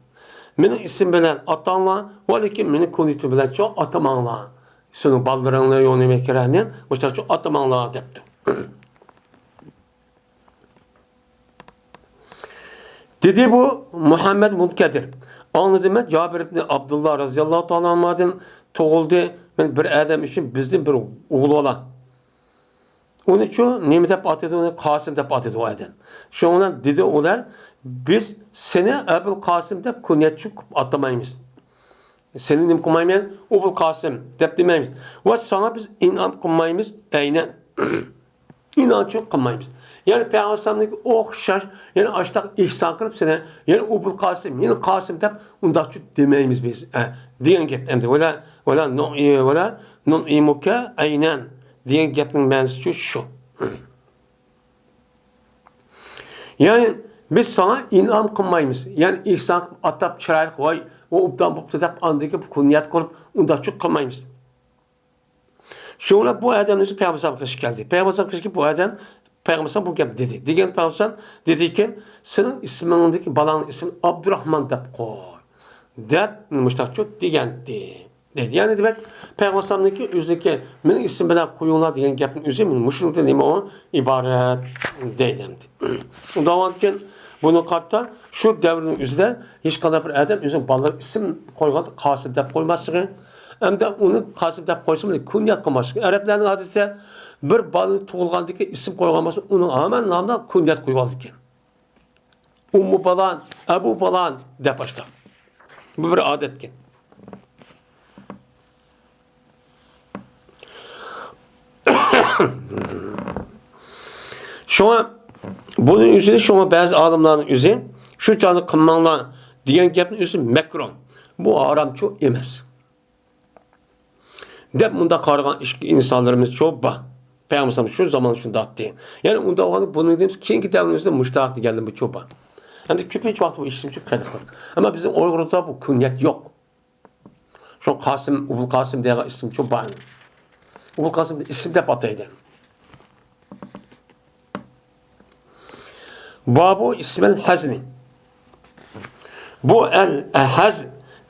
مېنىڭ ئىسمىم بىلەن ئاتاڭلار ۋە لېكىن مېنى كۇنيىتىم بىلەنچۇ ئاتىماڭلار. سېنىڭ بالىلىرىڭنى يولنى مەكرەنى مۇشۇنداقچۇ ئاتىماڭلار دەپتۇ. دېدى بۇ مۇھەممەد مۇنكەدىر، ئاڭلىدىم مەن جابىر ئىبنى ئابدۇللا رەزىياللاھۇ تائالا ئەنھۇدىن، تۇغۇلدى، مەن بىر ئادەم ئۈچۈن بىزدىن بىر ئوغۇل بالا. ئۇنىچۇ نېمە دەپ ئاتىدۇ؟ ئۇنى قاسىم دەپ ئاتىدۇ ئۇ ئادەم. شۇنىڭ بىلەن دېدى ئۇلار، بىز سېنى ئەبۇل قاسىم دەپ كۇنيەتچۇ قىلىپ ئاتىمايمىز. سېنى نېمە قىلمايمىز؟ ئۇبۇل قاسىم دەپ دېمەيمىز. ۋە ساڭا بىز ئىنئام قىلمايمىز، ئەينەن. ئىنئامچۇ قىلمايمىز. يەنى پەيغەمبەر ئەلەيھىسسالامنىڭكى ئوخشاش، يەنى ئاشتاق ئېھسان قىلىپ سېنى، يەنى ئۇبۇل قاسىم، يەنى قاسىم دەپ ئۇنداقچۇ دېمەيمىز بىز. ئە، دېگەن گەپ ئەمدى. ۋەلا، ۋەلا نۇ-، ۋەلا نۇنئىمۇكە ئەينەن دېگەن گەپنىڭ مەنىسىچۇ شۇ. يەنى بىز ساڭا ئىنئام قىلمايمىز. يەنى ئېھسان قىلىپ ئاتاپ چىرايلىق، ۋاي، ئۇ ئوبدان بوپتۇ دەپ ئاندىن كېيىن بۇ كۇنيەت قىلىپ ئۇنداقچۇ قىلمايمىز. شۇڭا بۇ ئادەمنىڭ ئۆزى پەيغەمبەر ئەلەيھىسسالام قېشىغا كەلدى. پەيغەمبەر ئەلەيھىسسالام قېشىغا كېلىپ بۇ ئادەم، پەيغەمبەر ئەلەيھىسسالام بۇ گەپنى دېدى. دېگەن پەيغەمبەر ئەلەيھىسسالام دېدىكەن، سېنىڭ ئىسمىڭدىكى بالانىڭ ئىسمىنى ئابدۇراخمان دەپ قوي دەپ مۇشۇنداقچۇ دېگەنتى. دەيدۇ. يەنى دېمەك، پەيغەمبەر ئەلەيھىسسالامنىڭكى ئۆزىنىڭكى مېنىڭ ئىسمىم بىلەن قويۇڭلار دېگەن گەپنىڭ ئۆزى مۇشۇنىڭدىن نېمە ئۇ ئىبارەت دەيدۇ ئەمدى. ئۇنداق بولغاندىكىن بۇنى قارىتا شۇ دەۋرنىڭ ئۆزىدە ھېچقانداق بىر ئادەم ئۆزىنىڭ بالىلىرىغا ئىسىم قويغاندا قاسىم دەپ قويماسلىقى، ئەمدى ئۇنى قاسىم دەپ قويسىمۇ كۇنيەت قىلماسلىقى. ئەرەبلەرنىڭ ئادىتى بىر بالا تۇغۇلغاندىكىن ئىسىم قويغان بولسا ئۇنىڭ ھامان نامىدا كۇنيەت قويۇۋالىدىكەن. ئۇممۇ پالان، ئەبۇ پالان دەپ باشلاپ. بۇ بىر ئادەتكەن. شۇڭا بۇنىڭ ئۆزىنى، شۇڭا بەزى ئالىملارنىڭ ئۆزى شۇ چاغدا قىلماڭلار دېگەن گەپنىڭ ئۆزى مەكرۇھ. بۇ ھارامچۇ ئەمەس. دەپ مۇنداق قارىغان ئىچكى ئىنسانلىرىمىزچۇ بار. پەيغەمبەر شۇ زامان شۇنداقتى. يەنى ئۇنداق بولغاندا بۇنى دەيمىز، كېيىنكى دەۋرىمىزدە مۇشۇنداق دېگەنلىرىمىزچۇ بار. ئەمدى كۆپىنچە ۋاقىتتا بۇ ئىسىمچۇ قېدىق. ئەمما بىزنىڭ ئۇيغۇردا بۇ كۇنيەت يوق. شۇ قاسىم، ئوبۇل قاسىم دېگەن ئىسىمچۇ بار. ئوبۇل قاسىم ئىسىم دەپ ئاتايدۇ. بابۇ ئىسمىل ھەزنى. بۇ ئەل ھەز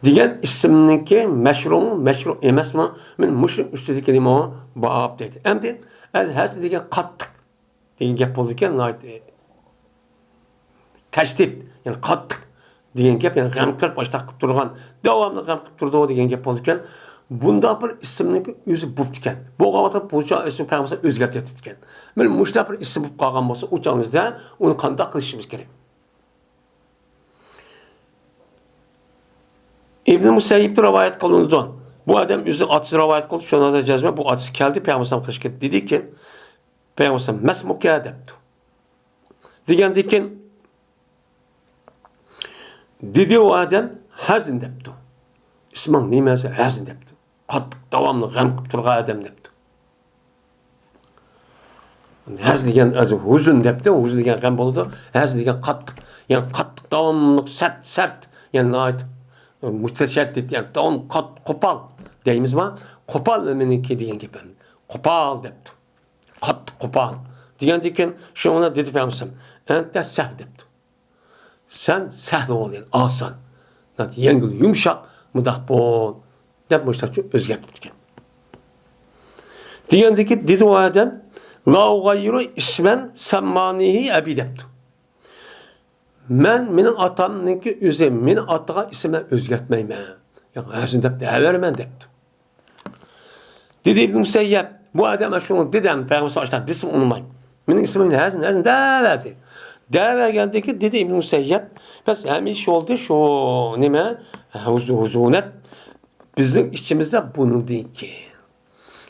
دېگەن ئىسىمنىڭكى مەشرۇمۇ، مەشرۇ ئەمەسمۇ؟ مەن مۇشۇ ئۈستىدىكى نېمە باب دەيدۇ. ئەمدى ئەل ھەز دېگەن قاتتىق دېگەن گەپ بولىدىكەن، ناھايىتى تەشدىد، يەنى قاتتىق دېگەن گەپ، يەنى غەم قىلىپ ئاشتاق قىلىپ تۇرغان، داۋاملىق غەم قىلىپ تۇرىدۇ دېگەن گەپ بولىدىكەن. بۇنداق بىر ئىسىمنىڭكى ئۆزى بوپتىكەن. بولغان ۋاقىتتا بۇ چاغ ئىسمى پەيغەمبەر ئۆزگەرتىۋېتىپتىكەن. مانا مۇشۇنداق بىر ئىسىم بولۇپ قالغان بولسا، ئۇ چاغىمىزدا ئۇنى قانداق قىلىشىمىز كېرەك؟ ئىبن مۇسەييىبتىن رىۋايەت قىلىنىدۇ. بۇ ئادەم ئۆزى ئاتىسى رىۋايەت قىلدى، شۇنىڭدا جەزمەن بۇ ئاتىسى كەلدى، پەيغەمبەر ئەلەيھىسسالام قېشىغا كەلدى، دېدىكى، پەيغەمبەر ئەلەيھىسسالام، مەسمۇكە دەپتۇ. دېگەندىكىن، دېدى ئۇ ئادەم، ھەزىن دەپتۇ. ئىسمىڭ نېمە دېسە، ھەزىن دەپتۇ. قاتتىق داۋاملىق غەم قىلىپ تۇرغان ئادەم دەپتۇ. ھەز دېگەن ئۆزى ھۇزۇن دەپتۇ، ھۇزۇن دېگەن غەم بولىدۇ. ھەز دېگەن قاتتىق، يەنى قاتتىق داۋاملىق سەت، سەت، يەنى ناھايىتى مۇتەشەددىت، يەنى داۋام قات-، قوپال دەيمىزما؟ قوپال مېنىڭكى دېگەن گېپىم. قوپال دەپتۇ. قاتتىق قوپال. دېگەندىن كېيىن شۇنىڭ بىلەن دېدى پەيغەمبەر، ئەنتە سەھ دەپتۇ. سەن سەھل بول، يەنى ئاسان، يەڭگىل، يۇمشاق، مۇنداق بول، دەپ مۇشۇنداق ئۆزگەرتىپتىكەن. دېگەندىكى دېدى ئۇ ئادەم، لا ئۇغەييىرۇ ئىسمەن سەممانىھى ئەبى دەپتۇ. مەن مېنىڭ ئاتامنىڭكى ئۆزى مېنى ئاتىغان ئىسىمنى ئۆزگەرتمەيمەن. يا ھەزىن دەپ دەۋەرمەن دەپتۇ. دېدى ئىبن مۇسەييەب، بۇ ئادەم شۇنى دېدى، پەيغەمبەر ئاشۇنداق دېسىمۇ ئۇنىماي. مېنىڭ ئىسمىم ھەزىن، ھەزىن دەۋەردى. دەۋەرگەندىكى دېدى ئىبن مۇسەييەب، بەس ھەمىشە بولدى شۇ نېمە، ھۇزۇ-، ھۇزۇنەت بىزنىڭ ئىچىمىزدە بۇنىڭدىن كېيىن.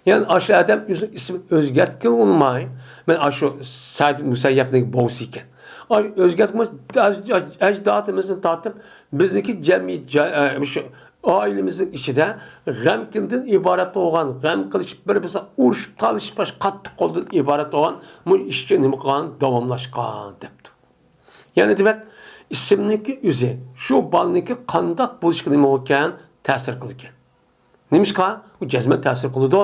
يەنى ئاشۇ ئادەم ئۆزىنىڭ ئىسمىنى ئۆزگەرتكىلى ئۇنىماي. مەن ئاشۇ سەئىد مۇسەييەبنىڭ بوۋىسى ئىكەن. ئاشۇ ئۆزگەرتمە ئەج-، ئەج-، ئەجدادىمىزدىن تارتىپ بىزنىڭكى جەمئىي جا-، ئە، مۇشۇ ئائىلىمىزنىڭ ئىچىدە غەمكىندىن ئىبارەت بولغان، غەم قىلىشىپ، بىر-بىرسىگە ئۇرۇشۇپ، تالىشىپ، قاتتىق قولدىن ئىبارەت بولغان مۇ ئىشچى نېمە قىلغان، داۋاملاشقان دەپتۇ. يەنى دېمەك، ئىسىمنىڭكى ئۆزى شۇ بالىنىڭكى قانداق بولۇشىغا نېمە بولىدىكەن، تەسىر قىلىدىكەن. نېمىشقا؟ ئۇ جەزمەن تەسىر قىلىدۇ.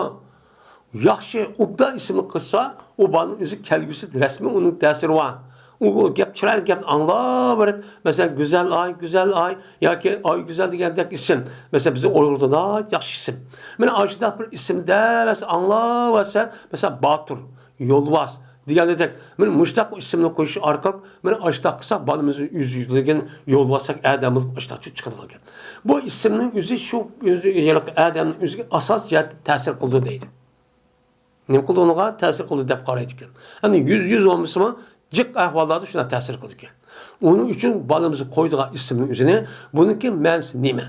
ياخشى، ئوبدان ئىسىمنى قىلسا، ئۇ بالىنىڭ ئۆزى كەلگۈسىدە رەسمىي ئۇنىڭ تەسىرى بار. ئۇ گەپ، چىرايلىق گەپنى ئاڭلاۋېرىپ، مەسىلەن، گۈزەل ئاي، گۈزەل ئاي ياكى ئايگۈزەل دېگەندەك ئىسىم. مەسىلەن، بىزنىڭ ئۇيغۇردا ناھايىتى ياخشى ئىسىم. مانا ئاشۇنداق بىر ئىسىمنى دەۋەرسە، ئاڭلاۋەرسە، مەسىلەن، باتۇر، يولۋاس، دېگەندەك، مانا مۇشۇنداق ئىسىمنى قويۇش ئارقىلىق، مانا ئاشۇنداق قىلساق، بالىمىز ئۆزى يولۋاستەك ئادەم بولۇپ ئاشۇنداق چىقىدىغان گەپ. بۇ ئىسىمنىڭ ئۆزى شۇ ئۆزى ھېلىقى ئادەمنىڭ ئۆزىگە ئاساسىي جەھەتتىن تەسىر قىلىدۇ دەيدۇ. نېمە قىلدى ئۇنىڭغا؟ تەسىر قىلدى دەپ قارايدىكەن. ئەمدى يۈز، يۈز بولمىسىمۇ، جىق ئەھۋاللاردا شۇنداق تەسىر قىلىدىكەن. ئۇنىڭ ئۈچۈن بالىمىزغا قويىدىغان ئىسىمنىڭ ئۆزىنى، بۇنىڭكى مەنىسى نېمە؟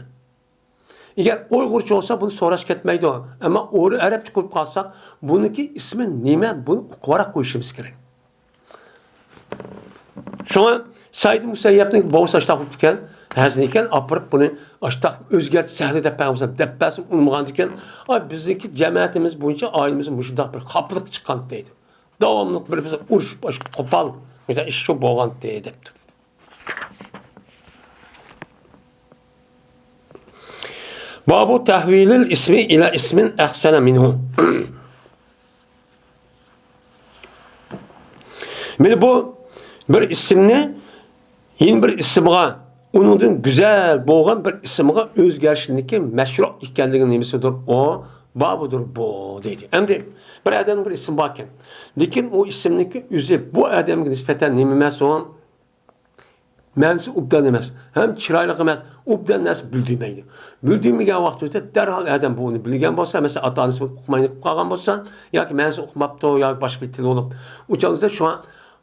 ئەگەر ئۇيغۇرچە بولسا، بۇنى سوراش كەتمەيدۇ. ئەمما ئۇ-، ئەرەبچە قويۇپ قالساق، بۇنىڭكى ئىسمى نېمە؟ بۇنى ئۇقۇۋاراق قويۇشىمىز كېرەك. شۇڭا سەئىد مۇسەييەبنىڭ بوۋىسى ئاشتاق بوپتىكەن، ھەزىن ئىكەن، ئاپىرىپ بۇنى ئاشتاق ئۆزگەرت سەھلى دەپ بەرسە، دەپ بەرسە ئۇنىمىغاندىكەن. ئاي، بىزنىڭكى جەمەتىمىز بويىچە ئائىلىمىزدە مۇشۇنداق بىر خاپىلىق چىققان دەيدۇ. داۋاملىق بىر-بىرسى ئۇرۇشۇپ، قوپال، مۇنداق ئىش شۇ بولغانتى دەپتۇ. بابۇ تەھۋىلىل ئىسمى ئىلە ئىسمىن ئەھسەنە مىنھۇ. مانا بۇ بىر ئىسىمنى يەنە بىر ئىسىمغا، ئۇنىڭدىن گۈزەل بولغان بىر ئىسىمغا ئۆزگەرتىشنىڭكى مەشرۇ ئىكەنلىكى نېمىسىدۇر ئۇ، بابۇدۇر بۇ دەيدۇ. ئەمدى بىر ئادەمنىڭ بىر ئىسمى باركەن، لېكىن ئۇ ئىسىمنىڭكى ئۆزى بۇ ئادەمگە نىسبەتەن نېمە ئەمەس ئۇ؟ مەنىسى ئوبدان ئەمەس، ھەم چىرايلىق ئەمەس، ئوبدان نەرسە بىلدۈرمەيدۇ. بىلدۈرمىگەن ۋاقتىمىزدا دەرھال ئادەم بۇنى بىلگەن بولسا، مەسىلەن، ئاتا-ئانىسى ئۇقمايدۇ قالغان بولسا، ياكى مەنىسىنى ئۇقماپتۇ، ياكى باشقا بىر تىل بولۇپ، ئۇ چاغدا شۇڭا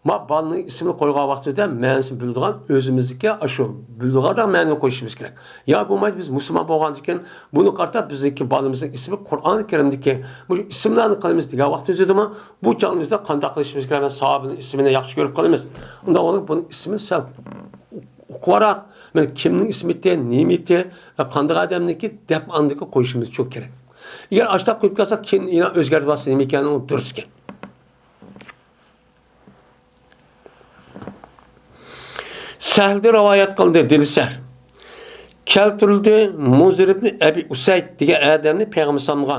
ما بالىنىڭ ئىسمىنى قويغان ۋاقتىدا مەنىسىنى بىلىدىغان ئۆزىمىزدىكى ئاشۇ بىلىدىغانراق مەنىنى قويۇشىمىز كېرەك. يا بولمايدۇ بىز مۇسۇلمان بولغاندىكىن بۇنى قارىتا بىزنىڭكى بالىمىزنىڭ ئىسمى قۇرئانى كەرىمدىكى مۇشۇ ئىسىملارنى قىلىمىز دېگەن ۋاقتىمىزدىمۇ بۇ چاغىمىزدا قانداق قىلىشىمىز كېرەك؟ مەن ساھابىنىڭ ئىسمىنى ياخشى كۆرۈپ قالىمىز. ئۇنداق بولۇپ بۇنىڭ ئىسمىنى سەل ئۇقۇۋاراق، مانا كىمنىڭ ئىسمى ئىدى، نېمە ئىدى، قانداق ئادەمنىكى دەپ ئاندىكى قويۇشىمىز شۇ كېرەك. ئەگەر ئاشۇنداق قويۇپ كەلسەك، كېيىن يەنە ئۆزگەرتىۋالسا نېمە ئىكەن، ئۇ دۇرۇس ئىكەن. سەھلدىن رىۋايەت قىلىندى، دېدى سەھل. كەلتۈرۈلدى، مۇنزىر ئىبنى ئەبى ئۇسەيد دېگەن ئادەمنى پەيغەمبەر ئەلەيھىسسالامغا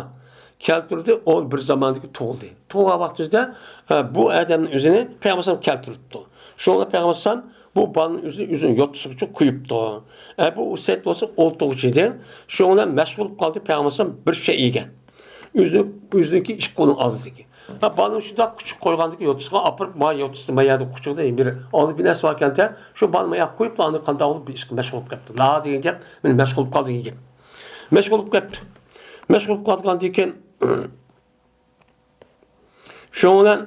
كەلتۈرۈلدى، ئۇ بىر زاماندىكى تۇغۇلدى. تۇغۇلغان ۋاقتىدا، ئە، بۇ ئادەمنىڭ ئۆزىنى پەيغەمبەر ئەلەيھىسسالام كەلتۈرۈپتۇ. شۇڭا پەيغەمبەر ئەلەيھىسسالام بۇ بالىنى ئۆزىنى، ئۆزىنىڭ يوتىسىغا كويۇپتۇ. ئەبۇ ئۇسەيد بولسا ئولتۇرغۇچى ئىدى. شۇنىڭ بىلەن مەشغۇل بولۇپ قالدى، پەيغەمبەر ئەلەيھىسسالام بىر شەي يېگەن. ئۆزىنىڭ، ئۆزىنىڭكى ئىش قولىنىڭ ئالدىدىكى. ھە، بالىنى شۇنداق قۇچىقى قويغاندىكى يوتىسىغا ئاپىرىپ، ما يوتىسىدا ما يەردە قۇچىقىدا بىر ئالدى بىر نەرسە باركەنتە، شۇ بالىنى ما ياققا قويۇپلا ئاندىن قانداق بولۇپ بىر ئىشقا مەشغۇل بولۇپ قاپتۇ. لا دېگەن گەپ، مانا مەشغۇل بولۇپ قالدى دېگەن گەپ. مەشغۇل بولۇپ قالغاندىن كېيىن، شۇنىڭ بىلەن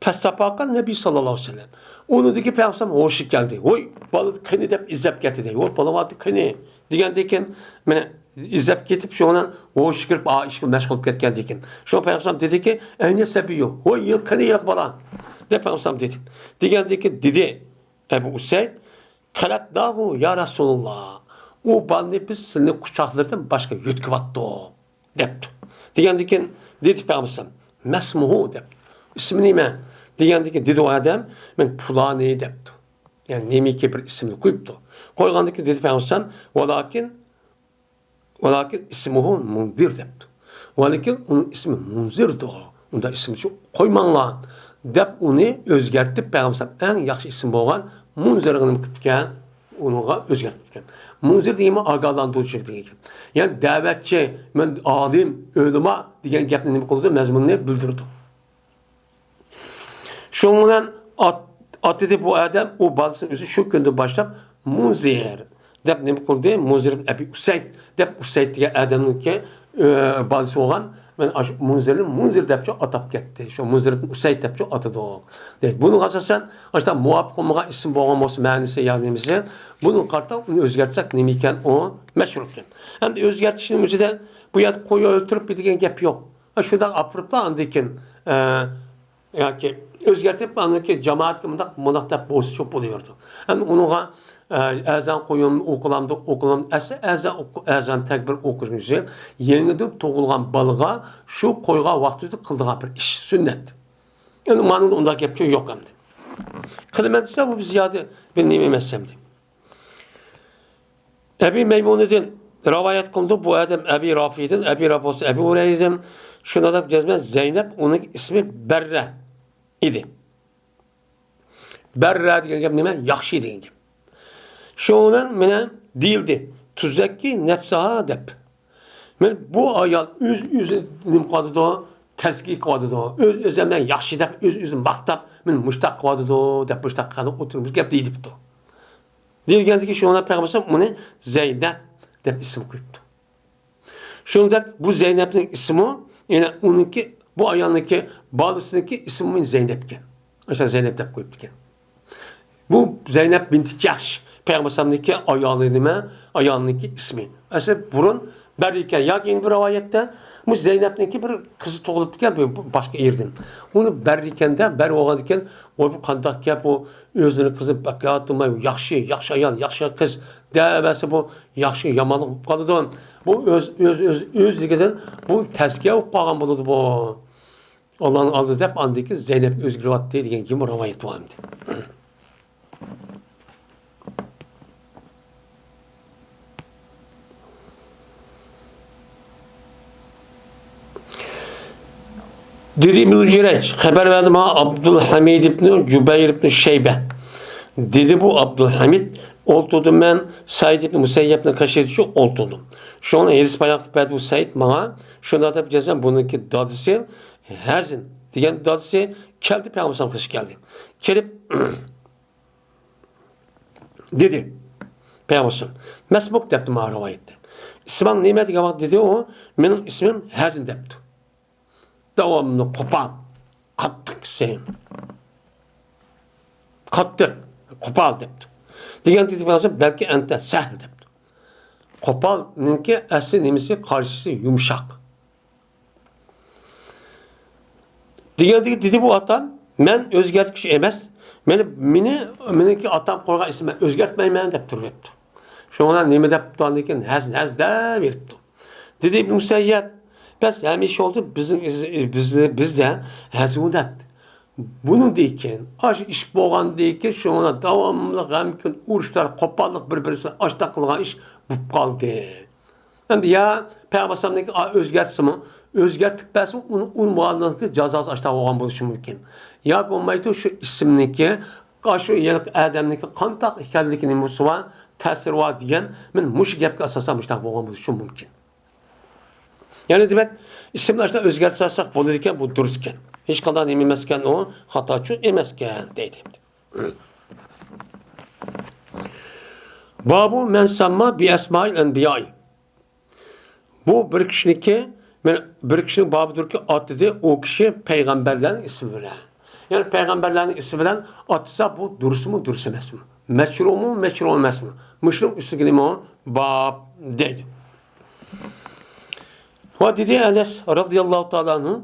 فەستەپاقەن نەبىي ساللاللاھۇ ئەلەيھى ۋەسەللەم. ئۇنىڭدىكى پەيغەمبەر ھوشى كەلدى. ۋوي، بالا قېنى دەپ ئىزدەپ كەتتى دەي. ۋوي، بالا بارتى قېنى دېگەندىن كېيىن، مانا ئىزدەپ كېتىپ، شۇنىڭ بىلەن ھوشى كىرىپ، ئا، ئىشقا مەشغۇل كەتكەندىكىن. شۇ پەيغەمبەر دېدىكى، «ئەينە سەبىيۇ؟ ھوي، قېنى ھېلىقى بالا؟» دەپ پەيغەمبەر دېدى. دېگەندىكىن دېدى ئەبۇ ئۇسەيد، «خەلەتناھۇ يا رەسۇلاللا. ئۇ بالىنى بىز سىلىنىڭ قۇچاقلىرىدىن باشقا يۆتكىۋەتتۇق» دەپتۇ. دېگەندىكىن دېدى پەيغەمبەر، «مەسمۇھۇ؟» دەپ. «ئىسمى نېمە؟» دېگەندىكىن دېدى ئۇ ئادەم، «مەن پۇلانى» دەپتۇ. يەنى نېمىكى بىر ئىسىمنى قويۇپتۇ. قويغاندىكىن دېدى پەيغەمبەر، «ۋالاكىن، ۋالاكىن ئىسمۇھۇ مۇنزىر» دەپتۇ. «ۋالاكىن ئۇنىڭ ئىسمى مۇنزىردۇر. ئۇنداق ئىسىمنى قويماڭلار» دەپ ئۇنى ئۆزگەرتىپ، پەيغەمبەر ئەڭ ياخشى ئىسىم بولغان مۇنزىرغا نېمە قىپتىكەن؟ ئۇنىڭغا ئۆزگەرتىپتىكەن. مۇنزىر دېگەنمۇ ئاگاھلاندۇرۇچى دېگەن گەپ. يەنى دەۋەتچى، مەن ئالىم، ئۆلىما دېگەن گەپنى نېمە قىلىدۇ؟ مەزمۇننى بىلدۈرىدۇ. شۇنىڭ بىلەن ئات-، ئاتىدى بۇ ئادەم، ئۇ بالىسىنى ئۆزى شۇ كۈندىن باشلاپ مۇنزىر دەپ نېمە قىلدى؟ مۇنزىر ئىبن ئەبى ئۇسەيد دەپ، ئۇسەيد دېگەن ئادەمنىڭكى، ئۆ، بالىسى بولغان، مەن ئاشۇ مۇنزىرنى مۇنزىر دەپچۇ ئاتاپ كەتتى. شۇ مۇنزىر ئىبن ئۇسەيد دەپچۇ ئاتىدۇق. دەيدۇ. بۇنىڭغا ئاساسەن، ئاشۇنداق مۇۋاپىق بولمىغان ئىسىم بولغان بولسا، مەنىسى يا نېمىسى، بۇنىڭغا قارىتا ئۇنى ئۆزگەرتسەك نېمە ئىكەن، ئۇ مەشھۇر ئىكەن. ئەمدى ئۆزگەرتىشنىڭ ئۆزىدە بۇ يەردە قوي ئۆلتۈرۈپ دېگەن گەپ يوق. شۇنداق ئاپىرىپلا ئاندىن كېيىن، ئە، ياكى ئۆزگەرتىپ، ئاندىن كېيىن جامائەتكە مۇنداق، مۇنداق دەپ بولسا چوپ بولۇۋېرىدۇ. ئەمدى ئۇنىڭغا، ئە، ئەزان قويۇم، ئوقۇلامدۇ، ئوقۇلام، ئەسلى ئەزان ئوقۇ-، ئەزان تەكبىر ئوقۇشنىڭ ئۆزى يېڭىدىن تۇغۇلغان بالىغا شۇ قويغان ۋاقتىدا قىلىدىغان بىر ئىش، سۈننەت. ئەمدى مانىدا ئۇنداق گەپ يوق ئەمدى. قىلىمەن دېسە، بۇ زىيادە بىر نېمە ئەمەس ئەمدى. ئەبى مەيمۇنىدىن رىۋايەت قىلىنىدۇ، بۇ ئادەم ئەبى رافىدىن، ئەبى رافىسى ئەبى ھۇرەيرىدىن، شۇنداق دەپ جەزمەن زەينەپ، ئۇنىڭ ئىسمى بەررە ئىدى. بەررە دېگەن گەپ نېمە؟ ياخشى دېگەن گەپ. شۇنىڭ بىلەن مانا دېيىلدى، تۇزەككى نەفسىھا دەپ. مانا بۇ ئايال ئۆز-ئۆزىنى نېمە قىلىۋاتىدۇ؟ تەزكىيە قىلىۋاتىدۇ. ئۆز-ئۆزى مەن ياخشى دەپ، ئۆز-ئۆزىنى ماختاپ، مېنى مۇشتاق قىلىۋاتىدۇ دەپ، مۇشتاق قىلىپ ئولتۇرمىش گەپ دېيىلىپتۇ. دېيىلگەندىكىن شۇڭا پەيغەمبەر ئۇنى زەينەپ دەپ ئىسىم قويۇپتۇ. شۇنىڭدەك بۇ زەينەپنىڭ ئىسمى، يەنە ئۇنىڭكى، بۇ ئايالنىڭكى بالىسىنىڭكى ئىسمى زەينەپكەن. ئاشۇنداق زەينەپ دەپ قويۇپتىكەن. بۇ زەينەپ بىنتى جەھش، پەيغەمبەر ئەلەيھىسسالامنىڭكى ئايالى نېمە؟ ئايالىنىڭكى ئىسمى. ئەسلى بۇرۇن بەررە ئىكەن. ياكى يەنە بىر رىۋايەتتە، بۇ زەينەپنىڭكى بىر قىزى تۇغۇلۇپتىكەن بۇ باشقا ئېرىدىن. ئۇنى بەررە ئىكەن-دە، بەررە بولغاندىكىن، ۋاي، بۇ قانداق گەپ، بۇ ئۆزىنىڭ قىزى بەك ياخشى، ياخشى ئايال، ياخشى قىز دەۋەرسە، بۇ ياخشى يامانلىق بولۇپ قالىدۇ. بۇ ئۆز، ئۆز، ئۆز، ئۆزلۈكىدىن بۇ تەزكىيە بولۇپ قالغان بولىدۇ بۇ. ئاللانىڭ ئالدىدا دەپ، ئاندىن كېيىن زەينەپكە ئۆزگىرىۋاتتى دېگەن گېپىمۇ رىۋايەت بار ئەمدى. دېدى ئىبنۇ جۇرەيج، خەۋەر بەردى ماڭا ئابدۇلھەمىد ئىبنى جۇبەير ئىبنى شەيبە. دېدى بۇ ئابدۇلھەمىد، ئولتۇردۇم مەن سەئىد ئىبنى مۇسەييەبنىڭ قېشىدا شۇ ئولتۇردۇم. شۇڭا ھېدىس بايان قىلىپ بەردى بۇ سەئىد ماڭا. شۇنداق دەپ جەزمەن بۇنىڭكى دادىسى ھەزىن دېگەن دادىسى كەلدى، پەيغەمبەر ئەلەيھىسسالام قېشىغا كەلدى. كېلىپ، دېدى پەيغەمبەر ئەلەيھىسسالام، مەسمۇك دەپتۇ ماڭا رىۋايەتتە. ئىسمىڭ نېمە دېگەن ۋاقىت دېدى ئۇ، مېنىڭ ئىسمىم ھەزىن دەپتۇ. داۋاملىق قوپال، قاتتىق ئىسىم. قاتتىق، قوپال دەپتۇ. دېگەن دېدى پەيغەمبەر ئەلەيھىسسالام، بەلكى ئەنتە سەھل دەپتۇ. قوپالنىڭكى ئەسلى نېمىسى، قارشىسى يۇمشاق. دېگەندىكىن دېدى بۇ ئاتام، مەن ئۆزگەرتكۈچى ئەمەس، مېنى، مېنى، مېنىڭكى ئاتام قويغان ئىسمىنى مەن ئۆزگەرتمەيمەن دەپ تۇرۇۋېرىپتۇ. شۇنىڭ بىلەن نېمە دەپ تۇرغاندىكىن، ھەز، ھەز دەۋېرىپتۇ. دېدى ئىبن مۇسەييەب، بەس ھەمىشە بولدى بىزنىڭ ئىز-، بىزنى، بىزدە ھەزۇنەت. بۇنىڭدىن كېيىن، ئاشۇ ئىش بولغاندىن كېيىن شۇنىڭ داۋاملىق غەمكىن ئۇرۇشلار، قوپاللىق بىر-بىرسىنى ئاشتاق قىلغان ئىش بولۇپ قالدى. ئەمدى يا پەيغەمبەر ئەلەيھىسسالامنىڭكى ئا-، ئۆزگەرتسىمۇ، ئۆزگەرتىپ بەرسىمۇ، ئۇنى ئۇنىمىغانلىقى جازاسى ئاشتاق بولغان بولۇشى مۇمكىن. ياكى بولمايدۇ، شۇ ئىسىمنىڭكى، ئاشۇ ھېلىقى ئادەمنىڭكى قانداق ئىكەنلىكى، نېمىسى بار، تەسىرى بار دېگەن، مەن مۇشۇ گەپكە ئاساسەن مۇشۇنداق بولغان بولۇشى مۇمكىن. يەنى دېمەك، ئىسىمنى ئاشۇنداق ئۆزگەرتسەك بولىدىكەن، بۇ دۇرۇسكەن. ھېچقانداق نېمە ئەمەسكەن ئۇ، خاتاچۇ ئەمەسكەن دەيدۇ. بابۇ مەن سەمما بىئەسمائىل ئەنبىيائى. بۇ بىر كىشىنىڭكى، مەن بىر كىشىنىڭ بابىدۇركى ئاتىدى، ئۇ كىشى پەيغەمبەرلەرنىڭ ئىسمى بىلەن. يەنى پەيغەمبەرلەرنىڭ ئىسمى بىلەن ئاتىسا بۇ دۇرۇسمۇ، دۇرۇس ئەمەسمۇ؟ مەشرۇمۇ، مەشرۇ ئەمەسمۇ؟ مۇشۇنىڭ ئۈستىگە نېمە باب دەيدۇ. ۋە دېدى ئەنەس رازىياللاھۇ تائالا ئەنھۇ،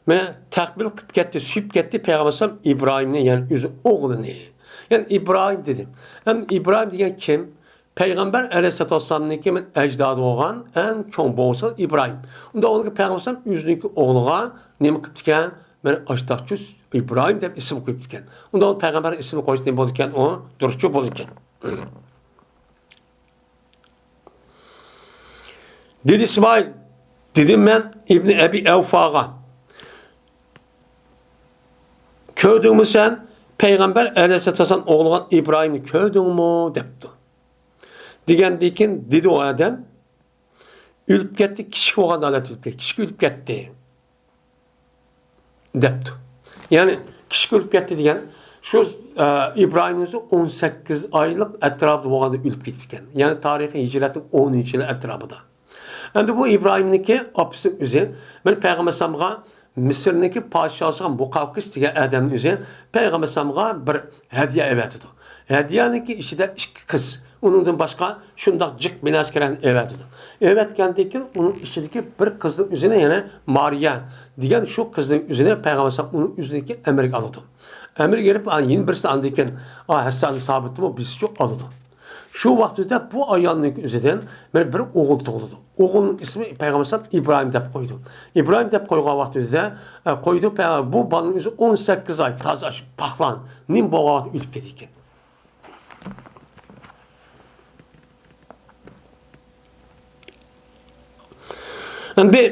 مانا تەقبىل قىلىپ كەتتى، سۆيۈپ كەتتى پەيغەمبەر ئەلەيھىسسالام ئىبراھىمنى، يەنى ئۆزىنىڭ ئوغلىنى. يەنى ئىبراھىم دېدى. ئەمدى ئىبراھىم دېگەن كىم؟ پەيغەمبەر ئەلەيھىسسالاتۇ ۋەسسالامنىڭكى مەن ئەجدادى بولغان ئەڭ چوڭ بوۋىسى ئىبراھىم. ئۇنداق بولغاندا پەيغەمبەر ئەلەيھىسسالام ئۆزىنىڭكى ئوغلىغا نېمە قىپتىكەن؟ مانا ئاشتاقچۇ ئىبراھىم دەپ ئىسىم قويۇپتىكەن. ئۇنداق پەيغەمبەر ئىسمى قويسا نېمە بولىدىكەن؟ ئۇ دۇرۇسچۇ بولىدىكەن. دېدى ئىسمائىل، دېدىم مەن ئىبنى ئەبى ئەۋفاغا، كۆردۈڭمۇ سەن پەيغەمبەر ئەلەيھىسسالاتۇ ۋەسسالام ئوغلىغان ئىبراھىمنى كۆردۈڭمۇ؟ دەپتۇ. دېگەندىن كېيىن دېدى ئۇ ئادەم، ئۆلۈپ كەتتى، كىچىك بولغان ھالەتتە ئۆلۈپ كەتتى، كىچىك ئۆلۈپ كەتتى. دەپتۇ. يەنى كىچىك ئۆلۈپ كەتتى دېگەن شۇ، ئە، ئىبراھىم ئۆزى ئون سەككىز ئايلىق ئەتراپىدا بولغاندا ئۆلۈپ كېتىپتىكەن. يەنى تارىخىي ھىجرەتنىڭ ئونىنچى يىلى ئەتراپىدا. ئەمدى بۇ ئىبراھىمنىڭكى ئاپىسى ئۆزى، مانا پەيغەمبەر ئەلەيھىسسالامغا مىسىرنىڭكى پادىشاھى بولغان مۇقاۋقىس دېگەن ئادەمنىڭ ئۆزى پەيغەمبەر ئەلەيھىسسالامغا بىر ھەدىيە ئەۋەتىدۇ. ھەدىيەنىڭكى ئىچىدە ئىككى قىز، ئۇنىڭدىن باشقا شۇنداق جىق بىنەسكىرەنى ئەۋەتىدۇ. ئەۋەتكەندىن كېيىن ئۇنىڭ ئىچىدىكى بىر قىزنىڭ ئۆزىنى، يەنى مارىيا دېگەن شۇ قىزنىڭ ئۆزىنى پەيغەمبەر ئەلەيھىسسالام ئۇنىڭ ئۆزىنىڭكى ئەمرىگە ئالىدۇ. ئەمرىگە ئېلىپ، ئا، يەنە بىرسى ئاندىن كېيىن، ئا، ھەسسان سابىتنىمۇ بىسىچۇ ئالىدۇ. شۇ ۋاقىتتا بۇ ئايالنىڭ ئۆزىدىن بىر، بىر ئوغۇل تۇغۇلىدۇ. ئوغۇلنىڭ ئىسمى پەيغەمبەر ئەلەيھىسسالام ئىبراھىم دەپ قويىدۇ. ئىبراھىم دەپ قويغان ۋاقتىدا، ئە، قويىدۇ، پە-، بۇ بالىنىڭ ئۆزى ئون سەككىز ئاي تازا ئاشۇ پاخلان، نېمە بولغان ۋاقىتتا ئۆلۈپ كېتىدىكەن. ئەمدى،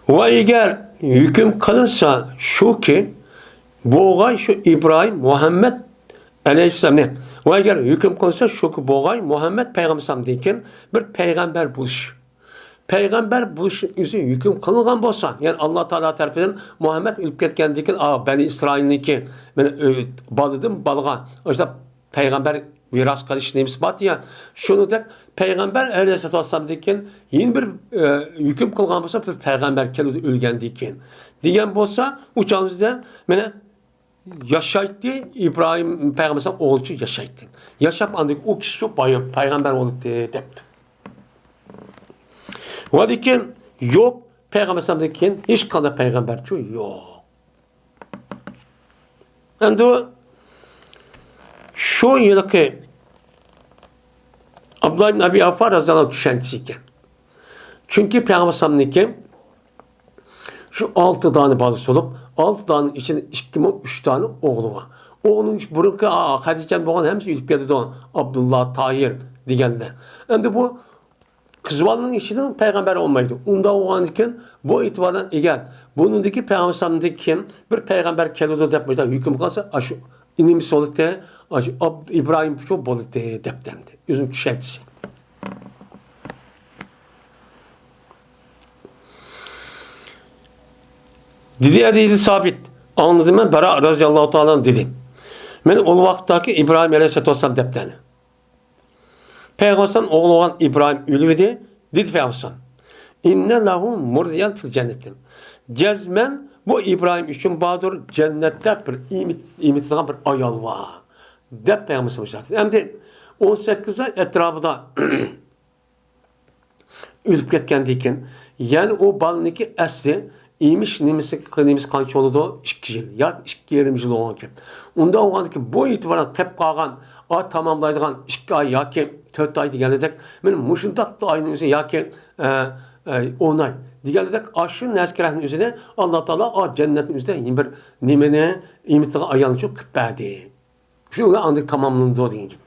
ۋە ئەگەر ھۆكۈم قىلىنسا شۇكى، بولغاي شۇ ئىبراھىم مۇھەممەد ئەلەيھىسسالامنى، ۋە ئەگەر ھۆكۈم قىلىنسا شۇكى، بولغاي مۇھەممەد پەيغەمبەر ئەلەيھىسسالامدىن كېيىن بىر پەيغەمبەر بولۇش. پەيغەمبەر بولۇشنىڭ ئۆزى ھۆكۈم قىلىنغان بولسا، يەنى ئاللا تائالا تەرىپىدىن مۇھەممەد ئۆلۈپ كەتكەندىن كېيىن، ئا، بەنى ئىسرائىلنىڭكى، مانا، ئۆ-، بالىدىن بالىغا، ئاشۇنداق پەيغەمبەر مىراس قىلىش نېمىسى بار دېگەن. شۇنىڭدەك پەيغەمبەر ئەلەيھىسسالاتۇ ۋەسسالامدىن كېيىن يەنە بىر، ئە، ھۆكۈم قىلغان بولسا، بىر پەيغەمبەر كېلىدۇ ئۆلگەندىن كېيىن دېگەن بولسا، ئۇ چاغدا مانا ياشايتتى، ئىبراھىم پەيغەمبەر ئوغلىچۇ ياشايتتى. ياشاپ ئاندىن ئۇ كىشىچۇ پەيغەمبەر بولاتتى دەپتۇ. ۋە لېكىن يوق، پەيغەمبەر ئەلەيھىسسالامدىن كېيىن ھېچقانداق پەيغەمبەرچۇ يوق. ئەمدى شۇ ھېلىقى ئابدۇللا ئىبن ئەبى ئەۋفا رەزىياللاھۇ ئەنھۇ چۈشەنچىسى ئىكەن. چۈنكى پەيغەمبەر ئەلەيھىسسالامدىن كېيىن شۇ ئالتە دانە بالىسى بولۇپ، ئالتە دانىنىڭ ئىچىدە ئىككى مىڭ ئۈچ دانە ئوغلى بار. ئوغلىنىڭ بۇرۇنقى، ئا، خەدىچەم بولغان ھەممىسى ئۆلۈپ كېتىدۇ. ئابدۇللا، تاھىر دېگەنلەر. ئەمدى بۇ قىز بالىنىڭ ئىچىدىن پەيغەمبەر بولمايدۇ. ئۇنداق بولغاندىن كېيىن، بۇ ئېتىبار بىلەن ئەگەر بۇنىڭدىكى پەيغەمبەر ئەلەيھىسسالامدىن كېيىن بىر پەيغەمبەر كېلىدۇ دەپ مۇشۇنداق ھۆكۈم قىلسا، ئاشۇ نېمىسى بولاتتى، ئاشۇ ئاب-، ئىبراھىمچۇ بولاتتى دەپتۇ ئەمدى. ئۆزىنىڭ چۈشەنچىسى. دېدى ئەدى ئىبن سابىت، ئاڭلىدىم مەن بەرا رەزىياللاھۇ تائالا ئەنھۇ دېدى، مەن ئۇ ۋاقىتتاكى ئىبراھىم ئەلەيھىسسالاتۇ ۋەسسالام دەپتىنى. پەيغەمبەر ئوغلى بولغان ئىبراھىم ئۆلۈۋىدى، دېدى پەيغەمبەر. ئىننە لەھۇ مۇرزىيەن فىل جەننەتى. جەزمەن بۇ ئىبراھىم ئۈچۈن باردۇر، جەننەتتە بىر ئېمىت-، ئېمىتىدىغان بىر ئايال بار، دەپ پەيغەمبەر ئەمدى ئون سەككىز ئاي ئەتراپىدا ئۆلۈپ كەتكەندىن كېيىن، يەنى ئۇ بالىنىڭكى ئەسلى ئېمىش نېمىسى، نېمىسى قانچە بولىدۇ؟ ئىككى يىل ياكى ئىككى يېرىم يىل بولغان گەپ. ئۇنداق بولغاندىكىن بۇ ئېتىبارەن قېلىپ قالغان، ئا، تاماملايدىغان ئىككى ئاي ياكى تۆت ئاي دېگەندەك، مانا مۇشۇنداق ئاينىڭ ئۆزى ياكى، ئە، ئە، ئون ئاي دېگەندەك، ئاشۇ نەرسە كېرەكنىڭ ئۆزىنى ئاللا تائالا ئا جەننەتنىڭ ئۆزىدە يەنە بىر نېمىنى، ئېمىتىدىغان ئايالنى قىلىپ بەردى. شۇ بىلەن ئاندىن تاماملىنىدۇ دېگەن گەپ.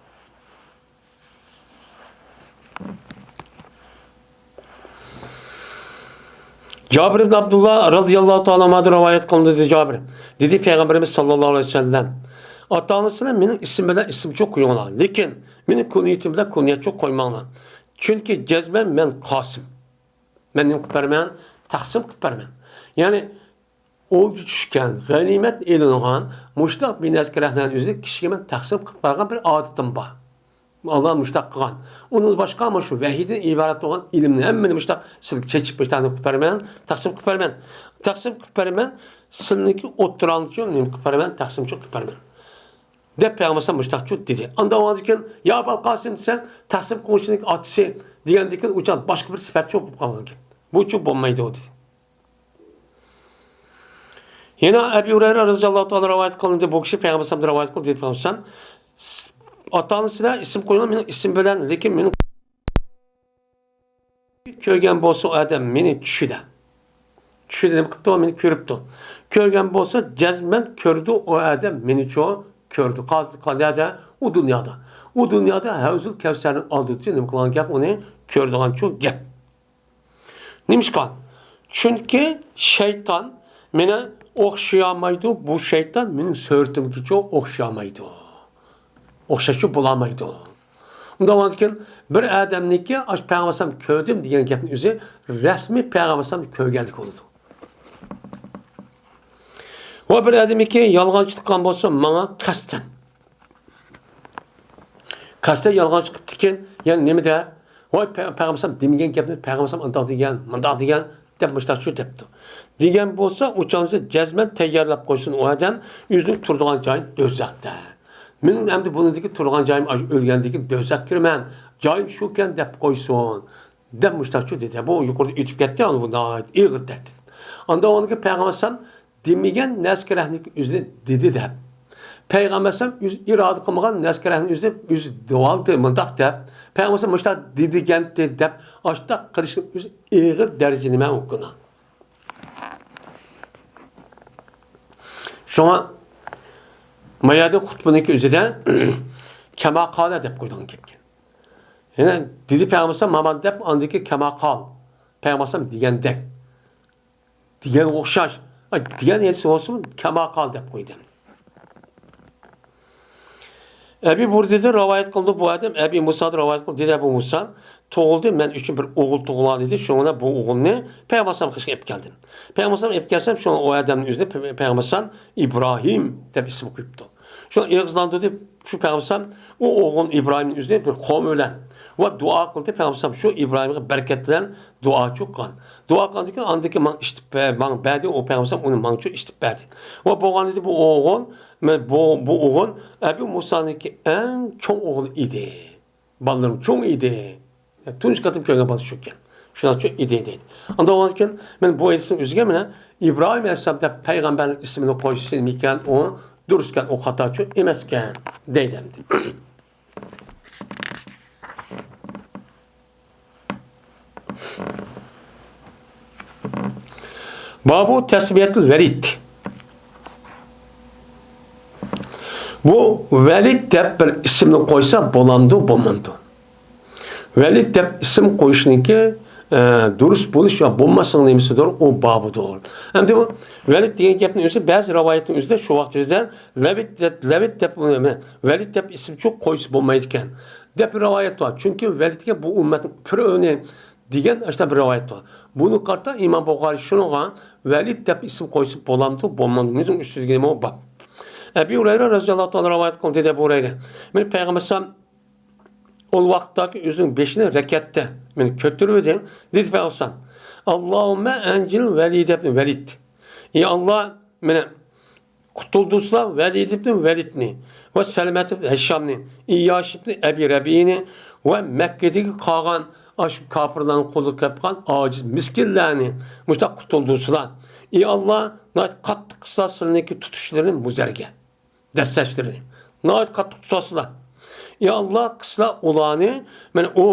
جابىر ئىبن ئابدۇللا رازىياللاھۇ تائالا ئەنھۇدىن رىۋايەت قىلىنىدۇ، دېدى جابىر. دېدى پەيغەمبىرىمىز ساللاللاھۇ ئەلەيھى ۋەسەللەم، ئاتا-ئانىسىنى مېنىڭ ئىسمىم بىلەن ئىسىمچۇ قويۇڭلار، لېكىن مېنىڭ كۇنيىتىم بىلەن كۇنيەتچۇ قويماڭلار. چۈنكى جەزمەن مەن قاسىم. مەن نېمە قىلىپ بەرىمەن؟ تەقسىم قىلىپ بەرىمەن. يەنى ئولجا چۈشكەن، غەنىيمەت ئېلىنغان مۇشۇنداق بىنەسكە رەخنەنى ئۆزى كىشىگە مەن تەقسىم قىلىپ بەرگەن بىر ئادىتىم بار. ئاللا مۇشۇنداق قىلغان. ئۇنىڭدىن باشقا مانا شۇ ۋەھىيدىن ئىبارەت بولغان ئىلىمنى ھەممىنى مۇشۇنداق سىلىگە چېچىپ مۇشۇنداق نېمە قىلىپ بەرىمەن، تەقسىم قىلىپ بەرىمەن. تەقسىم قىلىپ بەرىمەن. سىلىنىڭكى ئوتتۇراڭلارچۇ نېمە قىلىپ بەرىمەن، تەقسىمچۇ قىلىپ بەرىمەن. دەپ پەيغەمبەر مۇشتاقچۇ دېدى. ئاندا ئۇنىڭدىن كېيىن، يا ئەبەل قاسىم دېسەڭ، تەقسىم قىلغۇچىنىڭ ئاتىسى دېگەندىن كېيىن ئۇ چاغ باشقا بىر سۈپەتچۇ بولۇپ قالغان گەپ. بۇچۇ بولمايدۇ دېدى. يەنە ئەبى ھۇرەيرە رەزىياللاھۇ تائالا رىۋايەت قىلىندى، بۇ كىشى پەيغەمبەر ئەلەيھىسسالامدىن رىۋايەت قىلدى، دېدى پەيغەمبەر ئەلەيھىسسالام، ئاتا-ئانىسىلەر ئىسىم قويۇڭلار مېنىڭ ئىسمىم بىلەن، لېكىن مېنىڭ كۆرگەن بولسا ئۇ ئادەم مېنى چۈشىدە. چۈشىدە نېمە قىپتۇ؟ مېنى كۆرۈپتۇ. كۆرگەن بولسا جەزمەن كۆردى ئۇ ئادەم مېنىچۇ كۆردى. قا-، قا-، نەدە؟ ئۇ دۇنيادا. ئۇ دۇنيادا ھەۋزۇل كەۋسەرنىڭ ئالدىدا نېمە قىلغان گەپ؟ ئۇنى كۆرىدىغانچۇ گەپ. نېمىشقا؟ چۈنكى شەيتان مېنى ئوخشىيالمايدۇ، بۇ شەيتان مېنىڭ سۈرىتىمگىچۇ ئوخشىيالمايدۇ. ئوخشاشچۇ بولالمايدۇ. ئۇنداق بولغاندىكىن بىر ئادەمنىڭكى ئاشۇ پەيغەمبەر ئەلەيھىسسالام كۆردۈم دېگەن گەپنىڭ ئۆزى رەسمىي پەيغەمبەر ئەلەيھىسسالام كۆرگەنلىك بولىدۇ. ۋە بىر ئادەمنىڭكى يالغانچى چىققان بولسا ماڭا قەستەن. قەستەن يالغانچى چىقىپتىكەن، يەنى نېمە دەپ؟ ۋاي پە-، پەيغەمبەر ئەلەيھىسسالام دېمىگەن گەپنى پەيغەمبەر ئەلەيھىسسالام ئانداق دېگەن، مۇنداق دېگەن دەپ مۇشتاقچۇ دەپتۇ. دېگەن بولسا ئۇ چاغدا جەزمەن تەييارلاپ قويسۇن ئۇ ئادەم ئۆزىنىڭ تۇرىدىغان جايىنى دوزاختا. مېنىڭ ئەمدى بۇنىڭدىكى تۇرغان جايىم ئاشۇ ئۆلگەندىن كېيىن دوزاخقا كىرىمەن، جايىم شۇكەن دەپ قويسۇن. دەپ مۇشتاقچۇ دېدى. بۇ يۇقىرىدا ئۆتۈپ كەتتى، ئانا بۇ ناھايىتى ئېغىر تەھدىت. ئاندىن ئۇنىڭكى پەيغەمبەر ئەلەيھىسسالام دېمىگەن نەرسە كېرەكنىڭ ئۆزىنى دېدى دەپ. پەيغەمبەر ئەلەيھىسسالام ئۆزى ئىرادە قىلمىغان نەرسە كېرەكنىڭ ئۆزىنى ئۆزى دېۋالدى مۇنداق دەپ. پەيغەمبەر ئەلەيھىسسالام مۇشتاق دېدىگەنتى دەپ ئاشتاق قىلىشنىڭ ئۆزى ئېغىر دەرىجىدە نېمە ئۇ گۇناھ. شۇڭا ما يەردە خۇتبىنىڭكى ئۆزىدە كەما قالە دەپ قويىدىغان گەپكەن. يەنە دېدى پەيغەمبەر ئەلەيھىسسالام مامان دەپ، ئاندىكى كەما قال. پەيغەمبەر ئەلەيھىسسالام دېگەندەك. دېگەنگە ئوخشاش. ئاي، دېگەن ھېس بولسىمۇ، كەما قال دەپ قويدى. ئەبى بۇردىدىن رىۋايەت قىلدى بۇ ئادەم، ئەبى مۇسادىن رىۋايەت قىلدى، دېدى ئەبۇ مۇسا، تۇغۇلدى، مەن ئۈچۈن بىر ئوغۇل تۇغۇلغان ئىدى، شۇڭا بۇ ئوغۇلنى پەيغەمبەر ئەلەيھىسسالام قېشىغا ئېلىپ كەلدىم. پەيغەمبەر ئەلەيھىسسالام ئېلىپ كەلسەم، شۇڭا ئۇ ئادەمنىڭ ئۆزىنى پەيغەمبەر ئەلەيھىسسالام ئىبراھىم دەپ ئىسىم قويۇپتۇ. شۇ ئېغىزلاندۇردى، شۇ پەيغەمبەر ئەلەيھىسسالام ئۇ ئوغۇل ئىبراھىمنى ئۆزىنى بىر قومى بىلەن ۋە دۇئا قىلدى. پەيغەمبەر ئەلەيھىسسالام شۇ ئىبراھىمغا بەرىكەت بىلەن دۇئا چوققان. دۇئا قىلغاندىن كېيىن ئاندىن كېيىن ماڭا ئىشتىپ بە-، ماڭا بەردى، ئۇ پەيغەمبەر ئەلەيھىسسالام ئۇنى ماڭچۇ ئىشتىپ بەردى. ۋە بولغان ئىدى بۇ ئوغۇل، مە-، بۇ، بۇ ئوغۇل ئەبۇ مۇسانىڭكى ئەڭ چوڭ ئوغلى ئىدى. بالىلىرىم چوڭ ئىدى. تۇنجى قېتىم كۆرگەن بالا شۇكەن. شۇنىڭ ئۈچۈن ئىدى دەيدۇ. ئاندىن ئۇنىڭدىن كېيىن مەن بۇ ھەدىسنىڭ ئۆزىگە مانا ئىبراھىم ئەلەيھىسسالام دەپ پەيغەمبەرنىڭ ئىسمىنى قويۇشى نېمىكەن، ئۇ دۇرۇسكەن، ئۇ خاتاچۇ ئەمەسكەن دەيدۇ ئەمدى. بابۇ تەسمىيەتىل ۋەلىد. بۇ ۋەلىد دەپ بىر ئىسىمنى قويسا بولامدۇ، بولمامدۇ؟ ۋەلىد دەپ ئىسىم قويۇشنىڭكى، ئە، دۇرۇس بولۇش يا بولماسلىق نېمىسىدۇر، ئۇ بابىدۇر. ئەمدى بۇ ۋەلىد دېگەن گەپنىڭ ئۆزى بەزى رىۋايەتنىڭ ئۆزىدە شۇ ۋاقىت ئۆزىدە لەۋىد دەپ، لەۋىد دەپ، ۋەلىد دەپ ئىسىمچۇ قويسا بولمايدىكەن دەپ بىر رىۋايەت بار. چۈنكى ۋەلىد دېگەن بۇ ئۈممەتنىڭ پىرئۆنى دېگەن ئاشۇنداق بىر رىۋايەت بار. بۇنى قارىتا ئىمام بۇخارىي شۇنىڭغا ۋەلىد دەپ ئىسىم قويسا بولامدۇ، بولمامدۇ؟ بۇنىڭ ئۈستىدىكى نېمە بار؟ ئەبى ھۇرەيرە رەزىياللاھۇ تائالا رىۋايەت قىلدى، دەپ ھۇرەيرە. مېنى پەيغەمبەر ئەلەيھىسسالام ئۇ ۋاقىتتاكى ئۆزىنىڭ بېشىنى رەكەتتە مېنى كۆتۈرۈۋېدىڭ، دېدى پەيغەمبەر ئەلەيھىسسالام. ئاللاھۇممە ئەنجىل ۋەلىد ئىبنى ۋەلىد. ئى ئاللا، مېنى قۇتۇلدۇرسىلا ۋەلىد ئىبنى ۋەلىدنى ۋە سەلەمەت ئىبنى ھىشامنى، ئىياش ئىبنى ئەبى رەبىئىنى ۋە مەككىدىكى قالغان ئاشۇ كاپىرلارنىڭ قولىغا كەپ قالغان ئاجىز مىسكىنلەرنى مۇشۇنداق قۇتۇلدۇرسىلا. ئى ئاللا، ناھايىتى قاتتىق قىلسىلا سىلىنىڭكى تۇتۇشلىرىنى مۇزەرگە. دەسسەشلىرىنى ناھايىتى قاتتىق تۇتاسىلا. يا ئاللا، قىسلا ئۇلارنى، مانا ئۇ،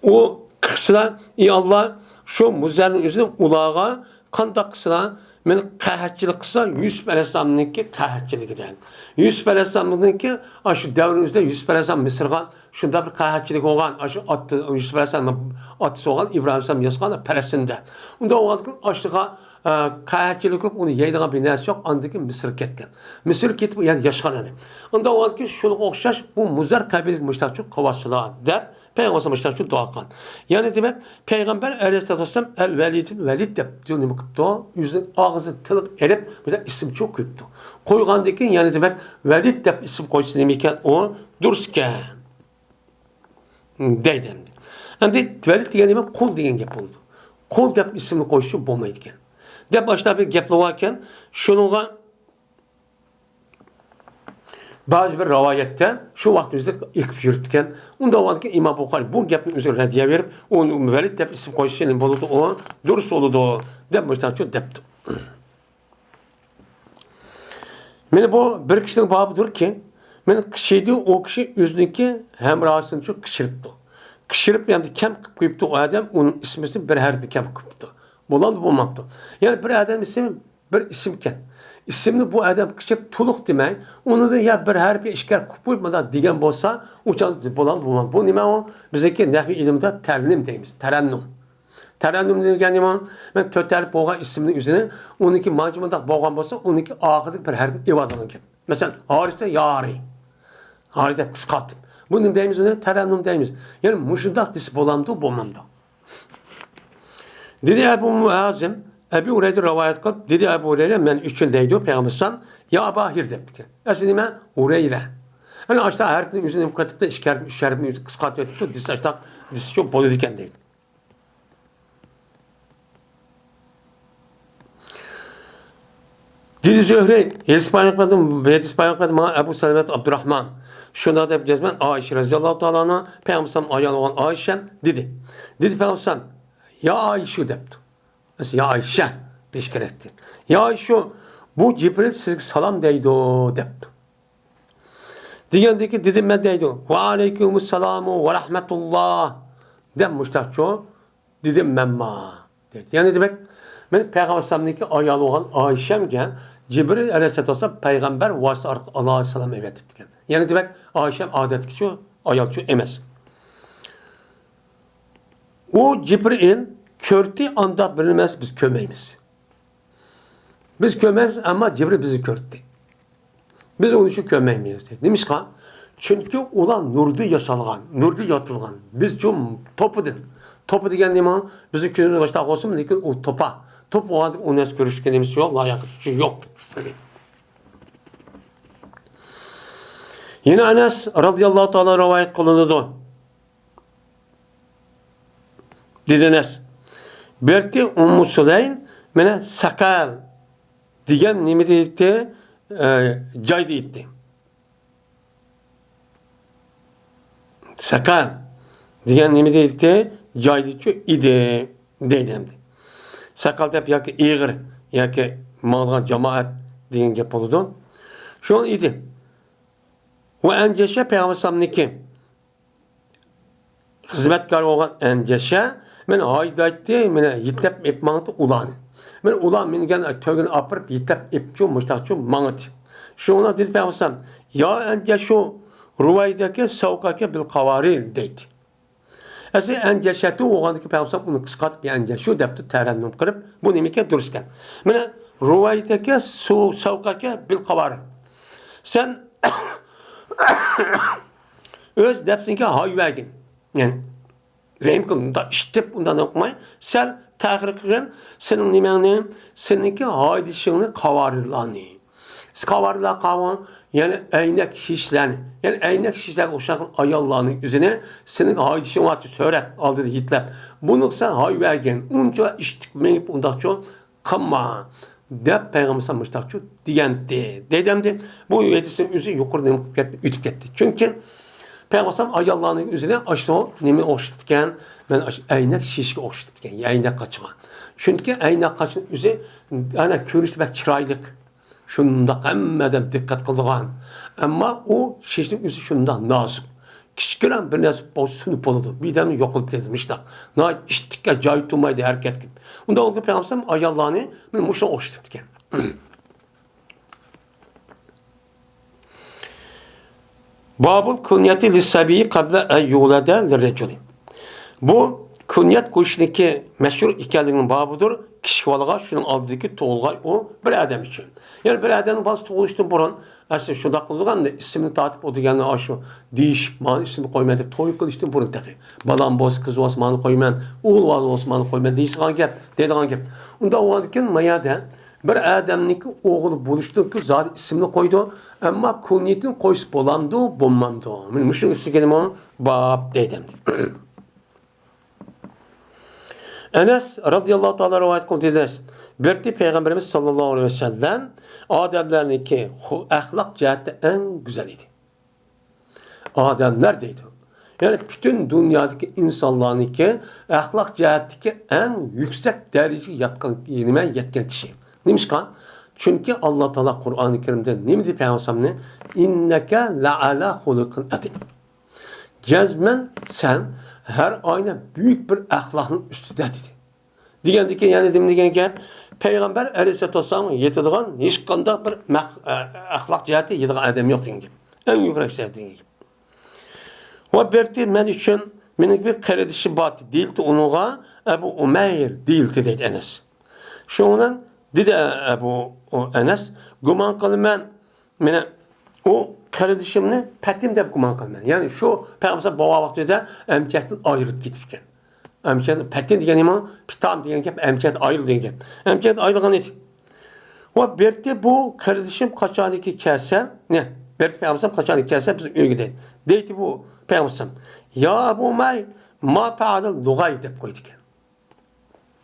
ئۇ قىسلا، يا ئاللا، شۇ مۇزەرنىڭ ئۆزىنى ئۇلارغا قانداق قىسلا، مانا قەھەتچىلىك قىسلا، يۈسۈپ ئەلەيھىسسالامنىڭكى قەھەتچىلىكىدەك. يۈسۈپ ئەلەيھىسسالامنىڭكى ئاشۇ دەۋرنىڭ ئۆزىدە يۈسۈپ ئەلەيھىسسالام مىسىرغا شۇنداق بىر قەھەتچىلىك بولغان، ئاشۇ ئات-، يۈسۈپ ئەلەيھىسسالام ئاتىسى بولغان ئىبراھىم ئەلەيھىسسالام ياسىغان پەلەستىندە. ئۇنداق بولغاندىكىن ئاشۇغا، ئە، قەھەتچىلىك قىلىپ ئۇنى يەيدىغان بىر نەرسە يوق. ئاندىن كېيىن مىسىرغا كەتكەن. مىسىرغا كېتىپ ئۇ يەردە ياشىغان ئىدى. ئۇنداق بولغاندىكىن شۇنىڭغا ئوخشاش بۇ مۇزەر قەبىلىگە مۇشتاقچۇ قىلىۋاتسىلا دەپ پەيغەمبەر مۇشتاقچۇ دۇئا قىلغان. يەنى دېمەك، پەيغەمبەر ئەلەيھىسسالاتۇ ۋەسسالام ئەل ۋەلىد، ۋەلىد دەپ نېمە قىپتۇ؟ ئۆزىنىڭ ئاغزىدىن تىلغا ئېلىپ، بىر ئىسىمچۇ قويۇپتۇ. قويغاندىن كېيىن يەنە دېمەك، ۋەلىد دەپ ئىسىم قويسا نېمە ئىكەن؟ ئۇ دۇرۇس ئىكەن. دەيدۇ ئەمدى. ئەمدى ۋەلىد دېگەن نېمە؟ قۇل دېگەن گەپ بولىدۇ. قۇل دەپ ئىسىمنى قويۇشچۇ بولمايدىكەن. دەپ ئاشۇنداق بىر گەپلەر باركەن. شۇنىڭغا، بەزى بىر رىۋايەتتە شۇ ۋاقىت ئۆزىدە ئېقىپ يۈرۈپتىكەن. ئۇنداق بولغاندىكىن ئىمام بۇخارىي بۇ گەپنى ئۆزى رەددىيە بېرىپ، ئۇنى ۋەلىد دەپ ئىسىم قويسا نېمە بولىدۇ ئۇ؟ دۇرۇس بولىدۇ، دەپ مۇشۇنداق دەپتۇ. مانا بۇ بىر كىشىنىڭ بابىدۇركى، مانا قىچىدى، ئۇ كىشى ئۆزىنىڭكى ھەمراھىسىنى قىچىرىپتۇ. قىچىرىپ، يەنە كەم قىلىپ قويۇپتۇ ئۇ ئادەم، ئۇنىڭ ئىسمىسىنى بىر ھەرپنى كەم قىلىپتۇ. بولامدۇ، بولمامدۇ؟ يەنى بىر ئادەم ئىسمى بىر ئىسىمكەن. ئىسىمنى بۇ ئادەم قىچىرىپ تولۇق دېمەي، ئۇنىڭدا يا بىر ھەرپكە ئىككى ھەرپ قىلىپ قويۇپ مۇنداق دېگەن بولسا، ئۇ چاغدا بولامدۇ، بولمامدۇ؟ بۇ نېمە ئۇ؟ بىزنىڭكى نەھۋى ئىلمىدا تەرنۇم دەيمىز. تەرەننۇم. تەرەننۇم دېگەن نېمە؟ مەن تۆت ھەرپ بولغان ئىسىمنىڭ ئۆزىنى، ئۇنىڭكى مانچە مۇنداق بولغان بولسا، ئۇنىڭكى ئاخىرىدىكى بىر ھەرپنى ئېلىۋالىدىغان گەپ. مەسىلەن، ھارى دېسە، يارى. ھارى دەپ قىسقارتىپ. بۇ نېمە دەيمىز ئۇنى؟ تەرەننۇم دەيمىز. يەنى مۇشۇنداق دېسە بولامدۇ، بولمامدۇ؟ دېدى ئەبۇ ھازىم، ئەبۇ ھۇرەيرە رىۋايەت قىلىپ، دېدى ئەبۇ ھۇرەيرە، مەن ئۈچۈن دەيدۇ، پەيغەمبەر ئەلەيھىسسالام، يا ئابا ھىر دەپتىكەن. ئەسلى نېمە؟ ھۇرەيرە. ئەنە ئاشتا ھەرپنىڭ ئۆزىنى نېمە قىلىپتۇ، ئىككى ھەرپنى، ئۈچ ھەرپنى ئۆزى قىسقارتىۋېتىپتۇ، دېسە ئاشتاق، دېسە شۇ بولىدىكەن دەيدۇ. دېدى زۆھرى، ھەدىس بايان قىلدى، ھەدىس بايان قىلدى ماڭا ئەبۇ سەلەمەت ئابدۇراخمان. شۇنداق دەپ جەزمەن ئائىشە رەزىياللاھۇ تائالا ئەنھا، پەيغەمبەر ئايالى بولغان ئائىشە دېدى. دېدى پەيغەمبەر، يا ئائىشە دەپتۇ. يا ئائىشە دېيىش كېرەكتى. يا ئائىشە، بۇ جىبرىل سىزگە سالام دەيدۇ دەپتۇ. دېگەندىكىن دېدىم مەن دەيدۇ، ۋەئەلەيكۇمۇسسالامۇ ۋەرەھمەتۇللا دەپ مۇشتاقچۇ دېدىم مەنما دەيدۇ. يەنى دېمەك، مەن پەيغەمبەر ئەلەيھىسسالامنىڭكى ئايالى بولغان ئائىشەمگە جىبرىل ئەلەيھىسسالام پەيغەمبەر ۋاسىتە ئارقىلىق ئاللاھ سالام ئەۋەتىپتىكەن. يەنى دېمەك، ئائىشەم ئادەتتىكىچۇ ئايالچۇ ئەمەس. ئۇ جىبرىل كۆردى، ئانداق بىرىنى ئەمەس بىز كۆرمەيمىز. بىز كۆرمەيمىز، ئەمما جىبرىل بىزنى كۆردى. بىز ئۇنى شۇ كۆرمەيمىز دەيدۇ. نېمىشقا؟ چۈنكى ئۇلار نۇردىن ياسالغان، نۇردىن يارىتىلغان. بىزچۇ توپىدىن. توپا دېگەن نېمە؟ بىزنىڭ كۆزىمىز باشتا بولسىمۇ، لېكىن ئۇ توپا. توپا بولغاندىكىن ئۇ نەرسە كۆرۈشكە نېمىسى يوق، لاياقىتى يوق. يەنە ئەنەس رەزىياللاھۇ تائالا رىۋايەت قىلىنىدۇ. دېدى ئەنەس. بەرتى ئۇممۇ سۇلەيم مانا سەقەل دېگەن نېمە دەيتتى؟ ئە، جاي دەيتتى. سەقەل دېگەن نېمە دەيتتى؟ جاي دەيتتى، ئىدى دەيدۇ ئەمدى. سەقەل دەپ ياكى ئېغىر ياكى ماڭىدىغان جامائەت دېگەن گەپ بولىدۇ. شۇ ئىدى. ۋە ئەنجەشە پەيغەمبەر ئەلەيھىسسالامنىڭكى خىزمەتكار بولغان ئەنجەشە مېنى ھايدايتتى، مېنى يېتەپ ئېلىپ ماڭاتتى ئۇلارنى. مېنى ئۇلار مىنگەن تۆگىنى ئاپىرىپ يېتەپ ئېلىپچۇ مۇشتاقچۇ ماڭاتتى. شۇڭا دېدى پەيغەمبەر ئەلەيھىسسالام، يا ئەنجەشۇ، رۇۋەيدەكە سەۋقەكە بىل قاۋارىر دەيتتى. ئەسلى ئەنجەشەتۇ بولغاندىكىن پەيغەمبەر ئەلەيھىسسالام ئۇنى قىسقارتىپ يا ئەنجەشۇ دەپتۇ، تەرەننۇم قىلىپ، بۇ نېمىكەن؟ دۇرۇسكەن. مانا رۇۋەيدەكە سەۋقەكە بىل قاۋارىر. سەن ئۆز نەپسىڭگە ھايۋەگىن. يەنى رەھىم قىل، مۇنداق ئىشتىپ، ئۇنداق قىلماي، سەل تەخىر قىلغىن، سېنىڭ نېمەڭنى، سېنىڭكى ھايدىشىڭنى قاۋارىرلارنى. قاۋارىرلار قاۋۇ، يەنى ئەينەك شىشىلەرنى، يەنى ئەينەك شىشىلەرگە ئوخشاش ئاياللارنىڭ ئۆزىنى سېنىڭ ھايدىشىڭ بارتى سۆرەپ ئالدىدا يېتىلەپ، بۇنىڭغا سەن ھايۋەگىن، ئۇنچە ئىشتىپ مېڭىپ ئۇنداقچۇ قىلما. دەپ پەيغەمبەر مۇشتاقچۇ دېگەنتى. دەيدۇ ئەمدى بۇ ھەدىسنىڭ ئۆزى يۇقىرىدا نېمە قىلىپ كەتتى، ئۆتۈپ كەتتى. چۈنكى پەيغەمبەر ئاياللارنىڭ ئۆزىنى ئاشۇ نېمە ئوخشىتىپتىكەن؟ مەن ئاشۇ ئەينەك شىشىگە ئوخشىتىپتىكەن، ئەينەك قاچىغا. چۈنكى ئەينەك قاچنىڭ ئۆزى ئەنە كۆرۈنۈشى بەك چىرايلىق. شۇنداق ھەممە ئادەم دىققەت قىلىدىغان. ئەمما ئۇ شىشنىڭ ئۆزى شۇنداق نازۇك. كىچىككىنە بىر نەرسە بولسا سۇنۇپ بولىدۇ. بىردەمدىن يوقىلىپ كېتىدۇ مۇشۇنداق. ناھايىتى ئىشتىككە جايى تۇرمايدۇ ھەرىكەتكە. ئۇنداق بولغان پەيغەمبەر ئاياللارنى مانا مۇشۇنى ئوخشىتىپتىكەن. بابۇل كۇنيەتى لىسسەبىيى قەبلە ئەن يۇلەدە لىررەجۇلى. بۇ كۇنيەت قويۇشنىڭكى مەشھۇر ئىكەنلىكىنىڭ بابىدۇر، كىچىك بالىغا شۇنىڭ ئالدىدىكى تۇغۇلغاي ئۇ بىر ئادەم ئۈچۈن. يەنى بىر ئادەمنىڭ بالىسى تۇغۇلۇشتىن بۇرۇن، ئەسلى شۇنداق قىلىدىغان ئىسمىنى تارتىپ ئۇ دېگەننى ئاشۇ دېيىشىپ، مانا ئىسمىنى قويىمەن دەپ توي قىلىشتىن بۇرۇن تېخى. بالام بولسا قىز بولسا مانا قويىمەن، ئوغۇل بالا بولسا مانا قويىمەن دېيىشىدىغان گەپ، دەيدىغان گەپ. ئۇنداق بولغاندىكىن ما يەردە بىر ئادەمنىڭكى ئوغلى بولۇشتىنكى زادى ئىسمىنى قويىدۇ، ئەمما كۇنيىتىنى قويسا بولامدۇ، بولمامدۇ؟ مانا مۇشۇنىڭ ئۈستىگە نېمە باب دەيدۇ ئەمدى. ئەنەس رەزىياللاھۇ تائالا رىۋايەت قىلدى دەيدۇ. بىرتى پەيغەمبىرىمىز ساللاللاھۇ ئەلەيھى ۋەسەللەم ئادەملەرنىڭكى خۇ-، ئەخلاق جەھەتتە ئەڭ گۈزەل ئىدى. ئادەملەر دەيدۇ. يەنى پۈتۈن دۇنيادىكى ئىنسانلارنىڭكى ئەخلاق جەھەتتىكى ئەڭ يۈكسەك دەرىجىگە ياتقان، نېمە، يەتكەن كىشى. نېمىشقا؟ چۈنكى ئاللا تائالا قۇرئانى كەرىمدە نېمە دەپ پەيغەمبەرنى، «ئىننەكە لەئەلا خۇلۇقىن ئەزىم.» جەزمەن سەن ھەر ئاينى بۈيۈك بىر ئەخلاقنىڭ ئۈستىدە دېدى. دېگەندىكىن يەنە نېمە دېگەن گەپ؟ پەيغەمبەر ئەلەيھىسسالاتۇ ۋەسسالامغا يېتىدىغان ھېچقانداق بىر مەخ-، ئە، ئەخلاق جەھەتتە يېتىدىغان ئادەم يوق دېگەن گەپ. ئەڭ يۇقىرى جەھەتتە دېگەن گەپ. ۋە بىرتى مەن ئۈچۈن مېنىڭ بىر قېرىندىشىم بار ئىدى، دېيىلدى ئۇنىڭغا ئەبۇ ئۇمەير دېيىلدى دەيدۇ ئەنەس. شۇنىڭ بىلەن دېدى ئەبۇ ئەنەس، گۇمان قىلىمەن، مانا ئۇ قېرىندىشىمنى پەتىن دەپ گۇمان قىلىمەن. يەنى شۇ پەيغەمبەر بولغان ۋاقتىدا ئەمچەكتىن ئايرىلىپ كېتىپكەن. ئەمچەك، پەتىن دېگەن نېمە؟ پىتان دېگەن گەپ، ئەمچەكتىن ئايرىل دېگەن گەپ. ئەمچەكتىن ئايرىلغان ئىدى. ۋە بىرتى بۇ قېرىندىشىم قاچانكى كەلسە، نە، بىرتى پەيغەمبەر قاچانكى كەلسە بىز ئۆيگە دەيدۇ. دەيتتى بۇ پەيغەمبەر، يا ئەبۇ ئۇمەير، ما پەئەلە نۇغەير دەپ قويىدىكەن.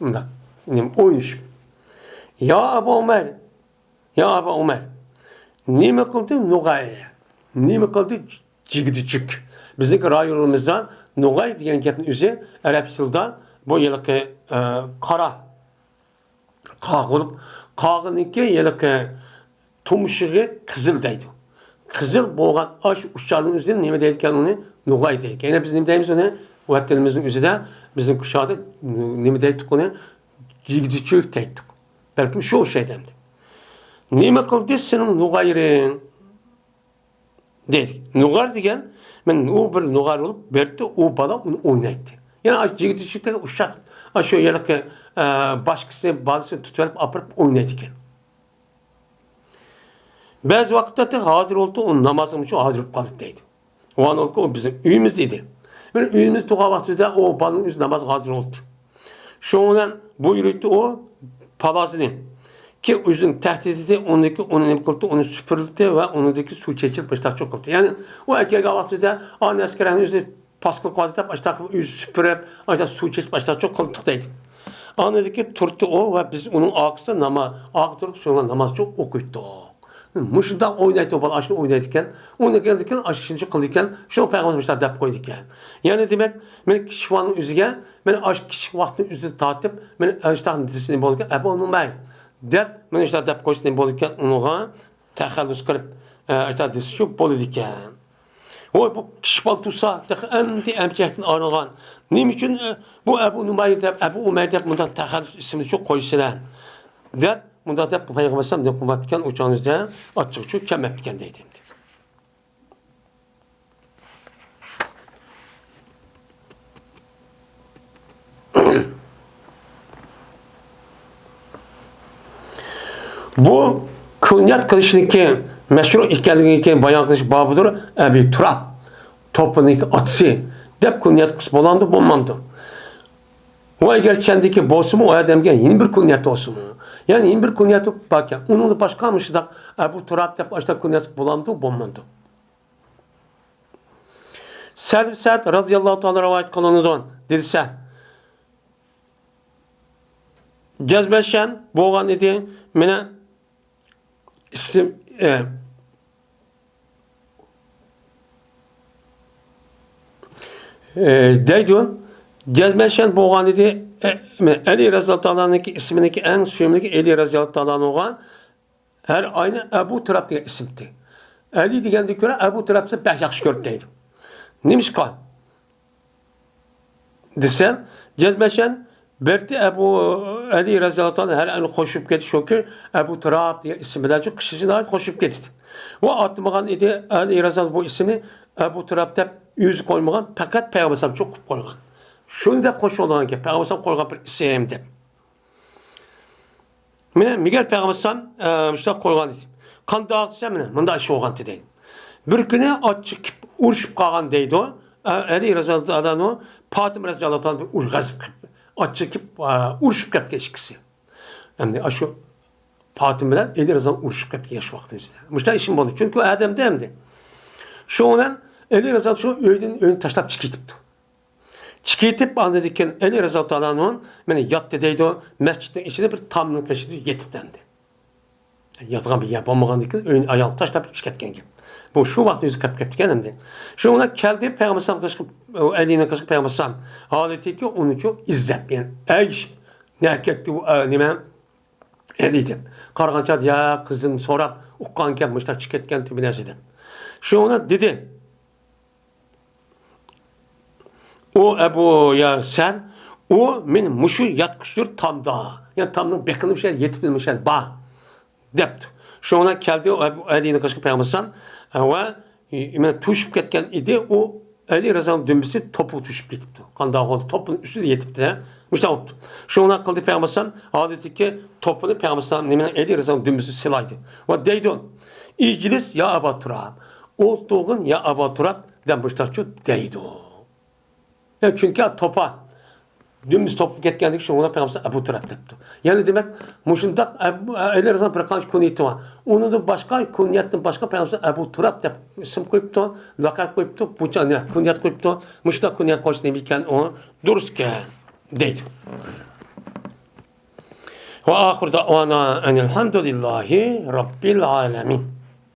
مۇنداق، نېمە، ئوينىشىپ. يا ئەبۇ ئۇمەر، يا ئەبۇ ئۇمەر، نېمە قىلدى نۇغاي؟ نېمە قىلدى جىگدە جۈك؟ بىزنىڭكى رايونىمىزدا نۇغاي دېگەن گەپنىڭ ئۆزى ئەرەب تىلىدا بۇ ھېلىقى، ئە، قارا، قاغا بولۇپ، قاغىنىڭكى ھېلىقى تۇمشۇقى قىزىل دەيدۇ. قىزىل بولغان ئاشۇ ئۇچارنىڭ ئۆزىدىن نېمە دەيدىكەن ئۇنى؟ نۇغاي دەيدىكەن. يەنە بىز نېمە دەيمىز ئۇنى؟ ۋەتىنىمىزنىڭ ئۆزىدە بىزنىڭ كۇشادا نېمە دەيتتۇق ئۇنى؟ جىگدە جۈك دەيتتۇق. بەلكىم شۇ ئوخشايدۇ ئەمدى. نېمە قىلدى سېنىڭ نۇغايرىڭ؟ دەيدۇ. نۇغار دېگەن، مەن ئۇ بىر نۇغار بولۇپ، بىرتى ئۇ بالا ئۇنى ئوينايتتى. يەنى ئاشۇ جىگدە جۈكتەك ئۇششاق، ئاشۇ ھېلىقى، ئە، باشقىسى بالىسىنى تۇتۇۋېلىپ ئاپىرىپ ئوينايدىكەن. بەزى ۋاقىتتا ھازىر بولۇپتۇ، ئۇ نامازغىمۇ ھازىر بولۇپ قالدى دەيدۇ. ۋانولكا ئۇ بىزنىڭ ئۆيىمىزدە ئىدى. بىر ئۆيىمىزدە تۇرغان ۋاقتىدا ئۇ بالىنىڭ ئۆزى نامازغا ھازىر بولدى. شۇنىڭ بىلەن بۇيرۇيتتى ئۇ پالازىنى. كى ئۆزىنىڭ تەھدىتىدە ئۇنىڭكى، ئۇنى نېمە قىلدى، ئۇنى سۈپۈرۈلدى ۋە ئۇنىڭدىكى سۇ چېچىلىپ باشلاقچۇ قىلدى. يەنى ئۇ ئەكەلگەن ۋاقتىدا ئانا ئەسكەرەڭنى ئۆزى پاس قىلىپ قالدى دەپ، ئاشتاق ئۆزى سۈپۈرۈپ، ئاشتاق سۇ چېچىپ، ئاشتاق چوق قىلدۇق دەيدۇ. ئاندىن كېيىن تۇردى ئۇ ۋە بىز ئۇنىڭ ئارقىسىدا ناما-، ئارقا تۇرۇپ شۇنىڭغا ناماز چوق ئوقۇيتتۇق. مۇشۇنداق ئوينايتتى، ئۇ بالا ئاشۇنى ئوينايدىكەن، ئوينىغاندىن كېيىن ئاشۇ ئىشىنى قىلىدىكەن، شۇ پەيغەمبەر مۇشۇنداق دەپ قويىدىكەن. يەنى دېمەك، مەن كىچىك ۋاقتىمنىڭ ئۆزىگە، مەن ئاشۇ كىچىك ۋاقتىمنىڭ ئۆزىدىن تارتىپ، مەن ئاشۇنداق دېسە نېمە بولىدىكەن، ئەبۇ نۇمەي دەپ، مەن ئاشۇنداق دەپ قويسا نېمە بولىدىكەن، ئۇنىڭغا تەخەللۇس قىلىپ، ئە، ئاشۇنداق دېسە شۇ بولىدىكەن. ۋوي، بۇ كىشى بالا تۇرسا، تېخى ئەمدى ئەمچەكتىن ئايرىلغان. نېمە ئۈچۈن، ئە، بۇ ئەبۇ نۇمەير دەپ، ئەبۇ ئۇمەير دەپ مۇنداق تەخەللۇس ئىسىمنى شۇ قويىسىلەر؟ دەپ، مۇنداق دەپ پەيغەمبەر ئەلەيھىسسالام نېمە قىلماپتىكەن، ئۇ چاغنىڭ ئۆزىدە ئاچچىقى چۈشۈپ كەلمەپتىكەن دەيدۇ ئەمدى. بۇ كۇنيەت قىلىشنىڭكى مەشرۇ ئىكەنلىكىنى بايان قىلىش بابىدۇر، ئەبى تۇراب، توپىنىڭكى ئاتىسى دەپ كۇنيەت قىلسا بولامدۇ، بولمامدۇ؟ ۋە ئەگەر چەندىكى بولسىمۇ، ئۇ ئادەمگە يەنە بىر كۇنيەت بولسىمۇ، يەنى يەنە بىر كۇنيەت باركەن، ئۇنىڭدىن باشقا مۇشۇنداق ئەبۇ تۇراب دەپ ئاشۇنداق كۇنيەت بولامدۇ، بولمامدۇ؟ سەھل سەئد رازىياللاھۇ تائالا رىۋايەت قىلىنىدۇ، دېسە، جەزمەشەن بولغان ئىدى، مېنى ئىسىم، ئە، ئە، دەيدۇ، جەزمەشەن بولغان ئىدى، ئە، ئەلى رازىياللاھۇ تائالانىڭكى ئىسمىنىڭكى ئەڭ سۆيۈملۈكى ئەلى رازىياللاھۇ تائالانىڭغا ھەر ئاينى ئەبۇ تۇراب دېگەن ئىسىمتى. ئەلى دېگەندىن كۆرە ئەبۇ تۇراب دېسە بەك ياخشى كۆرىدۇ دەيدۇ. نېمىشقا؟ دېسەم، جەزمەشەن بىرتى ئەبۇ ئەلى رەزىياللاھۇ تائالا ھەر ئاينى قوشۇپ كېتىش شۇكى، ئەبۇ تۇراب دېگەن ئىسىم بىلەن شۇ قىشىچە ناھايىتى قوشۇپ كېتىدۇ. ۋە ئاتىمىغان ئىدى ئەلى رەزىياللاھۇ بۇ ئىسىمنى ئەبۇ تۇراب دەپ ئۆزى قويمىغان، پەقەت پەيغەمبەر ئەلەيھىسسالام شۇ قويۇپ قويغان. شۇنى دەپ قوشۇۋالغانكەن، پەيغەمبەر ئەلەيھىسسالام قويغان بىر ئىسىم دەپ. مانا مىگەر پەيغەمبەر ئەلەيھىسسالام، ئە، مۇشۇنداق قويغان ئىدى. قانداق دېسە، مانا مۇنداق ئىش بولغانتى دەيدۇ. بىر كۈنى ئاچچىق كېلىپ ئۇرۇشۇپ قالغان دەيدۇ. ئە، ئەلى رەزىياللاھۇ تائالا ئەنھۇ پاتىمە رەزىياللاھۇ تائالا بىر ئۇر-، غەزەپ قىلىپ، ئاچچىق كېلىپ، ئە، ئۇرۇشۇپ كەتكەن ئىككىسى. ئەمدى ئاشۇ پاتىمە بىلەن ئەلى رەزىياللاھۇ ئۇرۇشۇپ كەتكەن ياش ۋاقتىمىزدا. مۇشۇنداق ئىشىم بولدى. چۈنكى ئۇ ئادەمدە ئەمدى. شۇنىڭ بىلەن ئەلى رەزىياللاھۇ شۇ ئۆيدىن، ئۆينى تاشلاپ چىقىپ كېتىپتۇ. چىقىۋېتىپ، ئاندىن كېيىن ئەلى رەزىياللاھۇ تائالا ئەنھۇ مېنى ياتتى دەيدۇ، مەسچىتنىڭ ئىچىدە بىر تامنىڭ قېشىدا يېتىپ دەمدى. ياتىدىغان بىر يەر بولمىغاندىن كېيىن ئۆينى ئاياغلىق تاشلاپ چىقىپ كەتكەن گەپ. بۇ شۇ ۋاقىتتا يۈزى قېپىپ كەتكەن ئەمدى. شۇنىڭ بىلەن كەلدى پەيغەمبەر ئەلەيھىسسالام قېشىغا، ئەلىنىڭ قېشىغا پەيغەمبەر ئەلەيھىسسالام. ھالىتىكى ئۇنىچۇ ئىزدەپ، يەنى ئەگىشىپ، نەگە كەتتى ئۇ، ئە، نېمە، ئەلى دەپ. قارىغان چاغدا يا قىزدىن سوراپ ئۇققان گەپ مۇشۇنداق چىقىپ كەتكەن تۈبى نەرسە دەپ. شۇنى دېدى. ئۇ ئەبۇ يا سەن، ئۇ مېنى مۇشۇ ياتقۇچۇر تامدا، يەنى تامنىڭ بېقىنى مۇشۇ يەردە يېتىپ مۇشۇ يەردە بار دەپتۇ. شۇنىڭ بىلەن كەلدى ئۇ ئەبۇ ئەلىنىڭ قېشىغا پەيغەمبەر ئەلەيھىسسالام ۋە مەن توشۇپ كەتكەن ئىدى، ئۇ ئەلى رەزىياللاھۇ ئەنھۇنىڭ دۈمبىسى توپىغا توشۇپ كېتىپتۇ. قانداق بولدى؟ توپنىڭ ئۈستىدە يېتىپتۇ، مۇشۇنداق بوپتۇ. شۇنىڭ بىلەن قىلدى پەيغەمبەر ئەلەيھىسسالام، ھالىتىكى توپىنى پەيغەمبەر ئەلەيھىسسالام نېمىنىڭ، ئەلى رەزىياللاھۇ ئەنھۇنىڭ دۈمبىسى سىلايدۇ ۋە دەيدۇ، ئىجلىس يا ئەبا تۇراب، ئولتۇرغىن يا ئەبا تۇراب دەپ مۇشۇنداقچۇ دەيدۇ. يەنى چۈنكى توپا، دۈمبىسى توپۇپ كەتكەندىكىن شۇڭا پەيغەمبەر ئەبۇ تۇراب دەپتۇ. يەنى دېمەك، مۇشۇنداق ئەبۇ، ئەلى رەزىياللاھۇ ئەنھۇنىڭ بىر قانچە كۇنيىتى بار. ئۇنىڭدىن باشقا، كۇنيەتتىن باشقا پەيغەمبەر ئەبۇ تۇراب دەپ ئىسىم قويۇپتۇ، لەقەب قويۇپتۇ، بۇنچە نە، كۇنيەت قويۇپتۇ. مۇشۇنداق كۇنيەت قويۇش نېمە ئىكەن، ئۇ دۇرۇس ئىكەن دەيدۇ. ۋە ئاخىر دەئۋانا ئەنىل ھەمدۇلىللاھى رەببىل ئالەمىن.